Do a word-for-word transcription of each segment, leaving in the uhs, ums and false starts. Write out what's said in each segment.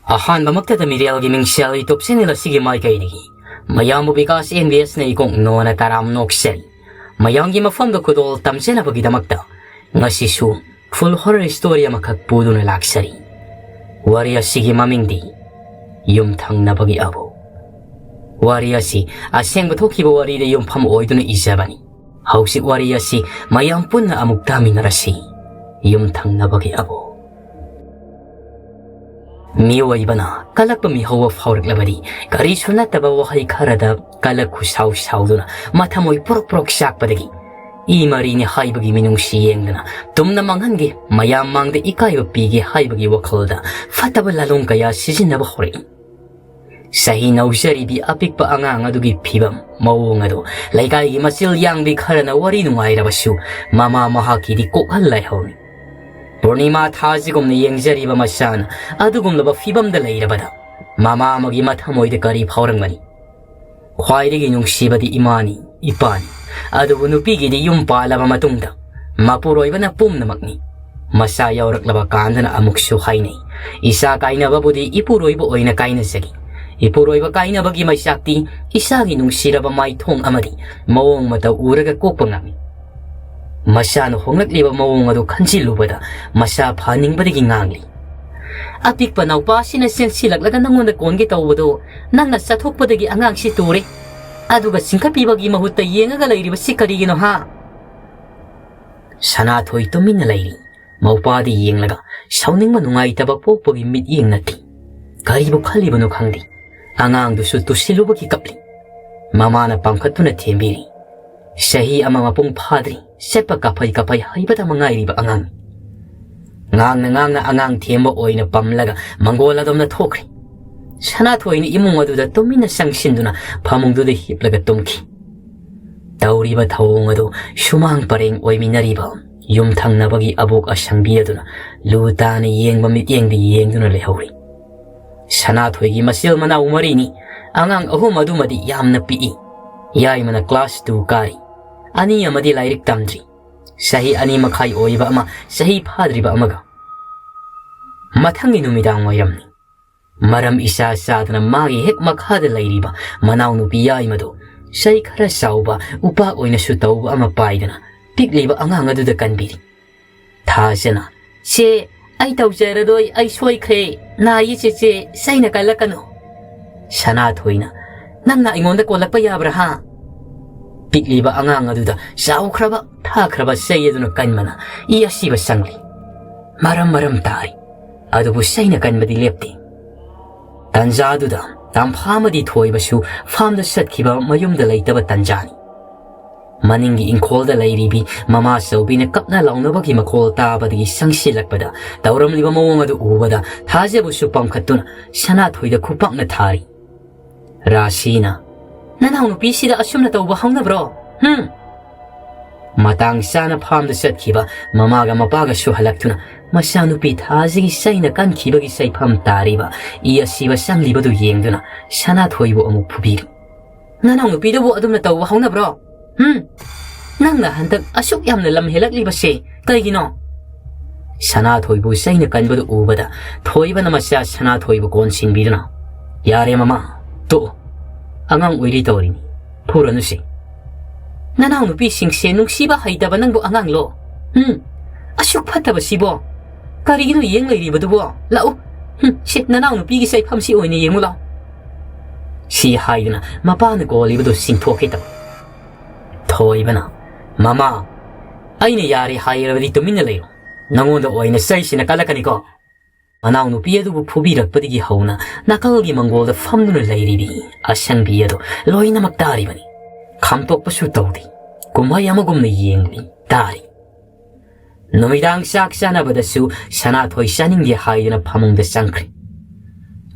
ꯑꯍꯥꯟꯕꯃꯛꯇꯗ ꯃꯤꯔꯦꯜꯒꯤ ꯃꯤꯡꯁꯦꯜ YouTube channel ꯑꯁꯤꯒꯤ ꯃꯥꯏꯀꯩꯗꯒꯤ ꯃꯌꯥꯝꯕꯨ ꯕꯤꯀꯥꯁ ꯑꯦꯝ ꯕꯤ ꯑꯦꯁꯅ ꯏꯀꯣꯛ ꯅꯣꯅ ꯇꯔꯥꯝ ꯅꯣꯛꯆꯔꯤ꯫ ꯃꯌꯥꯝꯒꯤ ꯃꯐꯝꯗ ꯈꯨꯗꯣꯜ ꯇꯝꯖꯅꯕꯒꯤꯗꯃꯛꯇ ꯉꯁꯤꯁꯨ full horror story ꯑꯃꯈꯛ ꯄꯨꯗꯨꯅ ꯂꯥꯛꯆꯔꯤ꯫ ꯋꯥꯔꯤ ꯑꯁꯤꯒꯤ ꯃꯃꯤꯡꯗꯤ ꯌꯨꯝꯊꯪꯅꯕꯒꯤ ꯑꯕꯣꯛ꯫ ꯋꯥꯔꯤ ꯑꯁꯤ ꯑꯁꯦꯡꯕ ꯊꯣꯛꯈꯤꯕ ꯋꯥꯔꯤꯗ ꯌꯨꯝꯐꯝ ꯑꯣꯏꯗꯨꯅ ꯏꯖꯕꯅꯤ꯫ ꯍꯧꯖꯤꯛ ꯋꯥꯔꯤ ꯑꯁꯤ ꯃꯌꯥꯝ ꯄꯨꯟꯅ ꯑꯃꯨꯛ ꯇꯥꯃꯤꯟꯅꯔꯁꯤ꯫ ꯌꯨꯝꯊꯪꯅꯕꯒꯤ ꯑꯕꯣꯛ꯫ ꯃꯤꯑꯣꯏꯕꯅ ꯀꯜꯂꯛꯄ ꯃꯤꯍꯧꯕ ꯐꯥꯎꯔꯛꯂꯕꯗꯤ ꯀꯔꯤꯁꯨ ꯅꯠꯇꯕ ꯋꯥꯍꯩ ꯈꯔꯗ ꯀꯜꯂꯛ ꯈꯨꯁꯥꯎ ꯁꯥꯎꯗꯨꯅ ꯃꯊꯃꯣꯏ ꯄ꯭ꯔꯣꯛ ꯄ꯭ꯔꯣꯛ ꯆꯥꯛꯄꯗꯒꯤ ꯏ ꯃꯔꯤꯅꯤ ꯍꯥꯏꯕꯒꯤ ꯃꯤꯅꯨꯡꯁꯤ ꯌꯦꯡꯗꯅ ꯇꯨꯝꯅ ꯃꯥꯡꯍꯟꯒꯦ, ꯃꯌꯥꯝ ꯃꯥꯡꯗ ꯏꯀꯥꯏꯕ ꯄꯤꯒꯦ ꯍꯥꯏꯕꯒꯤ ꯋꯥꯈꯜꯗ ꯐꯠꯇꯕ ꯂꯥꯂꯣꯡ ꯀꯌꯥ ꯁꯤꯖꯤꯟꯅꯕ ꯍꯧꯔꯛꯏ꯫ ꯆꯍꯤ ꯅꯧꯖꯔꯤꯕꯤ ꯑꯄꯤꯛꯄ ꯑꯉꯥꯡ ꯑꯗꯨꯒꯤ ꯐꯤꯕꯝ ꯃꯑꯣꯡ ꯑꯗꯨ ꯂꯩꯀꯥꯏꯒꯤ ꯃꯆꯤꯜ ꯌꯥꯡꯕꯤ ꯈꯔꯅ ꯋꯥꯔꯤ ꯅꯨꯡꯉꯥꯏꯔꯕꯁꯨ ꯃꯃꯥ ꯃꯍꯥꯛꯀꯤꯗꯤ ꯀꯣꯛꯍꯜ ꯂꯥꯏꯍꯧꯔꯤ꯫ ꯄꯨꯔꯅꯤꯃꯥ ꯊꯥꯁꯤꯒꯨꯝꯅ ꯌꯦꯡꯖꯔꯤꯕ ꯃꯆꯥꯅ ꯑꯗꯨꯒꯨꯝꯂꯕ ꯐꯤꯕꯝꯗ ꯂꯩꯔꯕꯗ ꯃꯃꯥ ꯑꯃꯒꯤ ꯃꯊꯃꯣꯏꯗ ꯀꯔꯤ ꯐꯥꯎꯔꯝꯒꯅꯤ? ꯈ꯭ꯋꯥꯏꯗꯒꯤ ꯅꯨꯡꯁꯤꯕꯗꯤ ꯏꯃꯥꯅꯤ, ꯏꯄꯥꯅꯤ꯫ ꯑꯗꯨꯕꯨ ꯅꯨꯄꯤꯒꯤꯗꯤ ꯌꯨꯝ ꯄꯥꯜꯂꯕ ꯃꯇꯨꯡꯗ ꯃꯄꯨꯔꯣꯏꯕꯅ ꯄꯨꯝꯅꯃꯛꯅꯤ꯫ ꯃꯆꯥ ꯌꯥꯎꯔꯛꯂꯕ ꯀꯥꯟꯗꯅ ꯑꯃꯨꯛꯁꯨ ꯍꯥꯏꯅꯩ, "ꯏꯆꯥ ꯀꯥꯏꯅꯕꯕꯨꯗꯤ ꯏꯄꯨꯔꯣꯏꯕ ꯑꯣꯏꯅ ꯀꯥꯏꯅꯖꯒꯦ꯫ ꯏꯄꯨꯔꯣꯏꯕ ꯀꯥꯏꯅꯕꯒꯤ ꯃꯩꯆꯥꯛꯇꯤ ꯏꯆꯥꯒꯤ ꯅꯨꯡꯁꯤꯔꯕ ꯃꯥꯏꯊꯣꯡ ꯑꯃꯗꯤ ꯃꯑꯣꯡ ꯃꯇꯧ ꯎꯔꯒ ꯀꯣꯛꯄ ꯉꯝꯃꯤ"꯫ ꯃꯆꯥꯅ ꯍꯣꯡꯂꯛꯂꯤꯕ ꯃꯑꯣꯡ ꯑꯗꯨ ꯈꯟꯖꯤꯜꯂꯨꯕꯗ ꯃꯆꯥ ꯐꯍꯟꯅꯤꯡꯕꯗꯒꯤ ꯉꯥꯡꯂꯤ꯫ "ꯑꯄꯤꯛꯄ ꯅꯧꯄꯥꯁꯤꯅ ꯆꯦꯟꯁꯤꯜꯂꯛꯂꯒ ꯅꯪꯉꯣꯟꯗ ꯀꯣꯟꯒꯦ ꯇꯧꯕꯗꯣ ꯅꯪꯅ ꯆꯠꯊꯣꯛꯄꯗꯒꯤ ꯑꯉꯥꯡꯁꯤ ꯇꯨꯔꯦ꯫ ꯑꯗꯨꯒ ꯆꯤꯡꯈꯠꯄꯤꯕꯒꯤ ꯃꯍꯨꯠꯇ ꯌꯦꯡꯉꯒ ꯂꯩꯔꯤꯕꯁꯤ ꯀꯔꯤꯒꯤꯅꯣ ꯍꯥ?" ꯁꯅꯥꯊꯣꯏ ꯇꯨꯃꯤꯟꯅ ꯂꯩꯔꯤ꯫ ꯃꯧꯄꯥꯗ ꯌꯦꯡꯂꯒ ꯁꯥꯎꯅꯤꯡꯕ ꯅꯨꯡꯉꯥꯏꯇꯕ ꯄꯣꯛꯄꯒꯤ ꯃꯤꯠꯌꯦꯡ ꯅꯠꯇꯦ꯫ ꯀꯔꯤꯕꯨ ꯈꯜꯂꯤꯕꯅꯣ ꯈꯪꯗꯦ꯫ ꯑꯉꯥꯡꯗꯨꯁꯨ ꯇꯨꯁꯤꯜꯂꯨꯕꯒꯤ ꯀꯞꯂꯤ꯫ ꯃꯃꯥꯅ ꯄꯥꯡꯈꯠꯇꯨꯅ ꯊꯦꯝꯕꯤꯔꯤ꯫ ꯆꯍꯤ ꯑꯃ ꯃꯄꯨꯡ ꯐꯥꯗ꯭ꯔꯤ, ꯆꯠꯄ ꯀꯥꯐꯩ ꯀꯥꯐꯩ ꯍꯩꯕꯇ ꯃꯉꯥꯏꯔꯤꯕ ꯑꯉꯥꯡ꯫ ꯉꯥꯡꯅ ꯉꯥꯡꯅ ꯑꯉꯥꯡ ꯊꯦꯝꯕ ꯑꯣꯏꯅ ꯄꯝꯂꯒ ꯃꯪꯒꯣꯜ ꯑꯗꯣꯝꯅ ꯊꯣꯛꯈ꯭ꯔꯦ꯫ ꯁꯅꯥꯊꯣꯏꯅ ꯏꯃꯨꯡ ꯑꯗꯨꯗ ꯇꯨꯃꯤꯟꯅ ꯆꯪꯁꯤꯟꯗꯨꯅ ꯐꯃꯨꯡꯗꯨꯗ ꯍꯤꯞꯂꯒ ꯇꯨꯝꯈꯤ꯫ ꯇꯧꯔꯤꯕ ꯊꯧꯑꯣꯡ ꯑꯗꯨ ꯁꯨꯃꯥꯡ ꯄꯔꯦꯡ ꯑꯣꯏꯃꯤꯟꯅꯔꯤꯕ ꯌꯨꯝꯊꯪꯅꯕꯒꯤ ꯑꯕꯣꯛ ꯑꯁꯪꯕꯤ ꯑꯗꯨꯅ ꯂꯨ ꯇꯥꯅ ꯌꯦꯡꯕ ꯃꯤꯠꯌꯦꯡꯗ ꯌꯦꯡꯗꯨꯅ ꯂꯩꯍꯧꯔꯤ꯫ ꯁꯅꯥꯊꯣꯏꯒꯤ ꯃꯆꯤꯜ ꯃꯅꯥꯎ ꯃꯔꯤꯅꯤ꯫ ꯑꯉꯥꯡ ꯑꯍꯨꯝ ꯑꯗꯨꯃꯗꯤ ꯌꯥꯝꯅ ꯄꯤꯛꯏ꯫ ꯌꯥꯏꯃꯅ class two ꯀꯥꯔꯤ꯫ ꯑꯅꯤ ꯑꯃꯗꯤ ꯂꯥꯏꯔꯤꯛ ꯇꯝꯗ꯭ꯔꯤ꯫ ꯆꯍꯤ ꯑꯅꯤ ꯃꯈꯥꯏ ꯑꯣꯏꯕ ꯑꯃ, ꯆꯍꯤ ꯐꯥꯗ꯭ꯔꯤꯕ ꯑꯃꯒ꯫ ꯃꯊꯪꯒꯤ ꯅꯨꯃꯤꯗꯥꯡ ꯋꯥꯏꯔꯝꯅꯤ꯫ ꯃꯔꯝ ꯏꯆꯥ ꯆꯥꯗꯅ ꯃꯥꯒꯤ ꯍꯦꯛ ꯃꯈꯥꯗ ꯂꯩꯔꯤꯕ ꯃꯅꯥꯎꯅꯨꯄꯤ ꯌꯥꯏꯃꯗꯨ ꯆꯩ ꯈꯔ ꯆꯥꯎꯕ ꯎꯄꯥꯛ ꯑꯣꯏꯅꯁꯨ ꯇꯧꯕ ꯑꯃ ꯄꯥꯏꯗꯨꯅ ꯄꯤꯛꯂꯤꯕ ꯑꯉꯥꯡ ꯑꯗꯨꯗ ꯀꯟꯕꯤꯔꯤ꯫ ꯊꯥꯖꯅ, "ꯆꯦ, ꯑꯩ ꯇꯧꯖꯔꯔꯣꯏ, ꯑꯩ ꯁꯣꯏꯈ꯭ꯔꯦ, ꯅꯥꯏꯌꯦ ꯆꯦꯆꯦ, ꯆꯩꯅ ꯀꯜꯂꯛꯀꯅꯨ꯫" ꯁꯅꯥꯊꯣꯏꯅ, "ꯅꯪꯅ ꯑꯩꯉꯣꯟꯗ ꯀꯣꯜꯂꯛꯄ ꯌꯥꯕ꯭ꯔꯥ ꯍꯥ?" ꯄꯤꯛꯂꯤꯕ ꯑꯉꯥꯡ ꯑꯗꯨꯗ ꯆꯥꯎꯈ꯭ꯔꯕ ꯊꯥꯈ꯭ꯔꯕ ꯆꯩ ꯑꯗꯨꯅ ꯀꯟꯕꯅ ꯏ ꯑꯁꯤꯕ ꯆꯪꯂꯤ꯫ ꯃꯔꯝ ꯃꯔꯝ ꯇꯥꯔꯤ, ꯑꯗꯨꯕꯨ ꯆꯩꯅ ꯀꯟꯕꯗꯤ ꯂꯦꯞꯇꯦ꯫ ꯇꯟꯖꯥꯗꯨꯗ ꯇꯝꯐꯥ ꯑꯃꯗꯤ ꯊꯣꯏꯕꯁꯨ ꯐꯥꯝꯗ ꯆꯠꯈꯤꯕ, ꯃꯌꯨꯝꯗ ꯂꯩꯇꯕ ꯇꯟꯖꯥꯅꯤ꯫ ꯃꯅꯤꯡꯒꯤ ꯏꯪꯈꯣꯜꯗ ꯂꯩꯔꯤꯕꯤ ꯃꯃꯥ ꯆꯧꯕꯤꯅ ꯀꯞꯅ ꯂꯥꯎꯅꯕꯒꯤ ꯃꯈꯣꯜ ꯇꯥꯕꯗꯒꯤ ꯆꯪꯁꯤꯜꯂꯛꯄꯗ, ꯇꯧꯔꯝꯂꯤꯕ ꯃꯑꯣꯡ ꯑꯗꯨ ꯎꯕꯗ ꯊꯥꯖꯕꯁꯨ ꯄꯥꯡꯈꯠꯇꯨꯅ ꯁꯅꯥꯊꯣꯏꯗ ꯈꯨꯄꯥꯛꯅ ꯊꯥꯔꯤ꯫ ꯔꯥꯁꯤꯅ, "ꯅꯅꯥꯎꯅꯨꯄꯤꯁꯤꯗ ꯑꯁꯨꯝꯅ ꯇꯧꯕ ꯍꯧꯅꯕ꯭ꯔꯣ? ꯍꯨꯝ?" ꯃꯇꯥꯡ ꯆꯥꯅ ꯐꯥꯝꯗ ꯆꯠꯈꯤꯕ ꯃꯃꯥꯒ ꯃꯄꯥꯒꯁꯨ ꯍꯜꯂꯛꯇꯨꯅ ꯃꯆꯥꯅꯨꯄꯤ ꯊꯥꯖꯒꯤ ꯆꯩꯅ ꯀꯟꯈꯤꯕꯒꯤ ꯆꯩꯐꯝ ꯇꯥꯔꯤꯕ ꯏ ꯑꯁꯤꯕ ꯆꯪꯂꯤꯕꯗꯨ ꯌꯦꯡꯗꯨꯅ ꯁꯅꯥꯊꯣꯏꯕꯨ ꯑꯃꯨꯛ ꯐꯨꯕꯤꯔꯤ꯫ "ꯅꯅꯥꯎꯅꯨꯄꯤꯗꯨꯕꯨ ꯑꯗꯨꯝꯅ ꯇꯧꯕ ꯍꯧꯅꯕ꯭ꯔꯣ? ꯍꯨꯝ? ꯅꯪꯅ ꯍꯟꯗꯛ ꯑꯁꯨꯛ ꯌꯥꯝꯅ ꯂꯝ ꯍꯦꯜꯂꯛꯂꯤꯕꯁꯦ ꯀꯩꯒꯤꯅꯣ?" ꯁꯅꯥꯊꯣꯏꯕꯨ ꯆꯩꯅ ꯀꯟꯕꯗꯨ ꯎꯕꯗ ꯊꯣꯏꯕꯅ ꯃꯆꯥ ꯁꯅꯥꯊꯣꯏꯕꯨ ꯀꯣꯟꯁꯤꯟꯕꯤꯗꯨꯅ, "ꯌꯥꯔꯦ ꯃꯃꯥ, ꯇꯣꯛꯑꯣ꯫ ꯑꯉꯥꯡ ꯑꯣꯏꯔꯤ ꯇꯧꯔꯤꯅꯤ꯫ ꯐꯨꯔꯅꯨꯁꯦ꯫ ꯅꯅꯥꯎꯅꯨꯄꯤꯁꯤꯡꯁꯦ ꯅꯨꯡꯁꯤꯕ ꯍꯩꯇꯕ ꯅꯪꯕꯨ ꯑꯉꯥꯡꯂꯣ? ꯍꯨꯝ? ꯑꯁꯨꯛ ꯐꯠꯇꯕꯁꯤꯕꯣ? ꯀꯔꯤꯒꯤꯅꯣ ꯌꯦꯡ ꯂꯩꯔꯤꯕꯗꯨꯕꯣ? ꯂꯥꯛꯎ꯫ ꯍꯨꯝ, ꯁꯦ, ꯅꯅꯥꯎꯅꯨꯄꯤꯒꯤ ꯆꯩꯐꯝꯁꯤ ꯑꯣꯏꯅ ꯌꯦꯡꯉꯨ ꯂꯥꯎ꯫" ꯁꯤ ꯍꯥꯏꯗꯨꯅ ꯃꯄꯥꯅ ꯀꯣꯜꯂꯤꯕꯗꯨ ꯆꯤꯡꯊꯣꯛꯀꯦ ꯇꯧꯏ꯫ ꯊꯣꯏꯕꯅ, "ꯃꯃꯥ, ꯑꯩꯅ ꯌꯥꯔꯦ ꯍꯥꯏꯔꯕꯗꯤ ꯇꯨꯃꯤꯟꯅ ꯂꯩꯌꯨ꯫ ꯅꯉꯣꯟꯗ ꯑꯣꯏꯅ ꯆꯩꯁꯤꯅ ꯀꯜꯂꯛꯀꯅꯤꯀꯣ꯫" ꯃꯅꯥꯎꯅꯨꯄꯤ ꯑꯗꯨꯕꯨ ꯐꯨꯕꯤꯔꯛꯄꯗꯒꯤ ꯍꯧꯅ ꯅꯥꯀꯜꯒꯤ ꯃꯪꯒꯣꯜꯗ ꯐꯝꯗꯨꯅ ꯂꯩꯔꯤꯕꯤ ꯑꯁꯪꯕꯤ ꯑꯗꯨ ꯂꯣꯏꯅꯃꯛ ꯇꯥꯔꯤꯕꯅꯤ꯫ ꯈꯥꯝꯇꯣꯛꯄꯁꯨ ꯇꯧꯗꯦ꯫ ꯀꯨꯝꯍꯩ ꯑꯃꯒꯨꯝꯅ ꯌꯦꯡꯂꯤ, ꯇꯥꯔꯤ꯫ ꯅꯨꯃꯤꯗꯥꯡ ꯆꯥꯛ ꯆꯥꯅꯕꯗꯁꯨ ꯁꯅꯥꯊꯣꯏ ꯆꯥꯅꯤꯡꯗꯦ ꯍꯥꯏꯗꯨꯅ ꯐꯃꯨꯡꯗ ꯆꯪꯈ꯭ꯔꯦ꯫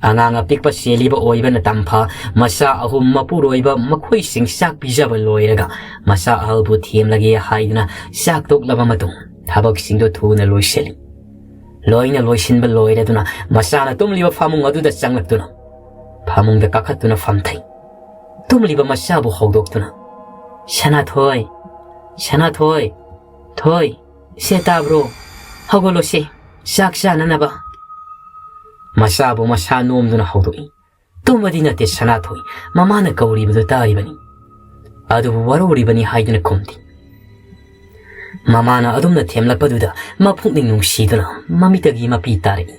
ꯑꯉꯥꯡ ꯑꯄꯤꯛꯄ ꯆꯦꯜꯂꯤꯕ ꯑꯣꯏꯕꯅ ꯇꯝꯐꯥ ꯃꯆꯥ ꯑꯍꯨꯝ ꯃꯄꯨꯔꯣꯏꯕ ꯃꯈꯣꯏꯁꯤꯡ ꯆꯥꯛ ꯄꯤꯖꯕ ꯂꯣꯏꯔꯒ ꯃꯆꯥ ꯑꯍꯜꯕꯨ ꯊꯦꯝꯂꯒꯦ ꯍꯥꯏꯗꯨꯅ ꯆꯥꯛ ꯇꯣꯛꯂꯕ ꯃꯇꯨꯡ ꯊꯕꯛꯁꯤꯡꯗꯨ ꯊꯨꯅ ꯂꯣꯏꯁꯤꯜꯂꯤ꯫ ꯂꯣꯏꯅ ꯂꯣꯏꯁꯤꯟꯕ ꯂꯣꯏꯔꯗꯨꯅ ꯃꯆꯥꯅ ꯇꯨꯝꯂꯤꯕ ꯐꯃꯨꯡ ꯑꯗꯨꯗ ꯆꯪꯂꯛꯇꯨꯅ ꯐꯃꯨꯡꯗ ꯀꯥꯈꯠꯇꯨꯅ ꯐꯝꯊꯩ꯫ ꯇꯨꯝꯂꯤꯕ ꯃꯆꯥꯕꯨ ꯍꯧꯗꯣꯛꯇꯨꯅ, "ꯁꯅꯥꯊꯣꯏ, ꯁꯅꯥꯊꯣꯏ, ꯊꯣꯏ, ꯁꯦ ꯇꯥꯕ꯭ꯔꯣ? ꯍꯧꯒꯠꯂꯣꯁꯦ, ꯆꯥꯛ ꯆꯥꯅꯅꯕ꯫" ꯃꯆꯥꯕꯨ ꯃꯁꯥ ꯅꯣꯝꯗꯨꯅ ꯍꯧꯗꯣꯛꯏ꯫ "ꯇꯨꯝꯕꯗꯤ ꯅꯠꯇꯦ ꯁꯅꯥꯊꯣꯏ, ꯃꯃꯥꯅ ꯀꯧꯔꯤꯕꯗꯨ ꯇꯥꯔꯤꯕꯅꯤ꯫ ꯑꯗꯨꯕꯨ ꯋꯥꯔꯧꯔꯤꯕꯅꯤ ꯍꯥꯏꯗꯨꯅ ꯈꯨꯝꯗꯦ꯫" ꯃꯃꯥꯅ ꯑꯗꯨꯝꯅ ꯊꯦꯝꯂꯛꯄꯗꯨꯗ ꯃꯄꯨꯛꯅꯤꯡ ꯅꯨꯡꯁꯤꯗꯨꯅ ꯃꯃꯤꯠꯇꯒꯤ ꯃꯄꯤ ꯇꯥꯔꯛꯏ꯫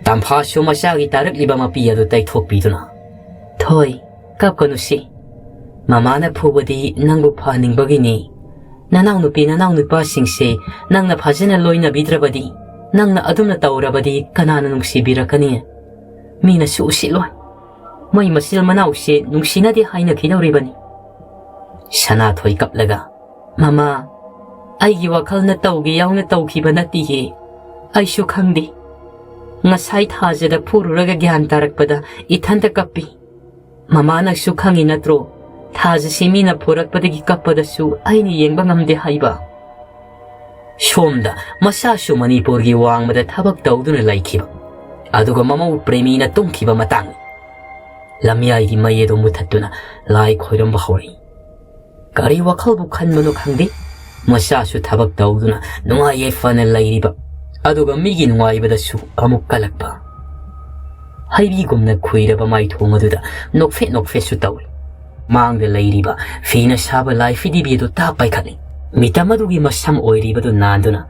ꯇꯝꯐꯥꯁꯨ ꯃꯆꯥꯒꯤ ꯇꯥꯔꯛꯂꯤꯕ ꯃꯄꯤ ꯑꯗꯨ ꯇꯩꯊꯣꯛꯄꯤꯗꯨꯅ, "ꯊꯣꯏ, ꯀꯞꯀꯅꯨꯁꯤ꯫ ꯃꯃꯥꯅ ꯐꯨꯕꯗꯤ ꯅꯪꯕꯨ ꯐꯍꯟꯅꯤꯡꯕꯒꯤꯅꯤ꯫ ꯅꯅꯥꯎꯅꯨꯄꯤ ꯅꯅꯥꯎꯅꯨꯄꯥꯁꯤꯡꯁꯦ ꯅꯪꯅ ꯐꯖꯅ ꯂꯣꯏꯅꯕꯤꯗ꯭ꯔꯕꯗꯤ, ꯅꯪꯅ ꯑꯗꯨꯝꯅ ꯇꯧꯔꯕꯗꯤ ꯀꯅꯥꯅ ꯅꯨꯡꯁꯤꯕꯤꯔꯛꯀꯅꯤ? ꯃꯤꯅꯁꯨ ꯎꯁꯤꯠꯂꯣꯏ꯫ ꯃꯣꯏ ꯃꯆꯤꯜ ꯃꯅꯥꯎꯁꯦ ꯅꯨꯡꯁꯤꯅꯗꯦ ꯍꯥꯏꯅꯈꯤꯗꯧꯔꯤꯕꯅꯤ꯫" ꯁꯅꯥꯊꯣꯏ ꯀꯞꯂꯒ, "ꯃꯃꯥ, ꯑꯩꯒꯤ ꯋꯥꯈꯜꯅ ꯇꯧꯒꯦ ꯌꯥꯎꯅ ꯇꯧꯈꯤꯕ ꯅꯠꯇꯤꯌꯦ꯫ ꯑꯩꯁꯨ ꯈꯪꯗꯦ꯫ ꯉꯁꯥꯏ ꯊꯥꯖꯗ ꯐꯨꯔꯨꯔꯒ ꯒ꯭ꯌꯥꯟ ꯇꯥꯔꯛꯄꯗ ꯏꯊꯟꯇ ꯀꯞꯄꯤ꯫ ꯃꯃꯥꯅꯁꯨ ꯈꯪꯉꯤ ꯅꯠꯇ꯭ꯔꯣ? ꯊꯥꯖꯁꯤ ꯃꯤꯅ ꯐꯨꯔꯛꯄꯗꯒꯤ ꯀꯞꯄꯗꯁꯨ ꯑꯩꯅ ꯌꯦꯡꯕ ꯉꯝꯗꯦ ꯍꯥꯏꯕ꯫" ꯁꯣꯝꯗ ꯃꯆꯥꯁꯨ ꯃꯅꯤꯄꯨꯔꯒꯤ ꯋꯥꯡꯃꯗ ꯊꯕꯛ ꯇꯧꯗꯨꯅ ꯂꯩꯈꯤꯕ, ꯑꯗꯨꯒ ꯃꯃꯧ ꯄ꯭ꯔꯦꯃꯤꯅ ꯇꯨꯝꯈꯤꯕ ꯃꯇꯥꯡꯅꯤ꯫ ꯂꯝꯌꯥꯏꯒꯤ ꯃꯩ ꯑꯗꯨ ꯃꯨꯊꯠꯇꯨꯅ ꯂꯥꯏ ꯈꯣꯏꯔꯝꯕ ꯍꯧꯔꯛꯏ꯫ ꯀꯔꯤ ꯋꯥꯈꯜꯕꯨ ꯈꯟꯕꯅꯣ ꯈꯪꯗꯦ, ꯃꯆꯥꯁꯨ ꯊꯕꯛ ꯇꯧꯗꯨꯅ ꯅꯨꯡꯉꯥꯏ ꯌꯥꯏꯐꯅ ꯂꯩꯔꯤꯕ, ꯑꯗꯨꯒ ꯃꯤꯒꯤ ꯅꯨꯡꯉꯥꯏꯕꯗꯁꯨ ꯑꯃꯨꯛ ꯀꯜꯂꯛꯄ꯫ ꯍꯩꯕꯤꯒꯨꯝꯅ ꯈꯨꯏꯔꯕ ꯃꯥꯏꯊꯣꯡ ꯑꯗꯨꯗ ꯅꯣꯛꯐꯦꯠ ꯅꯣꯛꯐꯦꯠꯁꯨ ꯇꯧꯏ꯫ ꯃꯥꯡꯗ ꯂꯩꯔꯤꯕ ꯐꯤꯅ ꯁꯥꯕ ꯂꯥꯏ ꯐꯤꯗꯤꯕꯤ ꯑꯗꯨ ꯇꯥꯞ ꯄꯥꯏꯈꯠꯂꯤ꯫ ꯃꯤꯇꯝ ꯑꯗꯨꯒꯤ ꯃꯁꯝ ꯑꯣꯏꯔꯤꯕꯗꯨ ꯅꯥꯟꯗꯨꯅ,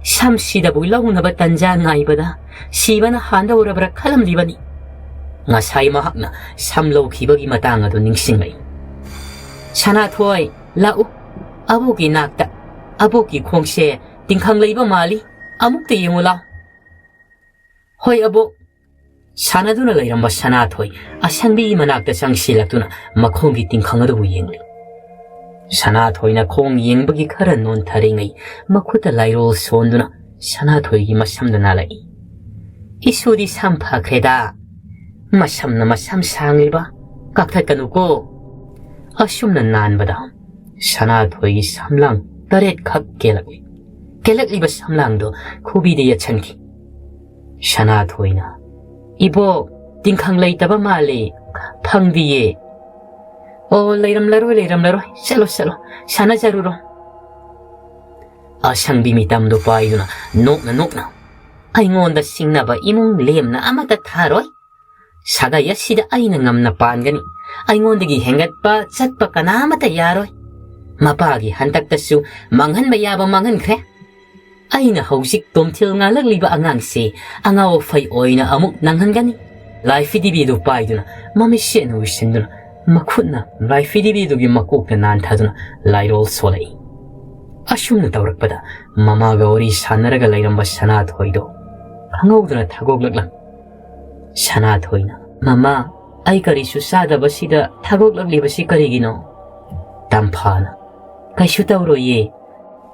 ꯁꯝꯁꯤꯗꯕꯨ ꯂꯧꯅꯕ ꯇꯟꯖꯥ ꯉꯥꯏꯕꯗ ꯁꯤꯕꯅ ꯍꯥꯟꯗꯧꯔꯕ꯭ꯔꯥ ꯈꯜꯂꯝꯂꯤꯕꯅꯤ꯫ ꯉꯁꯥꯏ ꯃꯍꯥꯛꯅ ꯁꯝ ꯂꯧꯈꯤꯕꯒꯤ ꯃꯇꯥꯡ ꯑꯗꯨ ꯅꯤꯡꯁꯤꯡꯂꯛꯏ꯫ "ꯁꯅꯥꯊꯣꯏ, ꯂꯥꯛꯎ, ꯑꯕꯣꯛꯀꯤ ꯅꯥꯛꯇ꯫ ꯑꯕꯣꯛꯀꯤ ꯈꯣꯡꯁꯦ ꯇꯤꯡꯈꯪ ꯂꯩꯕ ꯃꯥꯜꯂꯤ, ꯑꯃꯨꯛꯇ ꯌꯦꯡꯉꯨ ꯂꯥꯎ꯫" "ꯍꯣꯏ ꯑꯕꯣꯛ꯫" ꯁꯥꯟꯅꯗꯨꯅ ꯂꯩꯔꯝꯕ ꯁꯅꯥꯊꯣꯏ ꯑꯁꯪꯕꯤꯒꯤ ꯃꯅꯥꯛꯇ ꯆꯪꯁꯤꯜꯂꯛꯇꯨꯅ ꯃꯈꯣꯡꯒꯤ ꯇꯤꯡꯈꯪ ꯑꯗꯨꯕꯨ ꯌꯦꯡꯂꯤ꯫ ꯁꯅꯥꯊꯣꯏꯅ ꯈꯣꯡ ꯌꯦꯡꯕꯒꯤ ꯈꯔ ꯅꯣꯟꯊꯔꯤꯉꯩ ꯃꯈꯨꯠꯇ ꯂꯥꯏꯔꯣꯜ ꯁꯣꯟꯗꯨꯅ ꯁꯅꯥꯊꯣꯏꯒꯤ ꯃꯁꯝꯗ ꯅꯥꯜꯂꯛꯏ꯫ "ꯏꯁꯨꯗꯤ ꯁꯝ ꯐꯈ꯭ꯔꯦꯗ, ꯃꯁꯝꯅ ꯃꯁꯝ ꯁꯥꯡꯂꯤꯕ, ꯀꯛꯊꯠꯀꯅꯨꯀꯣ꯫" ꯑꯁꯨꯝꯅ ꯅꯥꯟꯕꯗ ꯁꯅꯥꯊꯣꯏꯒꯤ ꯁꯝꯂꯥꯡ ꯇꯔꯦꯠꯈꯛ ꯀꯦꯜꯂꯛꯂꯤ꯫ ꯀꯦꯜꯂꯛꯂꯤꯕ ꯁꯝꯂꯥꯡꯗꯨ ꯈꯨꯕꯤꯗ ꯌꯦꯠꯁꯟꯈꯤ꯫ ꯁꯅꯥꯊꯣꯏꯅ, "ꯏꯕꯣꯛ, ꯇꯤꯡꯈꯪ ꯂꯩꯇꯕ ꯃꯥꯜꯂꯤ, ꯐꯪꯗꯤꯌꯦ꯫" "ꯑꯣ, ꯂꯩꯔꯝꯂꯔꯣꯏ, ꯂꯩꯔꯝꯂꯔꯣꯏ꯫ ꯆꯠꯂꯣ, ꯆꯠꯂꯣ, ꯁꯥꯟꯅꯖꯔꯨꯔꯣ꯫" ꯑꯁꯪꯕꯤ ꯃꯤꯇꯝꯗꯨ ꯄꯥꯏꯗꯨꯅ ꯅꯣꯛꯅ ꯅꯣꯛꯅ, ꯑꯩꯉꯣꯟꯗ ꯁꯤꯡꯅꯕ ꯏꯃꯨꯡ ꯂꯦꯝꯅ ꯑꯃꯠꯇ ꯊꯥꯔꯣꯏ꯫ ꯁꯥꯒꯩ ꯑꯁꯤꯗ ꯑꯩꯅ ꯉꯝꯅ ꯄꯥꯟꯒꯅꯤ꯫ ꯑꯩꯉꯣꯟꯗꯒꯤ ꯍꯦꯟꯒꯠꯄ ꯆꯠꯄ ꯀꯅꯥ ꯑꯃꯠꯇ ꯌꯥꯔꯣꯏ꯫ ꯃꯄꯥꯒꯤ ꯍꯟꯗꯛꯇꯁꯨ ꯃꯥꯡꯍꯟꯕ ꯌꯥꯕ ꯃꯥꯡꯍꯟꯈ꯭ꯔꯦ꯫ ꯑꯩꯅ ꯍꯧꯖꯤꯛ ꯇꯣꯝꯊꯤꯜ ꯉꯥꯜꯂꯛꯂꯤꯕ ꯑꯉꯥꯡꯁꯦ ꯑꯉꯥꯎ ꯑꯐꯩ ꯑꯣꯏꯅ ꯑꯃꯨꯛ ꯅꯪꯍꯟꯒꯅꯤ꯫ ꯂꯥꯏ ꯐꯤꯗꯤꯕꯤꯗꯨ ꯄꯥꯏꯗꯨꯅ ꯃꯃꯤꯠꯁꯦꯠꯅ ꯎꯏꯁꯤꯟꯗꯨꯅ ꯃꯈꯨꯠꯅ ꯂꯥꯏ ꯐꯤꯗꯤꯕꯤꯗꯨꯒꯤ ꯃꯀꯣꯛꯇ ꯅꯥꯟꯊꯗꯨꯅ ꯂꯥꯏꯔꯣꯜ ꯁꯣꯜꯂꯛꯏ꯫ ꯑꯁꯨꯝꯅ ꯇꯧꯔꯛꯄꯗ ꯃꯃꯥꯒ ꯋꯥꯔꯤ ꯁꯥꯟꯅꯔꯒ ꯂꯩꯔꯝꯕ ꯁꯅꯥꯊꯣꯏꯗꯣ ꯈꯪꯍꯧꯗꯅ ꯊꯥꯒꯣꯛꯂꯛꯂꯝꯃꯤ꯫ ꯁꯅꯥꯊꯣꯏꯅ, "ꯃꯃꯥ, ꯑꯩ ꯀꯔꯤꯁꯨ ꯆꯥꯗꯕꯁꯤꯗ ꯊꯥꯒꯣꯛꯂꯛꯂꯤꯕꯁꯤ ꯀꯔꯤꯒꯤꯅꯣ?" ꯇꯝꯐꯥꯅ, "ꯀꯩꯁꯨ ꯇꯧꯔꯣꯏꯌꯦ꯫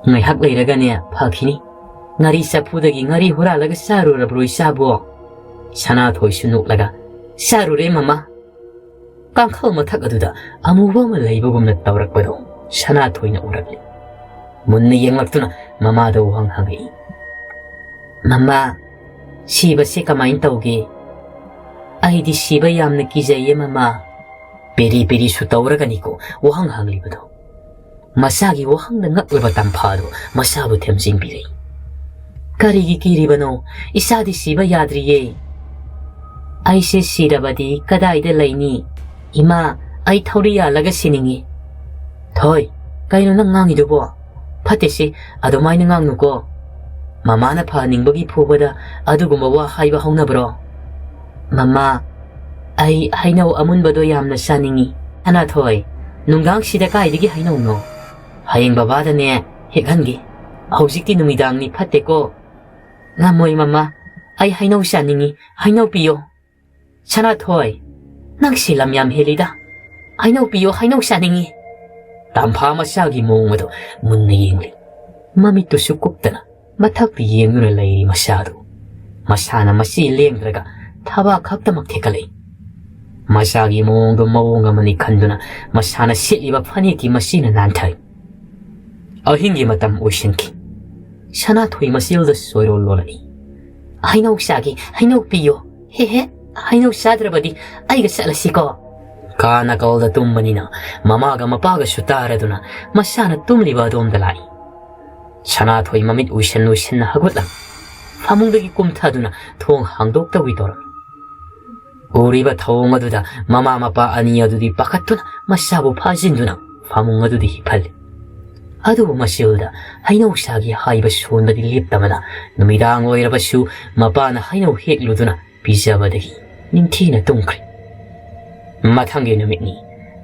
ꯉꯥꯏꯍꯥꯛ ꯂꯩꯔꯒꯅꯦ ꯐꯈꯤꯅꯤ꯫ ꯉꯥꯔꯤ ꯆꯐꯨꯗꯒꯤ ꯉꯥꯔꯤ ꯍꯨꯔꯥꯜꯂꯒ ꯆꯥꯔꯨꯔꯕ꯭ꯔꯣ ꯏꯆꯥꯕꯣ?" ꯁꯅꯥꯊꯣꯏꯁꯨ ꯅꯣꯛꯂꯒ, "ꯆꯥꯔꯨꯔꯦ ꯃꯃꯥ꯫" ꯀꯥꯡꯈꯜ ꯃꯊꯛ ꯑꯗꯨꯗ ꯑꯃꯨꯕ ꯑꯃ ꯂꯩꯕꯒꯨꯝꯅ ꯇꯧꯔꯛꯄꯗꯣ ꯁꯅꯥꯊꯣꯏꯅ ꯎꯔꯛꯂꯤ꯫ ꯃꯨꯟꯅ ꯌꯦꯡꯂꯛꯇꯨꯅ ꯃꯃꯥꯗ ꯋꯥꯍꯪ ꯍꯪꯉꯛꯏ꯫ "ꯃꯃꯥ, ꯁꯤꯕꯁꯦ ꯀꯃꯥꯏꯅ ꯇꯧꯒꯦ? ꯑꯩꯗꯤ ꯁꯤꯕ ꯌꯥꯝꯅ ꯀꯤꯖꯩꯌꯦ ꯃꯃꯥ꯫" ꯄꯦꯔꯤ ꯄꯦꯔꯤꯁꯨ ꯇꯧꯔꯒꯅꯤꯀꯣ ꯋꯥꯍꯪ ꯍꯪꯂꯤꯕꯗꯣ꯫ ꯃꯆꯥꯒꯤ ꯋꯥꯍꯪꯗ ꯉꯛꯂꯕ ꯇꯝꯐꯥꯗꯨ ꯃꯆꯥꯕꯨ ꯊꯦꯝꯖꯤꯟꯕꯤꯔꯛꯏ꯫ "ꯀꯔꯤꯒꯤ ꯀꯤꯔꯤꯕꯅꯣ? ꯏꯆꯥꯗꯤ ꯁꯤꯕ ꯌꯥꯗ꯭ꯔꯤꯌꯦ꯫" "ꯑꯩꯁꯦ ꯁꯤꯔꯕꯗꯤ ꯀꯗꯥꯏꯗ ꯂꯩꯅꯤ? ꯏꯃꯥ, ꯑꯩ ꯊꯧꯔꯤ ꯌꯥꯜꯂꯒ ꯁꯤꯅꯤꯡꯉꯤ꯫" "ꯊꯣꯏ, ꯀꯩꯅꯣ ꯅꯪ ꯉꯥꯡꯉꯤꯗꯨꯕꯣ? ꯐꯠꯇꯦꯁꯦ, ꯑꯗꯨꯃꯥꯏꯅ ꯉꯥꯡꯅꯨꯀꯣ꯫ ꯃꯃꯥꯅ ꯐꯍꯟꯅꯤꯡꯕꯒꯤ ꯐꯨꯕꯗ ꯑꯗꯨꯒꯨꯝꯕ ꯋꯥ ꯍꯥꯏꯕ ꯍꯧꯅꯕ꯭ꯔꯣ?" "ꯃꯃꯥ, ꯑꯩ ꯍꯩꯅꯧ ꯑꯃꯨꯟꯕꯗꯣ ꯌꯥꯝꯅ ꯆꯥꯅꯤꯡꯉꯤ꯫" "ꯁꯅꯥꯊꯣꯏ, ꯅꯨꯡꯗꯥꯡꯁꯤꯗ ꯀꯥꯏꯗꯒꯤ ꯍꯩꯅꯧꯅꯣ? ꯍꯌꯦꯡ ꯕꯕꯥꯗꯅꯦ ꯍꯦꯛꯍꯟꯒꯦ꯫ ꯍꯧꯖꯤꯛꯇꯤ ꯅꯨꯃꯤꯗꯥꯡꯅꯤ, ꯐꯠꯇꯦꯀꯣ꯫" "ꯉꯝꯃꯣꯏ ꯃꯃꯥ, ꯑꯩ ꯍꯩꯅꯧ ꯆꯥꯅꯤꯡꯉꯤ, ꯍꯩꯅꯧ ꯄꯤꯌꯣ꯫" "ꯁꯅꯥꯊꯣꯏ, ꯅꯪ ꯁꯤ ꯂꯝ ꯌꯥꯝ ꯍꯦꯜꯂꯤꯗ꯫ ꯍꯩꯅꯧ ꯄꯤꯌꯣ, ꯍꯩꯅꯧ ꯆꯥꯅꯤꯡꯉꯤ꯫" ꯇꯝꯐꯥ ꯃꯆꯥꯒꯤ ꯃꯑꯣꯡ ꯑꯗꯨ ꯃꯨꯟꯅ ꯌꯦꯡꯂꯤ꯫ ꯃꯃꯤꯠꯇꯨꯁꯨ ꯀꯨꯞꯇꯅ ꯃꯊꯛꯇ ꯌꯦꯡꯗꯨꯅ ꯂꯩꯔꯤ ꯃꯆꯥꯗꯨ꯫ ꯃꯁꯥꯅ ꯃꯆꯤ ꯂꯦꯡꯗ꯭ꯔꯒ ꯊꯕꯥꯛ ꯈꯛꯇꯃꯛ ꯊꯦꯛꯀꯠꯂꯛꯏ꯫ ꯃꯆꯥꯒꯤ ꯃꯑꯣꯡꯗꯨ ꯃꯑꯣꯡ ꯑꯃꯅꯤ ꯈꯟꯗꯨꯅ ꯃꯁꯥꯅ ꯁꯦꯠꯂꯤꯕ ꯐꯅꯦꯛꯀꯤ ꯃꯆꯤꯅ ꯅꯥꯟꯊꯩ꯫ ꯑꯍꯤꯡꯒꯤ ꯃꯇꯝ ꯑꯣꯏꯁꯤꯟꯈꯤ꯫ ꯁꯅꯥꯊꯣꯏ ꯃꯆꯤꯜꯗ ꯁꯣꯏꯔꯣꯜ ꯂꯣꯜꯂꯛꯏ꯫ "ꯍꯩꯅꯧ ꯆꯥꯒꯦ, ꯍꯩꯅꯧ ꯄꯤꯌꯣ꯫ ꯍꯦ ꯍꯦ, ꯍꯩꯅꯧ ꯆꯥꯗ꯭ꯔꯕꯗꯤ ꯑꯩꯒ ꯆꯠꯂꯁꯤꯀꯣ꯫" ꯀꯥ ꯅꯥꯀꯜꯗ ꯇꯨꯝꯕꯅꯤꯅ ꯃꯃꯥꯒ ꯃꯄꯥꯒꯁꯨ ꯇꯥꯔꯗꯨꯅ ꯃꯁꯥꯅ ꯇꯨꯝꯂꯤꯕ ꯑꯗꯣꯝꯗ ꯂꯥꯛꯏ꯫ ꯁꯅꯥꯊꯣꯏ ꯃꯃꯤꯠ ꯎꯏꯁꯟ ꯎꯏꯁꯟꯅ ꯍꯧꯒꯠꯂꯝꯃꯤ꯫ ꯐꯃꯨꯡꯗꯒꯤ ꯀꯨꯝꯊꯗꯨꯅ ꯊꯣꯡ ꯍꯥꯡꯗꯣꯛꯇꯧꯒꯤ ꯇꯧꯔꯝꯃꯤ꯫ ꯎꯔꯤꯕ ꯊꯧꯑꯣꯡ ꯑꯗꯨꯗ ꯃꯃꯥ ꯃꯄꯥ ꯑꯅꯤ ꯑꯗꯨꯗꯤ ꯄꯥꯈꯠꯇꯨꯅ ꯃꯆꯥꯕꯨ ꯐꯥꯖꯤꯟꯗꯨꯅ ꯐꯃꯨꯡ ꯑꯗꯨꯗ ꯍꯤꯞꯍꯜꯂꯤ꯫ ꯑꯗꯨꯕꯨ ꯃꯁꯤꯜꯗ ꯍꯩꯅꯧ ꯁꯥꯒꯤ ꯍꯥꯏꯕ ꯁꯣꯟꯕꯗꯤ ꯂꯦꯞꯇꯕꯅ ꯅꯨꯃꯤꯗꯥꯡ ꯑꯣꯏꯔꯕꯁꯨ ꯃꯄꯥꯅ ꯍꯩꯅꯧ ꯍꯦꯛꯂꯨꯗꯨꯅ ꯄꯤꯖꯕꯗꯒꯤ ꯅꯤꯡꯊꯤꯅ ꯇꯨꯝꯈ꯭ꯔꯦ꯫ ꯃꯊꯪꯒꯤ ꯅꯨꯃꯤꯠꯅꯤ꯫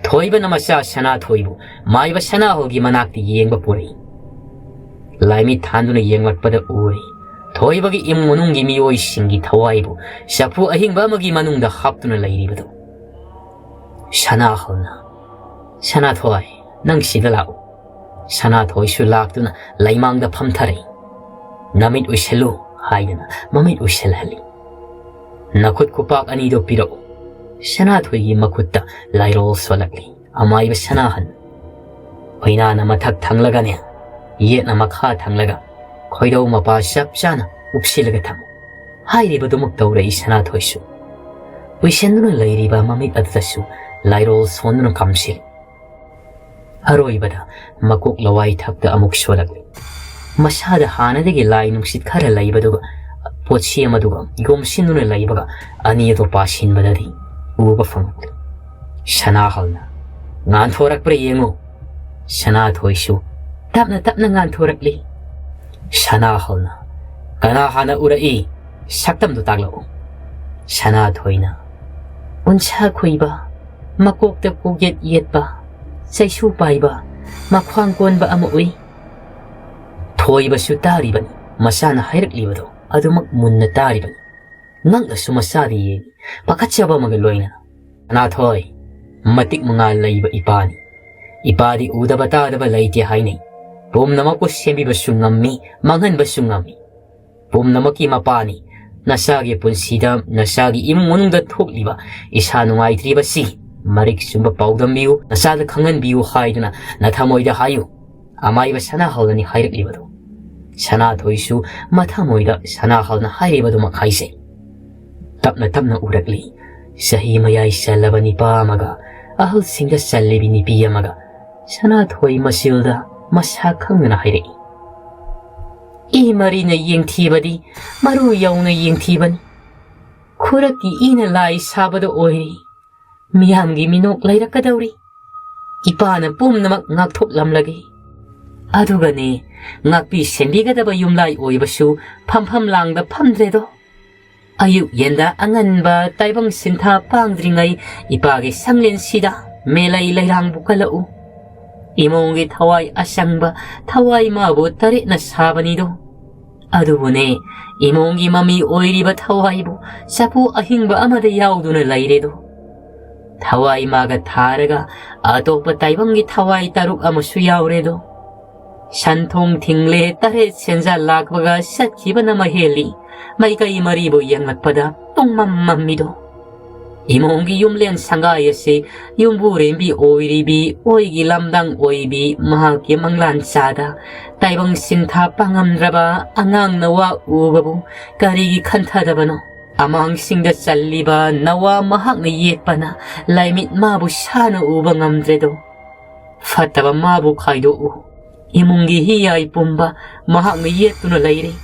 ꯊꯣꯏꯕꯅ ꯃꯆꯥ ꯁꯅꯥꯊꯣꯏꯕꯨ ꯃꯥꯏꯕ ꯁꯅꯥꯍꯣꯜꯒꯤ ꯃꯅꯥꯛꯇ ꯌꯦꯡꯕ ꯄꯨꯔꯛꯏ꯫ ꯂꯥꯏꯃꯤꯠ ꯊꯥꯟꯗꯨꯅ ꯌꯦꯡꯂꯛꯄꯗ ꯎꯔꯦ, ꯊꯣꯏꯕꯒꯤ ꯏꯃꯨꯡ ꯃꯅꯨꯡꯒꯤ ꯃꯤꯑꯣꯏꯁꯤꯡꯒꯤ ꯊꯋꯥꯏꯕꯨ ꯆꯐꯨ ꯑꯍꯤꯡꯕ ꯑꯃꯒꯤ ꯃꯅꯨꯡꯗ ꯍꯥꯞꯇꯨꯅ ꯂꯩꯔꯤꯕꯗꯨ꯫ ꯁꯅꯥꯍꯣꯜꯅ, "ꯁꯅꯥꯊꯣꯏ, ꯅꯪ ꯁꯤꯗ ꯂꯥꯛꯎ꯫" ꯁꯅꯥꯊꯣꯏꯁꯨ ꯂꯥꯛꯇꯨꯅ ꯂꯩꯃꯥꯡꯗ ꯐꯝꯊꯔꯛꯏ꯫ "ꯅꯃꯤꯠ ꯎꯏꯁꯜꯂꯨ" ꯍꯥꯏꯗꯅ ꯃꯃꯤꯠ ꯎꯏꯁꯜꯍꯜꯂꯤ꯫ "ꯅꯈꯨꯠ ꯈꯨꯄꯥꯛ ꯑꯅꯤꯗꯣ ꯄꯤꯔꯛꯎ꯫" ꯁꯅꯥꯊꯣꯏꯒꯤ ꯃꯈꯨꯠꯇ ꯂꯥꯏꯔꯣꯜ ꯁꯣꯜꯂꯛꯂꯤ꯫ ꯑꯃꯥꯏꯕ ꯁꯅꯥꯍꯟ, ꯍꯨꯏꯅꯥꯅ ꯃꯊꯛ ꯊꯪꯂꯒꯅꯦ, ꯌꯦꯠꯅ ꯃꯈꯥ ꯊꯪꯂꯒ, ꯈꯣꯏꯗꯧ ꯃꯄꯥ ꯆꯞ ꯆꯥꯅ ꯎꯞꯁꯤꯜꯂꯒ ꯊꯝꯃꯨ꯫ ꯍꯥꯏꯔꯤꯕꯗꯨꯃꯛ ꯇꯧꯔꯛꯏ ꯁꯅꯥꯊꯣꯏꯁꯨ꯫ ꯎꯏꯁꯟꯗꯨꯅ ꯂꯩꯔꯤꯕ ꯃꯃꯤꯠ ꯑꯗꯨꯗꯁꯨ ꯂꯥꯏꯔꯣꯜ ꯁꯣꯟꯗꯨꯅ ꯀꯥꯝꯁꯤꯜꯂꯤ꯫ ꯑꯔꯣꯏꯕꯗ ꯃꯀꯣꯛ ꯂꯋꯥꯏ ꯊꯛꯇ ꯑꯃꯨꯛ ꯁꯣꯜꯂꯛꯂꯤ꯫ ꯃꯁꯥꯗ ꯍꯥꯟꯅꯗꯒꯤ ꯂꯥꯏ ꯅꯨꯡꯁꯤꯠ ꯈꯔ ꯂꯩꯕꯗꯨꯒ ꯄꯣꯠꯁꯦꯝ ꯑꯗꯨꯒ ꯌꯣꯝꯁꯤꯟꯗꯨꯅ ꯂꯩꯕꯒ ꯑꯅꯤ ꯑꯗꯨ ꯄꯥꯁꯤꯟꯕꯗꯗꯤ ꯎꯕ ꯐꯪꯂꯛꯂꯤ꯫ ꯁꯅꯥꯍꯜꯅ, "ꯉꯥꯟꯊꯣꯔꯛꯄ꯭ꯔꯥ ꯌꯦꯡꯉꯨ꯫" ꯁꯅꯥꯊꯣꯏꯁꯨ ꯇꯞꯅ ꯇꯞꯅ ꯉꯥꯟꯊꯣꯔꯛꯂꯤ꯫ ꯁꯅꯥꯍꯜꯅ, "ꯀꯅꯥ ꯍꯥꯟꯅ ꯎꯔꯛꯏ? ꯁꯛꯇꯝꯗꯨ ꯇꯥꯛꯂꯛꯎ꯫" ꯁꯅꯥꯊꯣꯏꯅ, "ꯎꯟꯁꯥ ꯈꯨꯏꯕ, ꯃꯀꯣꯛꯇ ꯀꯣꯛꯌꯦꯠ ꯌꯦꯠꯄ, ꯆꯩꯁꯨ ꯄꯥꯏꯕ, ꯃꯈ꯭ꯋꯥꯡ ꯀꯣꯟꯕ ꯑꯃ ꯎꯏ꯫" ꯊꯣꯏꯕꯁꯨ ꯇꯥꯔꯤꯕꯅꯤ, ꯃꯆꯥꯅ ꯍꯥꯏꯔꯛꯂꯤꯕꯗꯣ ꯑꯗꯨꯃꯛ ꯃꯨꯟꯅ ꯇꯥꯔꯤꯕꯅꯤ꯫ ꯉꯛꯅꯁꯨ ꯃꯆꯥꯗ ꯌꯦꯡꯉꯤ, ꯄꯥꯈꯠꯆꯕ ꯑꯃꯒ ꯂꯣꯏꯅꯅ꯫ "ꯁꯅꯥꯊꯣꯏ, ꯃꯇꯤꯛ ꯃꯉꯥꯜ ꯂꯩꯕ ꯏꯄꯥꯅꯤ꯫ ꯏꯄꯥꯗꯤ ꯎꯗꯕ ꯇꯥꯗꯕ ꯂꯩꯇꯦ ꯍꯥꯏꯅꯩ꯫ ꯄꯨꯝꯅꯃꯛꯄꯨ ꯁꯦꯝꯕꯤꯕꯁꯨ ꯉꯝꯃꯤ, ꯃꯥꯡꯍꯟꯕꯁꯨ ꯉꯝꯃꯤ꯫ ꯄꯨꯝꯅꯃꯛꯀꯤ ꯃꯄꯥꯅꯤ꯫ ꯅꯆꯥꯒꯤ ꯄꯨꯟꯁꯤꯗ, ꯅꯆꯥꯒꯤ ꯏꯃꯨꯡ ꯃꯅꯨꯡꯗ ꯊꯣꯛꯂꯤꯕ ꯏꯁꯥ ꯅꯨꯡꯉꯥꯏꯇ꯭ꯔꯤꯕꯁꯤ ꯃꯔꯤꯛ ꯆꯨꯝꯕ ꯄꯥꯎꯗꯝꯕꯤꯌꯨ, ꯅꯆꯥꯗ ꯈꯪꯍꯟꯕꯤꯌꯨ ꯍꯥꯏꯗꯨꯅ ꯅꯊꯃꯣꯏꯗ ꯍꯥꯏꯌꯨ꯫" ꯑꯃꯥꯏꯕ ꯁꯅꯥꯍꯜꯅꯤ ꯍꯥꯏꯔꯛꯂꯤꯕꯗꯨ꯫ ꯁꯅꯥꯊꯣꯏꯁꯨ ꯃꯊꯃꯣꯏꯗ ꯁꯅꯥꯍꯜꯅ ꯍꯥꯏꯔꯤꯕꯗꯨꯃꯛ ꯍꯥꯏꯖꯩ꯫ ꯇꯞꯅ ꯇꯞꯅ ꯎꯔꯛꯂꯤ꯫ ꯆꯍꯤ ꯃꯌꯥꯏ ꯆꯜꯂꯕ ꯅꯤꯄꯥ ꯑꯃꯒ ꯑꯍꯜꯁꯤꯡꯗ ꯆꯜꯂꯤꯕꯤ ꯅꯨꯄꯤ ꯑꯃꯒ ꯁꯅꯥꯊꯣꯏ ꯃꯁꯤꯜꯗ ꯃꯁꯥ ꯈꯪꯗꯅ ꯍꯥꯏꯔꯛꯏ꯫ ꯏ ꯃꯔꯤꯅ ꯌꯦꯡꯊꯤꯕꯗꯤ ꯃꯔꯨ ꯌꯧꯅ ꯌꯦꯡꯊꯤꯕꯅꯤ꯫ ꯈꯨꯔꯛꯀꯤ ꯏꯅ ꯂꯥꯏ ꯁꯥꯕꯗ ꯑꯣꯏꯔꯤ꯫ ꯃꯤꯌꯥꯝꯒꯤ ꯃꯤꯅꯣꯛ ꯂꯩꯔꯛꯀꯗꯧꯔꯤ꯫ ꯏꯄꯥꯅ ꯄꯨꯝꯅꯃꯛ ꯉꯥꯛꯊꯣꯛꯂꯝꯂꯒꯦ꯫ ꯑꯗꯨꯒꯅꯦ, ꯉꯥꯛꯄꯤ ꯁꯦꯟꯕꯤꯒꯗꯕ ꯌꯨꯝꯂꯥꯏ ꯑꯣꯏꯕꯁꯨ ꯐꯝꯐꯝ ꯂꯥꯡꯗ ꯐꯝꯗ꯭ꯔꯦꯗꯣ꯫ ꯑꯌꯨꯛ ꯌꯦꯟꯗ ꯑꯉꯟꯕ ꯇꯥꯏꯕꯪ ꯁꯤꯟꯊꯥ ꯄꯥꯡꯗ꯭ꯔꯤꯉꯩ ꯏꯄꯥꯒꯤ ꯁꯪꯂꯦꯟꯁꯤꯗ ꯃꯦꯂꯩ ꯂꯩꯔꯥꯡꯕꯨ ꯀꯜꯂꯛꯎ꯫ ꯏꯃꯣꯡꯒꯤ ꯊꯋꯥꯏ ꯑꯁꯪꯕ ꯊꯋꯥꯏ ꯃꯥꯕꯨ ꯇꯔꯦꯠꯅ ꯁꯥꯕꯅꯤꯗꯣ꯫ ꯑꯗꯨꯕꯨꯅꯦ, ꯏꯃꯣꯡꯒꯤ ꯃꯃꯤ ꯑꯣꯏꯔꯤꯕ ꯊꯋꯥꯏꯕꯨ ꯆꯐꯨ ꯑꯍꯤꯡꯕ ꯑꯃꯗ ꯌꯥꯎꯗꯨꯅ ꯂꯩꯔꯦꯗꯣ꯫ ꯊꯋꯥꯏ ꯃꯥꯒ ꯊꯥꯔꯒ ꯑꯇꯣꯞꯄ ꯇꯥꯏꯕꯪꯒꯤ ꯊꯋꯥꯏ ꯇꯔꯨꯛ ꯑꯃꯁꯨ ꯌꯥꯎꯔꯦꯗꯣ꯫ ꯁꯟ ꯊꯣꯡ ꯊꯤꯡꯂꯦ, ꯇꯔꯦꯠ ꯁꯦꯟꯖꯥ ꯂꯥꯛꯄꯒ ꯆꯠꯈꯤꯕꯅ ꯃꯍꯦꯜꯂꯤ꯫ ꯃꯥꯏꯀꯩ ꯃꯔꯤꯕꯨ ꯌꯦꯡꯂꯛꯄꯗ ꯄꯨꯡꯃꯝ ꯃꯝꯃꯤꯗꯣ꯫ ꯏꯃꯣꯡꯒꯤ ꯌꯨꯝꯂꯦꯟ ꯁꯪꯒꯥꯏ ꯑꯁꯤ ꯌꯨꯝꯕꯨꯔꯦꯝꯕꯤ ꯑꯣꯏꯔꯤꯕꯤ ꯑꯣꯏꯒꯤ ꯂꯝꯗꯥꯡ ꯑꯣꯏꯕꯤ ꯃꯍꯥꯛꯀꯤ ꯃꯪꯂꯥꯟ ꯆꯥꯗ ꯇꯥꯏꯕꯪ ꯁꯤꯟꯊꯥ ꯄꯥꯡꯉꯝꯗ꯭ꯔꯕ ꯑꯉꯥꯡ ꯅꯋꯥ ꯎꯕꯕꯨ ꯀꯔꯤꯒꯤ ꯈꯟꯊꯗꯕꯅꯣ? ꯑꯃꯥꯡꯁꯤꯡꯗ ꯆꯜꯂꯤꯕ ꯅꯋꯥ ꯃꯍꯥꯛꯅ ꯌꯦꯠꯄꯅ ꯂꯥꯏꯃꯤꯠ ꯃꯥꯕꯨ ꯁꯥꯅ ꯎꯕ ꯉꯝꯗ꯭ꯔꯦꯗꯣ꯫ ꯐꯠꯇꯕ ꯃꯥꯕꯨ ꯈꯥꯏꯗꯣꯛꯎ꯫ ꯏꯃꯨꯡꯒꯤ ꯍꯤꯌꯥꯏ ꯄꯨꯝꯕ ꯃꯍꯥꯛꯅ ꯌꯦꯠꯇꯨꯅ ꯂꯩꯔꯤ꯫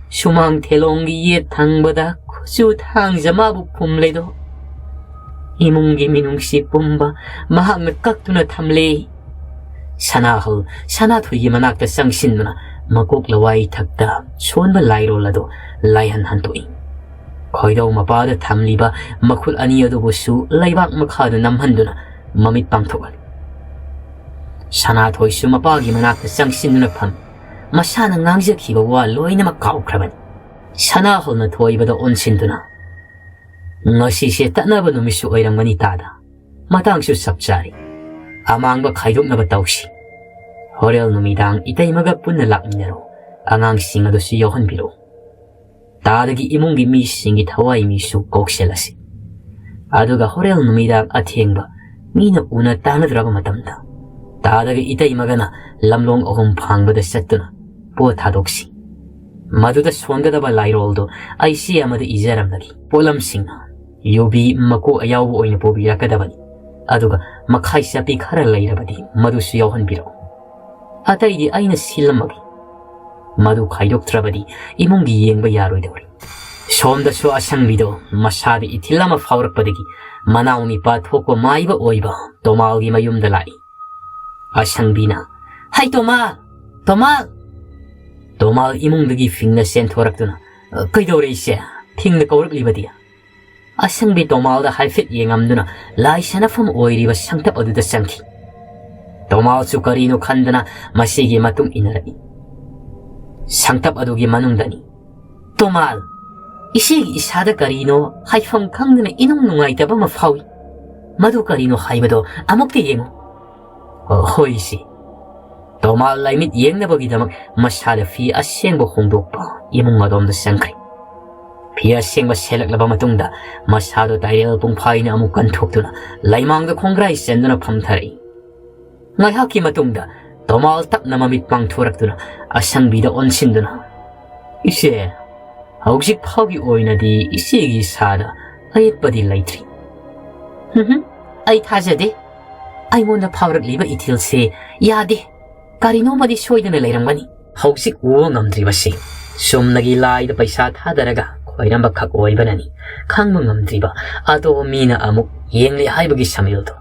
ꯁꯨꯃꯥꯡ ꯊꯦꯂꯣꯡꯒꯤ ꯌꯦꯠ ꯊꯪꯕꯗ ꯈꯨꯠꯁꯨ ꯊꯥꯡꯖ ꯃꯥꯕꯨ ꯈꯨꯝꯂꯦꯗꯣ꯫ ꯏꯃꯨꯡꯒꯤ ꯃꯤꯅꯨꯡꯁꯤ ꯄꯨꯝꯕ ꯃꯍꯥꯛꯅ ꯀꯛꯇꯨꯅ ꯊꯝꯂꯦ꯫ ꯁꯅꯥꯍꯜ ꯁꯅꯥꯊꯣꯏꯒꯤ ꯃꯅꯥꯛꯇ ꯆꯪꯁꯤꯟꯗꯨꯅ ꯃꯀꯣꯛ ꯂꯋꯥꯏ ꯊꯛꯇ ꯁꯣꯟꯕ ꯂꯥꯏꯔꯣꯜ ꯑꯗꯨ ꯂꯥꯏꯍꯟ ꯍꯟꯗꯣꯛꯏ꯫ ꯈꯣꯏꯗꯧ ꯃꯄꯥꯗ ꯊꯝꯂꯤꯕ ꯃꯈꯨꯠ ꯑꯅꯤ ꯑꯗꯨꯕꯨꯁꯨ ꯂꯩꯕꯥꯛ ꯃꯈꯥꯗ ꯅꯝꯍꯟꯗꯨꯅ ꯃꯃꯤꯠ ꯄꯥꯡꯊꯣꯛꯍꯜꯂꯤ꯫ ꯁꯅꯥꯊꯣꯏꯁꯨ ꯃꯄꯥꯒꯤ ꯃꯅꯥꯛꯇ ꯆꯪꯁꯤꯟꯗꯨꯅ ꯐꯝꯃꯤ꯫ ꯃꯁꯥꯅ ꯉꯥꯡꯖꯈꯤꯕ ꯋꯥ ꯂꯣꯏꯅꯃꯛ ꯀꯥꯎꯈ꯭ꯔꯕꯅꯤ꯫ ꯁꯅꯥꯍꯜꯅ ꯊꯣꯏꯕꯗ ꯑꯣꯟꯁꯤꯟꯗꯨꯅ, "ꯉꯁꯤꯁꯦ ꯇꯠꯅꯕ ꯅꯨꯃꯤꯠꯁꯨ ꯑꯣꯏꯔꯝꯒꯅꯤ ꯇꯥꯗ꯫ ꯃꯇꯥꯡꯁꯨ ꯆꯞ ꯆꯥꯔꯤ꯫ ꯑꯃꯥꯡꯕ ꯈꯥꯏꯗꯣꯛꯅꯕ ꯇꯧꯁꯤ꯫ ꯍꯣꯔꯦꯜ ꯅꯨꯃꯤꯗꯥꯡ ꯏꯇꯩꯃꯒ ꯄꯨꯟꯅ ꯂꯥꯛꯃꯤꯟꯅꯔꯣ꯫ ꯑꯉꯥꯡꯁꯤꯡ ꯑꯗꯨꯁꯨ ꯌꯥꯎꯍꯟꯕꯤꯔꯛꯎ꯫ ꯇꯥꯗꯒꯤ ꯏꯃꯨꯡꯒꯤ ꯃꯤꯁꯤꯡꯒꯤ ꯊꯋꯥꯏ ꯃꯤꯁꯨ ꯀꯧꯁꯤꯜꯂꯁꯤ꯫ ꯑꯗꯨꯒ ꯍꯣꯔꯦꯜ ꯅꯨꯃꯤꯗꯥꯡ ꯑꯊꯦꯡꯕ ꯃꯤꯅ ꯎꯅ ꯇꯥꯅꯗ꯭ꯔꯕ ꯃꯇꯝꯗ ꯇꯥꯗꯒꯤ ꯏꯇꯩꯃꯒꯅ ꯂꯝꯂꯣꯡ ꯑꯍꯨꯝ ꯐꯥꯡꯕꯗ ꯆꯠꯇꯨꯅ ꯄꯣꯠ ꯊꯥꯗꯣꯛꯁꯤ꯫ ꯃꯗꯨꯗ ꯁꯣꯟꯒꯗꯕ ꯂꯥꯏꯔꯣꯜꯗꯨ ꯑꯩ ꯆꯦ ꯑꯃꯗ ꯏꯖꯔꯝꯂꯒꯦ꯫ ꯄꯣꯠꯂꯝꯁꯤꯡꯅ ꯌꯨꯕꯤ ꯃꯀꯨ ꯑꯌꯥꯎꯕ ꯑꯣꯏꯅ ꯄꯨꯕꯤꯔꯛꯀꯗꯕꯅꯤ꯫ ꯑꯗꯨꯒ ꯃꯈꯥꯏ ꯆꯞꯄꯤ ꯈꯔ ꯂꯩꯔꯕꯗꯤ ꯃꯗꯨꯁꯨ ꯌꯥꯎꯍꯟꯕꯤꯔꯛꯎ꯫ ꯑꯇꯩꯗꯤ ꯑꯩꯅ ꯁꯤꯜꯂꯝꯃꯒꯦ꯫ ꯃꯗꯨ ꯈꯥꯏꯗꯣꯛꯇ꯭ꯔꯕꯗꯤ ꯏꯃꯨꯡꯒꯤ ꯌꯦꯡꯕ ꯌꯥꯔꯣꯏꯗꯧꯔꯤ꯫ ꯁꯣꯝꯗꯁꯨ ꯑꯁꯪꯕꯤꯗꯣ ꯃꯁꯥꯗ ꯏꯊꯤꯜ ꯑꯃ ꯐꯥꯎꯔꯛꯄꯗꯒꯤ ꯃꯅꯥꯎ ꯅꯤꯄꯥ ꯊꯣꯛꯄ ꯃꯥꯏꯕ ꯑꯣꯏꯕ ꯇꯣꯃꯥꯜꯒꯤ ꯃꯌꯨꯝꯗ ꯂꯥꯛꯏ꯫ ꯑꯁꯪꯕꯤꯅ, "ꯍꯩ ꯇꯣꯃꯥꯜ! ꯇꯣꯃꯥꯜ!" ꯇꯣꯃꯥꯜ ꯏꯃꯨꯡꯗꯒꯤ ꯐꯤꯡꯅ ꯆꯦꯟꯊꯣꯔꯛꯇꯨꯅ, "ꯀꯩꯗꯧꯔꯦ ꯏꯆꯦ? ꯐꯤꯡꯅ ꯀꯧꯔꯛꯂꯤꯕꯗꯤ?" ꯑꯁꯪꯕꯤ ꯇꯣꯃꯥꯜꯗ ꯍꯥꯏꯐꯦꯠ ꯌꯦꯡꯉꯝꯗꯨꯅ ꯂꯥꯏ ꯁꯥꯟꯅꯐꯝ ꯑꯣꯏꯔꯤꯕ ꯁꯪꯇꯞ ꯑꯗꯨꯗ ꯆꯪꯈꯤ꯫ ꯇꯣꯃꯥꯜꯁꯨ ꯀꯔꯤꯅꯣ ꯈꯟꯗꯅ ꯃꯁꯤꯒꯤ ꯃꯇꯨꯡ ꯏꯟꯅꯔꯛꯏ꯫ ꯁꯪꯇꯞ ꯑꯗꯨꯒꯤ ꯃꯅꯨꯡꯗꯅꯤ꯫ "ꯇꯣꯃꯥꯜ, ꯏꯆꯦꯒꯤ ꯏꯁꯥꯗ ꯀꯔꯤꯅꯣ ꯍꯥꯏꯐꯝ ꯈꯪꯗꯅ ꯏꯅꯨꯡ ꯅꯨꯡꯉꯥꯏꯇꯕ ꯑꯃ ꯐꯥꯎꯏ꯫ ꯃꯗꯨ ꯀꯔꯤꯅꯣ ꯍꯥꯏꯕꯗꯣ ꯑꯃꯨꯛꯇ ꯌꯦꯡꯉꯨ꯫" "ꯍꯣꯏ ꯏꯆꯦ꯫" ꯇꯣꯃꯥꯜ ꯂꯥꯏꯃꯤꯠ ꯌꯦꯡꯅꯕꯒꯤꯗꯃꯛ ꯃꯁꯥꯗ ꯐꯤ ꯑꯁꯦꯡꯕ ꯍꯣꯡꯗꯣꯛꯄ ꯏꯃꯨꯡ ꯑꯗꯣꯝꯗ ꯆꯪꯈ꯭ꯔꯦ꯫ ꯐꯤ ꯑꯁꯦꯡꯕ ꯁꯦꯠꯂꯛꯂꯕ ꯃꯇꯨꯡꯗ ꯃꯁꯥꯗꯣ ꯇꯥꯏꯔꯦꯜ ꯄꯨꯡꯐꯥꯏꯅ ꯑꯃꯨꯛ ꯀꯟꯊꯣꯛꯇꯨꯅ ꯂꯩꯃꯥꯡꯗ ꯈꯣꯡꯒ꯭ꯔꯥꯏ ꯆꯟꯗꯨꯅ ꯐꯝꯊꯔꯛꯏ꯫ ꯉꯥꯏꯍꯥꯛꯀꯤ ꯃꯇꯨꯡꯗ ꯇꯣꯃꯥꯜ ꯇꯞꯅ ꯃꯃꯤꯠ ꯄꯥꯡꯊꯣꯔꯛꯇꯨꯅ ꯑꯁꯪꯕꯤꯗ ꯑꯣꯟꯁꯤꯟꯗꯨꯅ, "ꯏꯆꯦ, ꯍꯧꯖꯤꯛ ꯐꯥꯎꯒꯤ ꯑꯣꯏꯅꯗꯤ ꯏꯆꯦꯒꯤ ꯏꯁꯥꯗ ꯑꯌꯦꯠꯄꯗꯤ ꯂꯩꯇ꯭ꯔꯤ꯫" "ꯍꯨꯝ, ꯑꯩ ꯊꯥꯖꯗꯦ꯫ ꯑꯩꯉꯣꯟꯗ ꯐꯥꯎꯔꯛꯂꯤꯕ ꯏꯊꯤꯜꯁꯦ ꯌꯥꯗꯦ꯫ ꯀꯔꯤꯅꯣꯃꯗꯤ ꯁꯣꯏꯗꯅ ꯂꯩꯔꯝꯒꯅꯤ꯫" ꯍꯧꯖꯤꯛ ꯎꯕ ꯉꯝꯗ꯭ꯔꯤꯕꯁꯤ ꯆꯨꯝꯅꯒꯤ ꯂꯥꯏꯗ ꯄꯩꯁꯥ ꯊꯥꯗꯔꯒ ꯈꯣꯏꯔꯝꯕ ꯈꯛ ꯑꯣꯏꯕꯅꯅꯤ꯫ ꯈꯪꯕ ꯉꯝꯗ꯭ꯔꯤꯕ ꯑꯇꯣꯞꯄ ꯃꯤꯅ ꯑꯃꯨꯛ ꯌꯦꯡꯂꯦ ꯍꯥꯏꯕꯒꯤ ꯁꯃꯤꯜꯗꯣ꯫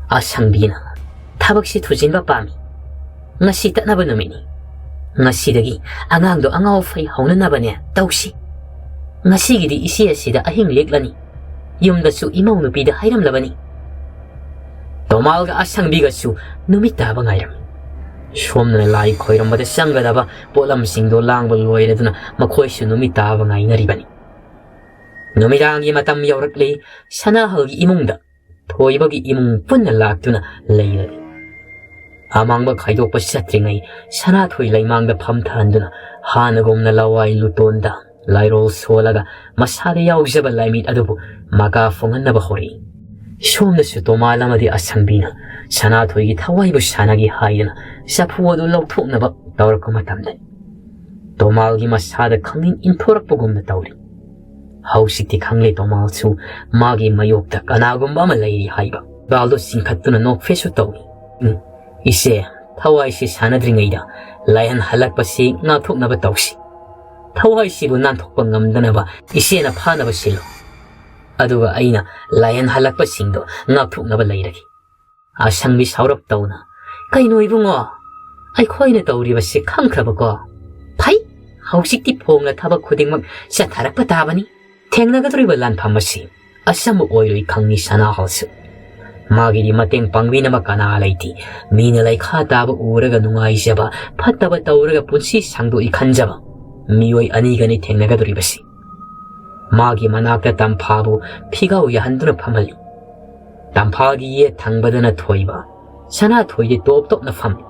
ꯑꯁꯪꯕꯤꯅ, "ꯊꯕꯛꯁꯤ ꯊꯨꯖꯤꯟꯕ ꯄꯥꯝꯃꯤ꯫ ꯉꯁꯤ ꯇꯠꯅꯕ ꯅꯨꯃꯤꯠꯅꯤ꯫ ꯉꯁꯤꯗꯒꯤ ꯑꯉꯥꯡꯗꯣ ꯑꯉꯥꯎ ꯐꯩ ꯍꯧꯅꯅꯕꯅꯦ ꯇꯧꯁꯤ꯫ ꯉꯁꯤꯒꯤꯗꯤ ꯏꯆꯦ ꯑꯁꯤꯗ ꯑꯍꯤꯡ ꯂꯦꯛꯂꯅꯤ꯫ ꯌꯨꯝꯗꯁꯨ ꯏꯃꯧ ꯅꯨꯄꯤꯗ ꯍꯥꯏꯔꯝꯂꯕꯅꯤ꯫" ꯇꯣꯃꯥꯜꯒ ꯑꯁꯪꯕꯤꯒꯁꯨ ꯅꯨꯃꯤꯠ ꯇꯥꯕ ꯉꯥꯏꯔꯝꯃꯤ꯫ ꯁꯣꯝꯗꯅ ꯂꯥꯏ ꯈꯣꯏꯔꯝꯕꯗ ꯆꯪꯒꯗꯕ ꯄꯣꯠꯂꯝꯁꯤꯡꯗꯣ ꯂꯥꯡꯕ ꯂꯣꯏꯔꯗꯨꯅ ꯃꯈꯣꯏꯁꯨ ꯅꯨꯃꯤꯠ ꯇꯥꯕ ꯉꯥꯏꯅꯔꯤꯕꯅꯤ꯫ ꯅꯨꯃꯤꯗꯥꯡꯒꯤ ꯃꯇꯝ ꯌꯧꯔꯛꯂꯤ꯫ ꯁꯅꯥꯍꯜꯒꯤ ꯏꯃꯨꯡꯗ ꯊꯣꯏꯕꯒꯤ ꯏꯃꯨꯡ ꯄꯨꯟꯅ ꯂꯥꯛꯇꯨꯅ ꯂꯩꯔꯦ꯫ ꯑꯃꯥꯡꯕ ꯈꯥꯏꯗꯣꯛꯄ ꯆꯠꯇ꯭ꯔꯤꯉꯩ ꯁꯅꯥꯊꯣꯏ ꯂꯩꯃꯥꯡꯗ ꯐꯝꯊꯍꯟꯗꯨꯅ ꯍꯥꯟꯅꯒꯨꯝꯅ ꯂꯋꯥꯏ ꯂꯨꯇꯣꯟꯗ ꯂꯥꯏꯔꯣꯜ ꯁꯣꯜꯂꯒ ꯃꯁꯥꯗ ꯌꯥꯎꯖꯕ ꯂꯥꯏꯃꯤꯠ ꯑꯗꯨꯕꯨ ꯃꯀꯥ ꯐꯣꯡꯍꯟꯅꯕ ꯍꯧꯔꯛꯏ꯫ ꯁꯣꯝꯗꯁꯨ ꯇꯣꯃꯥꯜ ꯑꯃꯗꯤ ꯑꯁꯪꯕꯤꯅ ꯁꯅꯥꯊꯣꯏꯒꯤ ꯊꯋꯥꯏꯕꯨ ꯁꯥꯟꯅꯒꯦ ꯍꯥꯏꯗꯅ ꯆꯐꯨ ꯑꯗꯨ ꯂꯧꯊꯣꯛꯅꯕ ꯇꯧꯔꯛꯄ ꯃꯇꯝꯗ ꯇꯣꯃꯥꯜꯒꯤ ꯃꯁꯥꯗ ꯈꯪꯅꯤꯡ ꯏꯟꯊꯣꯔꯛꯄꯒꯨꯝꯅ ꯇꯧꯔꯤ꯫ ꯍꯧꯖꯤꯛꯇꯤ ꯈꯪꯂꯦ ꯇꯣꯃꯥꯜꯁꯨ ꯃꯥꯒꯤ ꯃꯌꯣꯛꯇ ꯀꯅꯥꯒꯨꯝꯕ ꯑꯃ ꯂꯩꯔꯤ ꯍꯥꯏꯕ꯫ ꯒꯥꯜꯗꯣ ꯆꯤꯡꯈꯠꯇꯨꯅ ꯅꯣꯛꯐꯦꯠꯁꯨ ꯇꯧꯏ꯫ "ꯎꯝ, ꯏꯆꯦ, ꯊꯋꯥꯏꯁꯤ ꯁꯥꯟꯅꯗ꯭ꯔꯤꯉꯩꯗ ꯂꯥꯏꯍꯟ ꯍꯜꯂꯛꯄꯁꯤ ꯉꯥꯛꯊꯣꯛꯅꯕ ꯇꯧꯁꯤ꯫ ꯊꯋꯥꯏꯁꯤꯕꯨ ꯅꯥꯟꯊꯣꯛꯄ ꯉꯝꯗꯅꯕ ꯏꯆꯦꯅ ꯐꯥꯅꯕ ꯁꯤꯜꯂꯨ꯫ ꯑꯗꯨꯒ ꯑꯩꯅ ꯂꯥꯏꯍꯟ ꯍꯜꯂꯛꯄꯁꯤꯡꯗꯣ ꯉꯥꯛꯊꯣꯛꯅꯕ ꯂꯩꯔꯒꯦ꯫ ꯑꯁꯪꯕꯤ ꯁꯥꯎꯔꯞ ꯇꯧꯅ, "ꯀꯩꯅꯣ ꯏꯕꯨꯡꯉꯣ? ꯑꯩꯈꯣꯏꯅ ꯇꯧꯔꯤꯕꯁꯤ ꯈꯪꯈ꯭ꯔꯕꯀꯣ? ꯐꯩ, ꯍꯧꯖꯤꯛꯇꯤ ꯐꯣꯡꯅ ꯊꯕꯛ ꯈꯨꯗꯤꯡꯃꯛ ꯆꯠꯊꯔꯛꯄ ꯇꯥꯕꯅꯤ꯫ ꯊꯦꯡꯅꯒꯗꯧꯔꯤꯕ ꯂꯥꯟꯐꯝ ꯑꯁꯤ ꯑꯆꯝꯕ ꯑꯣꯏꯔꯣꯏ ꯈꯪꯉꯤ ꯁꯅꯥꯍꯜꯁꯨ꯫ ꯃꯥꯒꯤꯗꯤ ꯃꯇꯦꯡ ꯄꯥꯡꯕꯤꯅꯕ ꯀꯅꯥ ꯂꯩꯇꯦ꯫ ꯃꯤꯅ ꯂꯩꯈꯥ ꯇꯥꯕ ꯎꯔꯒ ꯅꯨꯡꯉꯥꯏꯖꯕ, ꯐꯠꯇꯕ ꯇꯧꯔꯒ ꯄꯨꯟꯁꯤ ꯁꯥꯡꯗꯣꯛꯏ ꯈꯟꯖꯕ ꯃꯤꯑꯣꯏ ꯑꯅꯤꯒꯅꯤ ꯊꯦꯡꯅꯒꯗꯧꯔꯤꯕꯁꯤ꯫" ꯃꯥꯒꯤ ꯃꯅꯥꯛꯇ ꯇꯝꯐꯥꯕꯨ ꯐꯤꯒꯥꯎ ꯌꯥꯍꯟꯗꯨꯅ ꯐꯝꯍꯜꯂꯤ꯫ ꯇꯝꯐꯥꯒꯤ ꯌꯦꯠ ꯊꯪꯕꯗꯅ ꯊꯣꯏꯕ, ꯁꯅꯥꯊꯣꯏꯗꯤ ꯇꯣꯞ ꯇꯣꯞꯅ ꯐꯝꯃꯤ꯫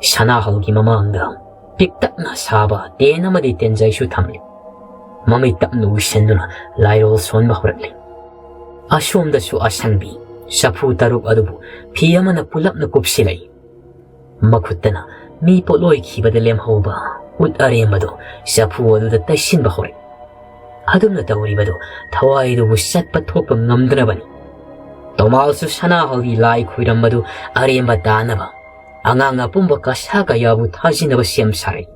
ꯁꯅꯥꯍꯜꯒꯤ ꯃꯃꯥꯡꯗ ꯄꯤꯛꯇꯛꯅ ꯁꯥꯕ ꯇꯦꯟ ꯑꯃꯗꯤ ꯇꯦꯟꯖꯩꯁꯨ ꯊꯝꯂꯤ꯫ ꯃꯃꯤꯠ ꯇꯞꯅ ꯎꯏꯁꯤꯟꯗꯨꯅ ꯂꯥꯏꯔꯣꯜ ꯁꯣꯟꯕ ꯍꯧꯔꯛꯂꯤ꯫ ꯑꯁꯣꯝꯗꯁꯨ ꯑꯁꯪꯕꯤ ꯆꯐꯨ ꯇꯔꯨꯛ ꯑꯗꯨꯕꯨ ꯐꯤ ꯑꯃꯅ ꯄꯨꯂꯞꯅ ꯀꯨꯞꯁꯤꯜꯂꯛꯏ꯫ ꯃꯈꯨꯠꯇꯅ ꯃꯤ ꯄꯣꯠꯂꯣꯏꯈꯤꯕꯗ ꯂꯦꯝꯍꯧꯕ ꯎꯠ ꯑꯔꯦꯝꯕꯗꯨ ꯆꯐꯨ ꯑꯗꯨꯗ ꯇꯩꯁꯤꯟꯕ ꯍꯧꯔꯛꯏ꯫ ꯑꯗꯨꯝꯅ ꯇꯧꯔꯤꯕꯗꯨ ꯊꯋꯥꯏꯗꯨꯕꯨ ꯆꯠꯄ ꯊꯣꯛꯄ ꯉꯝꯗꯅꯕꯅꯤ꯫ ꯇꯣꯃꯥꯜꯁꯨ ꯁꯅꯥꯍꯜꯒꯤ ꯂꯥꯏ ꯈꯨꯔꯝꯕꯗꯨ ꯑꯔꯦꯝꯕ ꯇꯥꯅꯕ ꯑꯉꯥꯡ ꯑꯄꯨꯝꯕ ꯀꯁꯥ ꯀꯌꯥꯕꯨ ꯊꯥꯖꯤꯟꯅꯕ ꯁꯦꯝ ꯁꯥꯔꯛꯏ꯫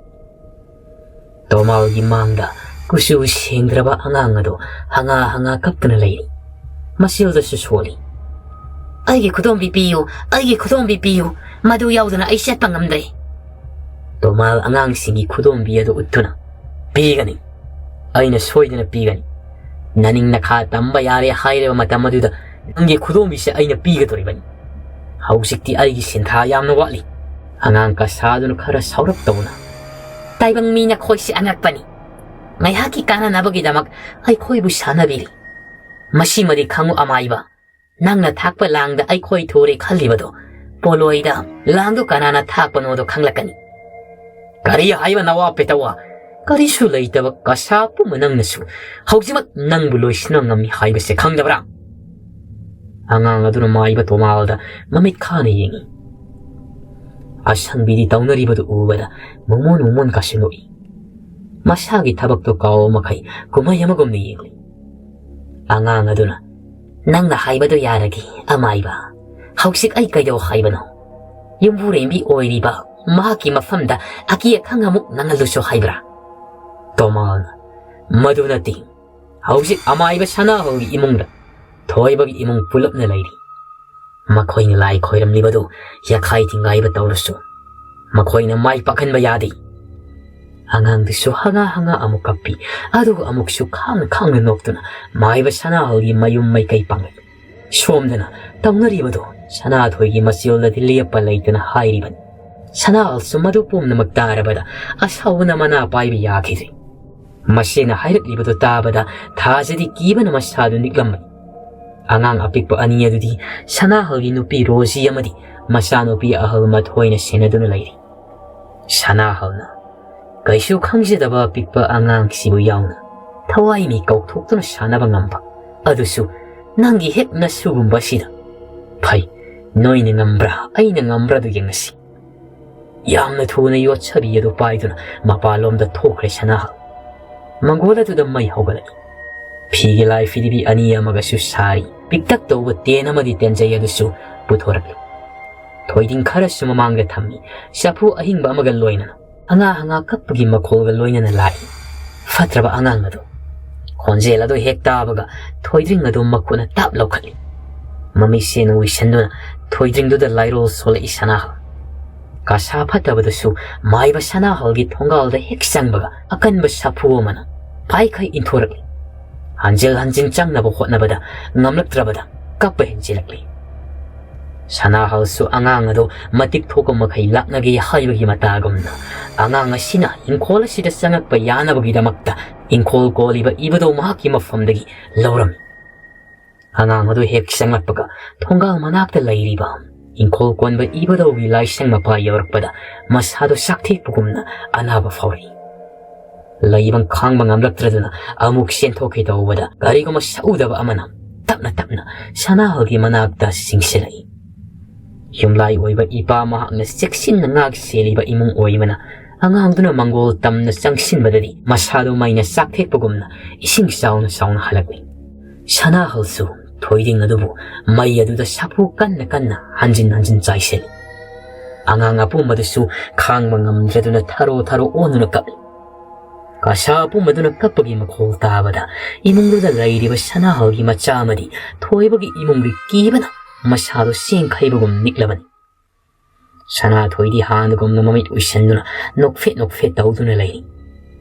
ꯇꯣꯃꯥꯜꯒꯤ ꯃꯥꯡꯗ ꯀꯨꯆꯨ ꯁꯦꯡꯗ꯭ꯔꯕ ꯑꯉꯥꯡ ꯑꯗꯨ ꯍꯉꯥ ꯍꯉꯥ ꯀꯞꯇꯨꯅ ꯂꯩꯔꯤ꯫ ꯃꯆꯤꯜꯗꯁꯨ ꯁꯣꯜꯂꯤ꯫ "ꯑꯩꯒꯤ ꯈꯨꯗꯣꯝꯕꯤ ꯄꯤꯌꯨ, ꯑꯩꯒꯤ ꯈꯨꯗꯣꯝꯕꯤ ꯄꯤꯌꯨ, ꯃꯗꯨ ꯌꯥꯎꯗꯅ ꯑꯩ ꯆꯠꯄ ꯉꯝꯗ꯭ꯔꯦ꯫" ꯇꯣꯃꯥꯜ ꯑꯉꯥꯡꯁꯤꯡꯒꯤ ꯈꯨꯗꯣꯝꯕꯤ ꯑꯗꯨ ꯎꯠꯇꯨꯅ, "ꯄꯤꯒꯅꯤ, ꯑꯩꯅ ꯁꯣꯏꯗꯅ ꯄꯤꯒꯅꯤ꯫ ꯅꯅꯤꯡ ꯅꯈꯥ ꯇꯝꯕ ꯌꯥꯔꯦ ꯍꯥꯏꯔꯕ ꯃꯇꯝ ꯑꯗꯨꯗ ꯅꯪꯒꯤ ꯈꯨꯗꯣꯝꯕꯤꯁꯦ ꯑꯩꯅ ꯄꯤꯒꯗꯧꯔꯤꯕꯅꯤ꯫ ꯍꯧꯖꯤꯛꯇꯤ ꯑꯩꯒꯤ ꯁꯤꯟꯊꯥ ꯌꯥꯝꯅ ꯋꯥꯠꯂꯤ꯫" ꯑꯉꯥꯡ ꯀꯁꯥꯗꯨꯅ ꯈꯔ ꯁꯥꯎꯔꯞ ꯇꯧꯅ, "ꯇꯥꯏꯕꯪ ꯃꯤ ꯅꯈꯣꯏꯁꯦ ꯑꯉꯛꯄꯅꯤ꯫ ꯉꯥꯏꯍꯥꯛꯀꯤ ꯀꯥꯟꯅꯅꯕꯒꯤꯗꯃꯛ ꯑꯩꯈꯣꯏꯕꯨ ꯁꯥꯟꯅꯕꯤꯔꯤ꯫ ꯃꯁꯤꯃꯗꯤ ꯈꯪꯉꯨ ꯑꯃꯥꯏꯕ, ꯅꯪꯅ ꯊꯥꯛꯄ ꯂꯥꯡꯗ ꯑꯩꯈꯣꯏ ꯊꯨꯔꯦ ꯈꯜꯂꯤꯕꯗꯣ, ꯄꯣꯂꯣꯏꯗ ꯂꯥꯡꯗꯨ ꯀꯅꯥꯅ ꯊꯥꯛꯄꯅꯣꯗꯣ ꯈꯪꯂꯛꯀꯅꯤ꯫" "ꯀꯔꯤ ꯍꯥꯏꯕ ꯅꯋꯥ ꯄꯦꯇꯋꯥ? ꯀꯔꯤꯁꯨ ꯂꯩꯇꯕ ꯀꯁꯥ ꯄꯨꯝꯕ ꯅꯪꯅꯁꯨ ꯍꯧꯖꯤꯛꯃꯛ ꯅꯪꯕꯨ ꯂꯣꯏꯁꯤꯟꯕ ꯉꯝꯃꯤ ꯍꯥꯏꯕꯁꯦ ꯈꯪꯗꯕ꯭ꯔꯥ?" ꯑꯉꯥꯡ ꯑꯗꯨꯅ ꯃꯥꯏꯕ ꯇꯣꯃꯥꯜꯗ ꯃꯃꯤꯠ ꯈꯥꯅ ꯌꯦꯡꯏ꯫ ꯑꯁꯪꯕꯤꯗꯤ ꯇꯧꯅꯔꯤꯕꯗꯨ ꯎꯕꯗ ꯃꯣꯃꯣꯟ ꯃꯣꯃꯣꯟ ꯀꯥꯁꯤꯜꯂꯛꯏ꯫ ꯃꯁꯥꯒꯤ ꯊꯕꯛꯇꯣ ꯀꯥꯎꯕ ꯃꯈꯩ ꯀꯨꯝꯍꯩ ꯑꯃꯒꯨꯝꯅ ꯌꯦꯡꯂꯤ꯫ ꯑꯉꯥꯡ ꯑꯗꯨꯅ, "ꯅꯪꯅ ꯍꯥꯏꯕꯗꯨ ꯌꯥꯔꯒꯦ, ꯑꯃꯥꯏꯕ꯫ ꯍꯧꯖꯤꯛ ꯑꯩ ꯀꯩꯗꯧ ꯍꯥꯏꯕꯅꯣ?" ꯌꯨꯝꯕꯨꯔꯦꯝꯕꯤ ꯑꯣꯏꯔꯤꯕ ꯃꯍꯥꯛꯀꯤ ꯃꯐꯝꯗ ꯑꯀꯤ ꯑꯈꯪ ꯑꯃꯨꯛ ꯅꯪꯍꯜꯂꯨꯁꯨ ꯍꯥꯏꯕ꯭ꯔꯥ? ꯇꯣꯃꯥꯜꯅ, ꯃꯗꯨ ꯅꯠꯇꯦ꯫ ꯍꯧꯖꯤꯛ ꯑꯃꯥꯏꯕ ꯁꯅꯥꯍꯜꯒꯤ ꯏꯃꯨꯡꯗ ꯊꯣꯏꯕꯒꯤ ꯏꯃꯨꯡ ꯄꯨꯂꯞꯅ ꯂꯩꯔꯤ꯫ ꯃꯈꯣꯏꯅ ꯂꯥꯏ ꯈꯣꯏꯔꯝꯂꯤꯕꯗꯨ ꯌꯥꯈꯥꯏ ꯊꯤꯡꯒꯥꯏꯕ ꯇꯧꯔꯁꯨ ꯃꯈꯣꯏꯅ ꯃꯥꯏ ꯄꯥꯛꯍꯟꯕ ꯌꯥꯗꯦ꯫ ꯑꯉꯥꯡꯗꯨꯁꯨ ꯍꯉꯥ ꯍꯉꯥ ꯑꯃꯨꯛ ꯀꯞꯄꯤ, ꯑꯗꯨꯒ ꯑꯃꯨꯛꯁꯨ ꯈꯥꯡꯅ ꯈꯥꯡꯅ ꯅꯣꯛꯇꯨꯅ ꯃꯥꯏꯕ ꯁꯅꯥꯍꯜꯒꯤ ꯃꯌꯨꯝ ꯃꯥꯏꯀꯩ ꯄꯥꯡꯂꯛꯏ꯫ ꯁꯣꯝꯗꯅ ꯇꯧꯅꯔꯤꯕꯗꯨ ꯁꯅꯥꯊꯣꯏꯒꯤ ꯃꯆꯦꯜꯗꯗꯤ ꯂꯦꯞꯄ ꯂꯩꯇꯅ ꯍꯥꯏꯔꯤꯕꯅꯤ꯫ ꯁꯅꯥꯍꯜꯁꯨ ꯃꯗꯨ ꯄꯨꯝꯅꯃꯛ ꯇꯥꯔꯕꯗ ꯑꯁꯥꯎꯕꯅ ꯃꯅꯥ ꯄꯥꯏꯕ ꯌꯥꯈꯤꯗ꯭ꯔꯦ꯫ ꯃꯁꯤꯅ ꯍꯥꯏꯔꯛꯂꯤꯕꯗꯨ ꯇꯥꯕꯗ ꯊꯥꯖꯗꯤ ꯀꯤꯕꯅ ꯃꯁꯥꯗꯨ ꯅꯤꯛꯂꯝꯕꯅꯤ꯫ ꯑꯉꯥꯡ ꯑꯄꯤꯛꯄ ꯑꯅꯤ ꯑꯗꯨꯗꯤ ꯁꯅꯥꯍꯜꯒꯤ ꯅꯨꯄꯤ ꯔꯣꯖꯤ ꯑꯃꯗꯤ ꯃꯆꯥꯅꯨꯄꯤ ꯑꯍꯜ ꯃꯊꯣꯏꯅ ꯁꯦꯟꯅꯗꯨꯅ ꯂꯩꯔꯤ꯫ ꯁꯅꯥꯍꯜꯅ ꯀꯩꯁꯨ ꯈꯪꯖꯗꯕ ꯑꯄꯤꯛꯄ ꯑꯉꯥꯡꯁꯤꯕꯨ ꯌꯥꯎꯅ ꯊꯋꯥꯏ ꯃꯤ ꯀꯧꯊꯣꯛꯇꯨꯅ ꯁꯥꯟꯅꯕ ꯉꯝꯕ, ꯑꯗꯨꯁꯨ ꯅꯪꯒꯤ ꯍꯦꯛ ꯅꯁꯨꯒꯨꯝꯕ ꯑꯁꯤꯗ꯫ ꯐꯩ, ꯅꯣꯏꯅ ꯉꯝꯕ꯭ꯔꯥ ꯑꯩꯅ ꯉꯝꯕ꯭ꯔꯥ ꯑꯗꯨ ꯌꯦꯡꯉꯁꯤ꯫ ꯌꯥꯝꯅ ꯊꯨꯅ ꯌꯣꯠꯁꯕꯤ ꯑꯗꯨ ꯄꯥꯏꯗꯨꯅ ꯃꯄꯥꯟꯂꯣꯝꯗ ꯊꯣꯛꯈ꯭ꯔꯦ ꯁꯅꯥꯍꯜ꯫ ꯃꯪꯒꯣꯜ ꯑꯗꯨꯗ ꯃꯩ ꯍꯧꯒꯠꯂꯛꯏ꯫ ꯐꯤꯒꯤ ꯂꯥꯏ ꯐꯤꯗꯤꯕꯤ ꯑꯅꯤ ꯑꯃꯒꯁꯨ ꯁꯥꯔꯤ꯫ ꯄꯤꯛꯇꯛ ꯇꯧꯕ ꯇꯦꯟ ꯑꯃꯗꯤ ꯇꯦꯟꯖꯩ ꯑꯗꯨꯁꯨ ꯄꯨꯊꯣꯔꯛꯂꯤ꯫ ꯊꯣꯏꯗꯤꯡ ꯈꯔꯁꯨ ꯃꯃꯥꯡꯗ ꯊꯝꯃꯤ꯫ ꯆꯐꯨ ꯑꯍꯤꯡꯕ ꯑꯃꯒ ꯂꯣꯏꯅꯅ ꯑꯉꯥꯡ ꯑꯉꯥꯡ ꯀꯞꯄꯒꯤ ꯃꯈꯣꯜꯒ ꯂꯣꯏꯅꯅ ꯂꯥꯛꯏ꯫ ꯐꯠꯇ꯭ꯔꯕ ꯑꯉꯥꯡ ꯑꯗꯨ꯫ ꯈꯣꯟꯖꯦꯜ ꯑꯗꯨ ꯍꯦꯛ ꯇꯥꯕꯒ ꯊꯣꯏꯗ꯭ꯔꯤꯡ ꯑꯗꯨ ꯃꯈꯨꯠꯅ ꯇꯥꯞ ꯂꯧꯈꯠꯂꯤ꯫ ꯃꯃꯤꯠꯁꯦꯟ ꯎꯏꯁꯟꯗꯨꯅ ꯊꯣꯏꯗ꯭ꯔꯤꯡꯗꯨꯗ ꯂꯥꯏꯔꯣꯜ ꯁꯣꯜꯂꯛꯏ ꯁꯅꯥꯍꯜ꯫ ꯀꯁꯥ ꯐꯠꯇꯕꯗꯨꯁꯨ ꯃꯥꯏꯕ ꯁꯅꯥꯍꯜꯒꯤ ꯊꯣꯡꯒꯥꯜꯗ ꯍꯦꯛ ꯆꯪꯕꯒ ꯑꯀꯟꯕ ꯁꯥꯐꯨ ꯑꯃꯅ ꯄꯥꯏꯈꯩ ꯏꯟꯊꯣꯔꯛꯂꯤ꯫ ꯍꯟꯖꯤꯜ ꯍꯟꯖꯤꯜ ꯆꯪꯅꯕ ꯍꯣꯠꯅꯕꯗ ꯉꯝꯂꯛꯇ꯭ꯔꯕꯗ ꯀꯞꯄ ꯍꯦꯟꯖꯤꯜꯂꯛꯂꯤ꯫ ꯁꯅꯥꯍꯜꯁꯨ ꯑꯉꯥꯡ ꯑꯗꯨ ꯃꯇꯤꯛ ꯊꯣꯛꯄ ꯃꯈꯩ ꯂꯥꯛꯅꯒꯦ ꯍꯥꯏꯕꯒꯤ ꯃꯇꯥꯒꯨꯝꯅ ꯑꯉꯥꯡ ꯑꯁꯤꯅ ꯏꯪꯈꯣꯜ ꯑꯁꯤꯗ ꯆꯪꯉꯛꯄ ꯌꯥꯅꯕꯒꯤꯗꯃꯛꯇ ꯏꯪꯈꯣꯜ ꯀꯣꯜꯂꯤꯕ ꯏꯕꯗꯧ ꯃꯍꯥꯛꯀꯤ ꯃꯐꯝꯗꯒꯤ ꯂꯧꯔꯝꯃꯤ꯫ ꯑꯉꯥꯡ ꯑꯗꯨ ꯍꯦꯛ ꯆꯪꯂꯛꯄꯒ ꯊꯣꯡꯒꯥꯜ ꯃꯅꯥꯛꯇ ꯂꯩꯔꯤꯕ ꯏꯪꯈꯣꯜ ꯀꯣꯟꯕ ꯏꯕꯗꯧꯒꯤ ꯂꯥꯏꯁꯪ ꯃꯄꯥ ꯌꯧꯔꯛꯄꯗ ꯃꯁꯥꯗꯨ ꯆꯥꯛꯊꯦꯛꯄꯒꯨꯝꯅ ꯑꯅꯥꯕ ꯐꯥꯎꯔꯛꯏ꯫ ꯂꯩꯕ ꯈꯥꯡꯕ ꯉꯝꯂꯛꯇ꯭ꯔꯗꯨꯅ ꯑꯃꯨꯛ ꯆꯦꯟꯊꯣꯛꯀꯦ ꯇꯧꯕꯗ ꯀꯔꯤꯒꯨꯝꯕ ꯁꯛꯎꯗꯕ ꯑꯃꯅ ꯇꯞꯅ ꯇꯞꯅ ꯁꯅꯥꯍꯜꯒꯤ ꯃꯅꯥꯛꯇ ꯆꯤꯡꯁꯤꯜꯂꯛꯏ꯫ ꯌꯨꯝꯂꯥꯏ ꯑꯣꯏꯕ ꯏꯄꯥ ꯃꯍꯥꯛꯅ ꯆꯦꯛꯁꯤꯟꯅ ꯉꯥꯛ ꯁꯦꯜꯂꯤꯕ ꯏꯃꯨꯡ ꯑꯣꯏꯕꯅ ꯑꯉꯥꯡꯗꯨꯅ ꯃꯪꯒꯣꯜ ꯇꯝꯅ ꯆꯪꯁꯤꯟꯕꯗꯗꯤ ꯃꯁꯥꯗꯨ ꯃꯩꯅ ꯆꯥꯛꯊꯦꯛꯄꯒꯨꯝꯅ ꯏꯁꯤꯡ ꯆꯥꯎꯅ ꯆꯥꯎꯅ ꯍꯜꯂꯛꯂꯤ꯫ ꯁꯅꯥꯍꯜꯁꯨ ꯊꯣꯏꯗꯤꯡ ꯑꯗꯨꯕꯨ ꯃꯩ ꯑꯗꯨꯗ ꯁꯥꯐꯨ ꯀꯟꯅ ꯀꯟꯅ ꯍꯟꯖꯤꯟ ꯍꯟꯖꯤꯟ ꯆꯥꯏꯁꯤꯜꯂꯤ꯫ ꯑꯉꯥꯡ ꯑꯄꯨꯝꯕꯗꯨꯁꯨ ꯈꯥꯡꯕ ꯉꯝꯗ꯭ꯔꯗꯨꯅ ꯊꯔꯣ ꯊꯔꯣ ꯑꯣꯟꯗꯨꯅ ꯀꯞꯂꯤ꯫ ꯀꯁꯥ ꯑꯄꯨꯝꯕꯗꯨꯅ ꯀꯞꯄꯒꯤ ꯃꯈꯣꯜ ꯇꯥꯕꯗ ꯏꯃꯨꯡꯗꯨꯗ ꯂꯩꯔꯤꯕ ꯁꯅꯥꯍꯜꯒꯤ ꯃꯆꯥ ꯑꯃꯗꯤ ꯊꯣꯏꯕꯒꯤ ꯏꯃꯨꯡꯒꯤ ꯀꯤꯕꯅ ꯃꯁꯥꯗꯣ ꯆꯦꯡꯈꯩꯕꯒꯨꯝ ꯅꯤꯛꯂꯕꯅꯤ꯫ ꯁꯅꯥꯊꯣꯏꯗꯤ ꯍꯥꯟꯅꯒꯨꯝꯅ ꯃꯃꯤꯠ ꯎꯏꯁꯟꯗꯨꯅ ꯅꯣꯛꯐꯦꯠ ꯅꯣꯛꯐꯦꯠ ꯇꯧꯗꯨꯅ ꯂꯩꯔꯤ꯫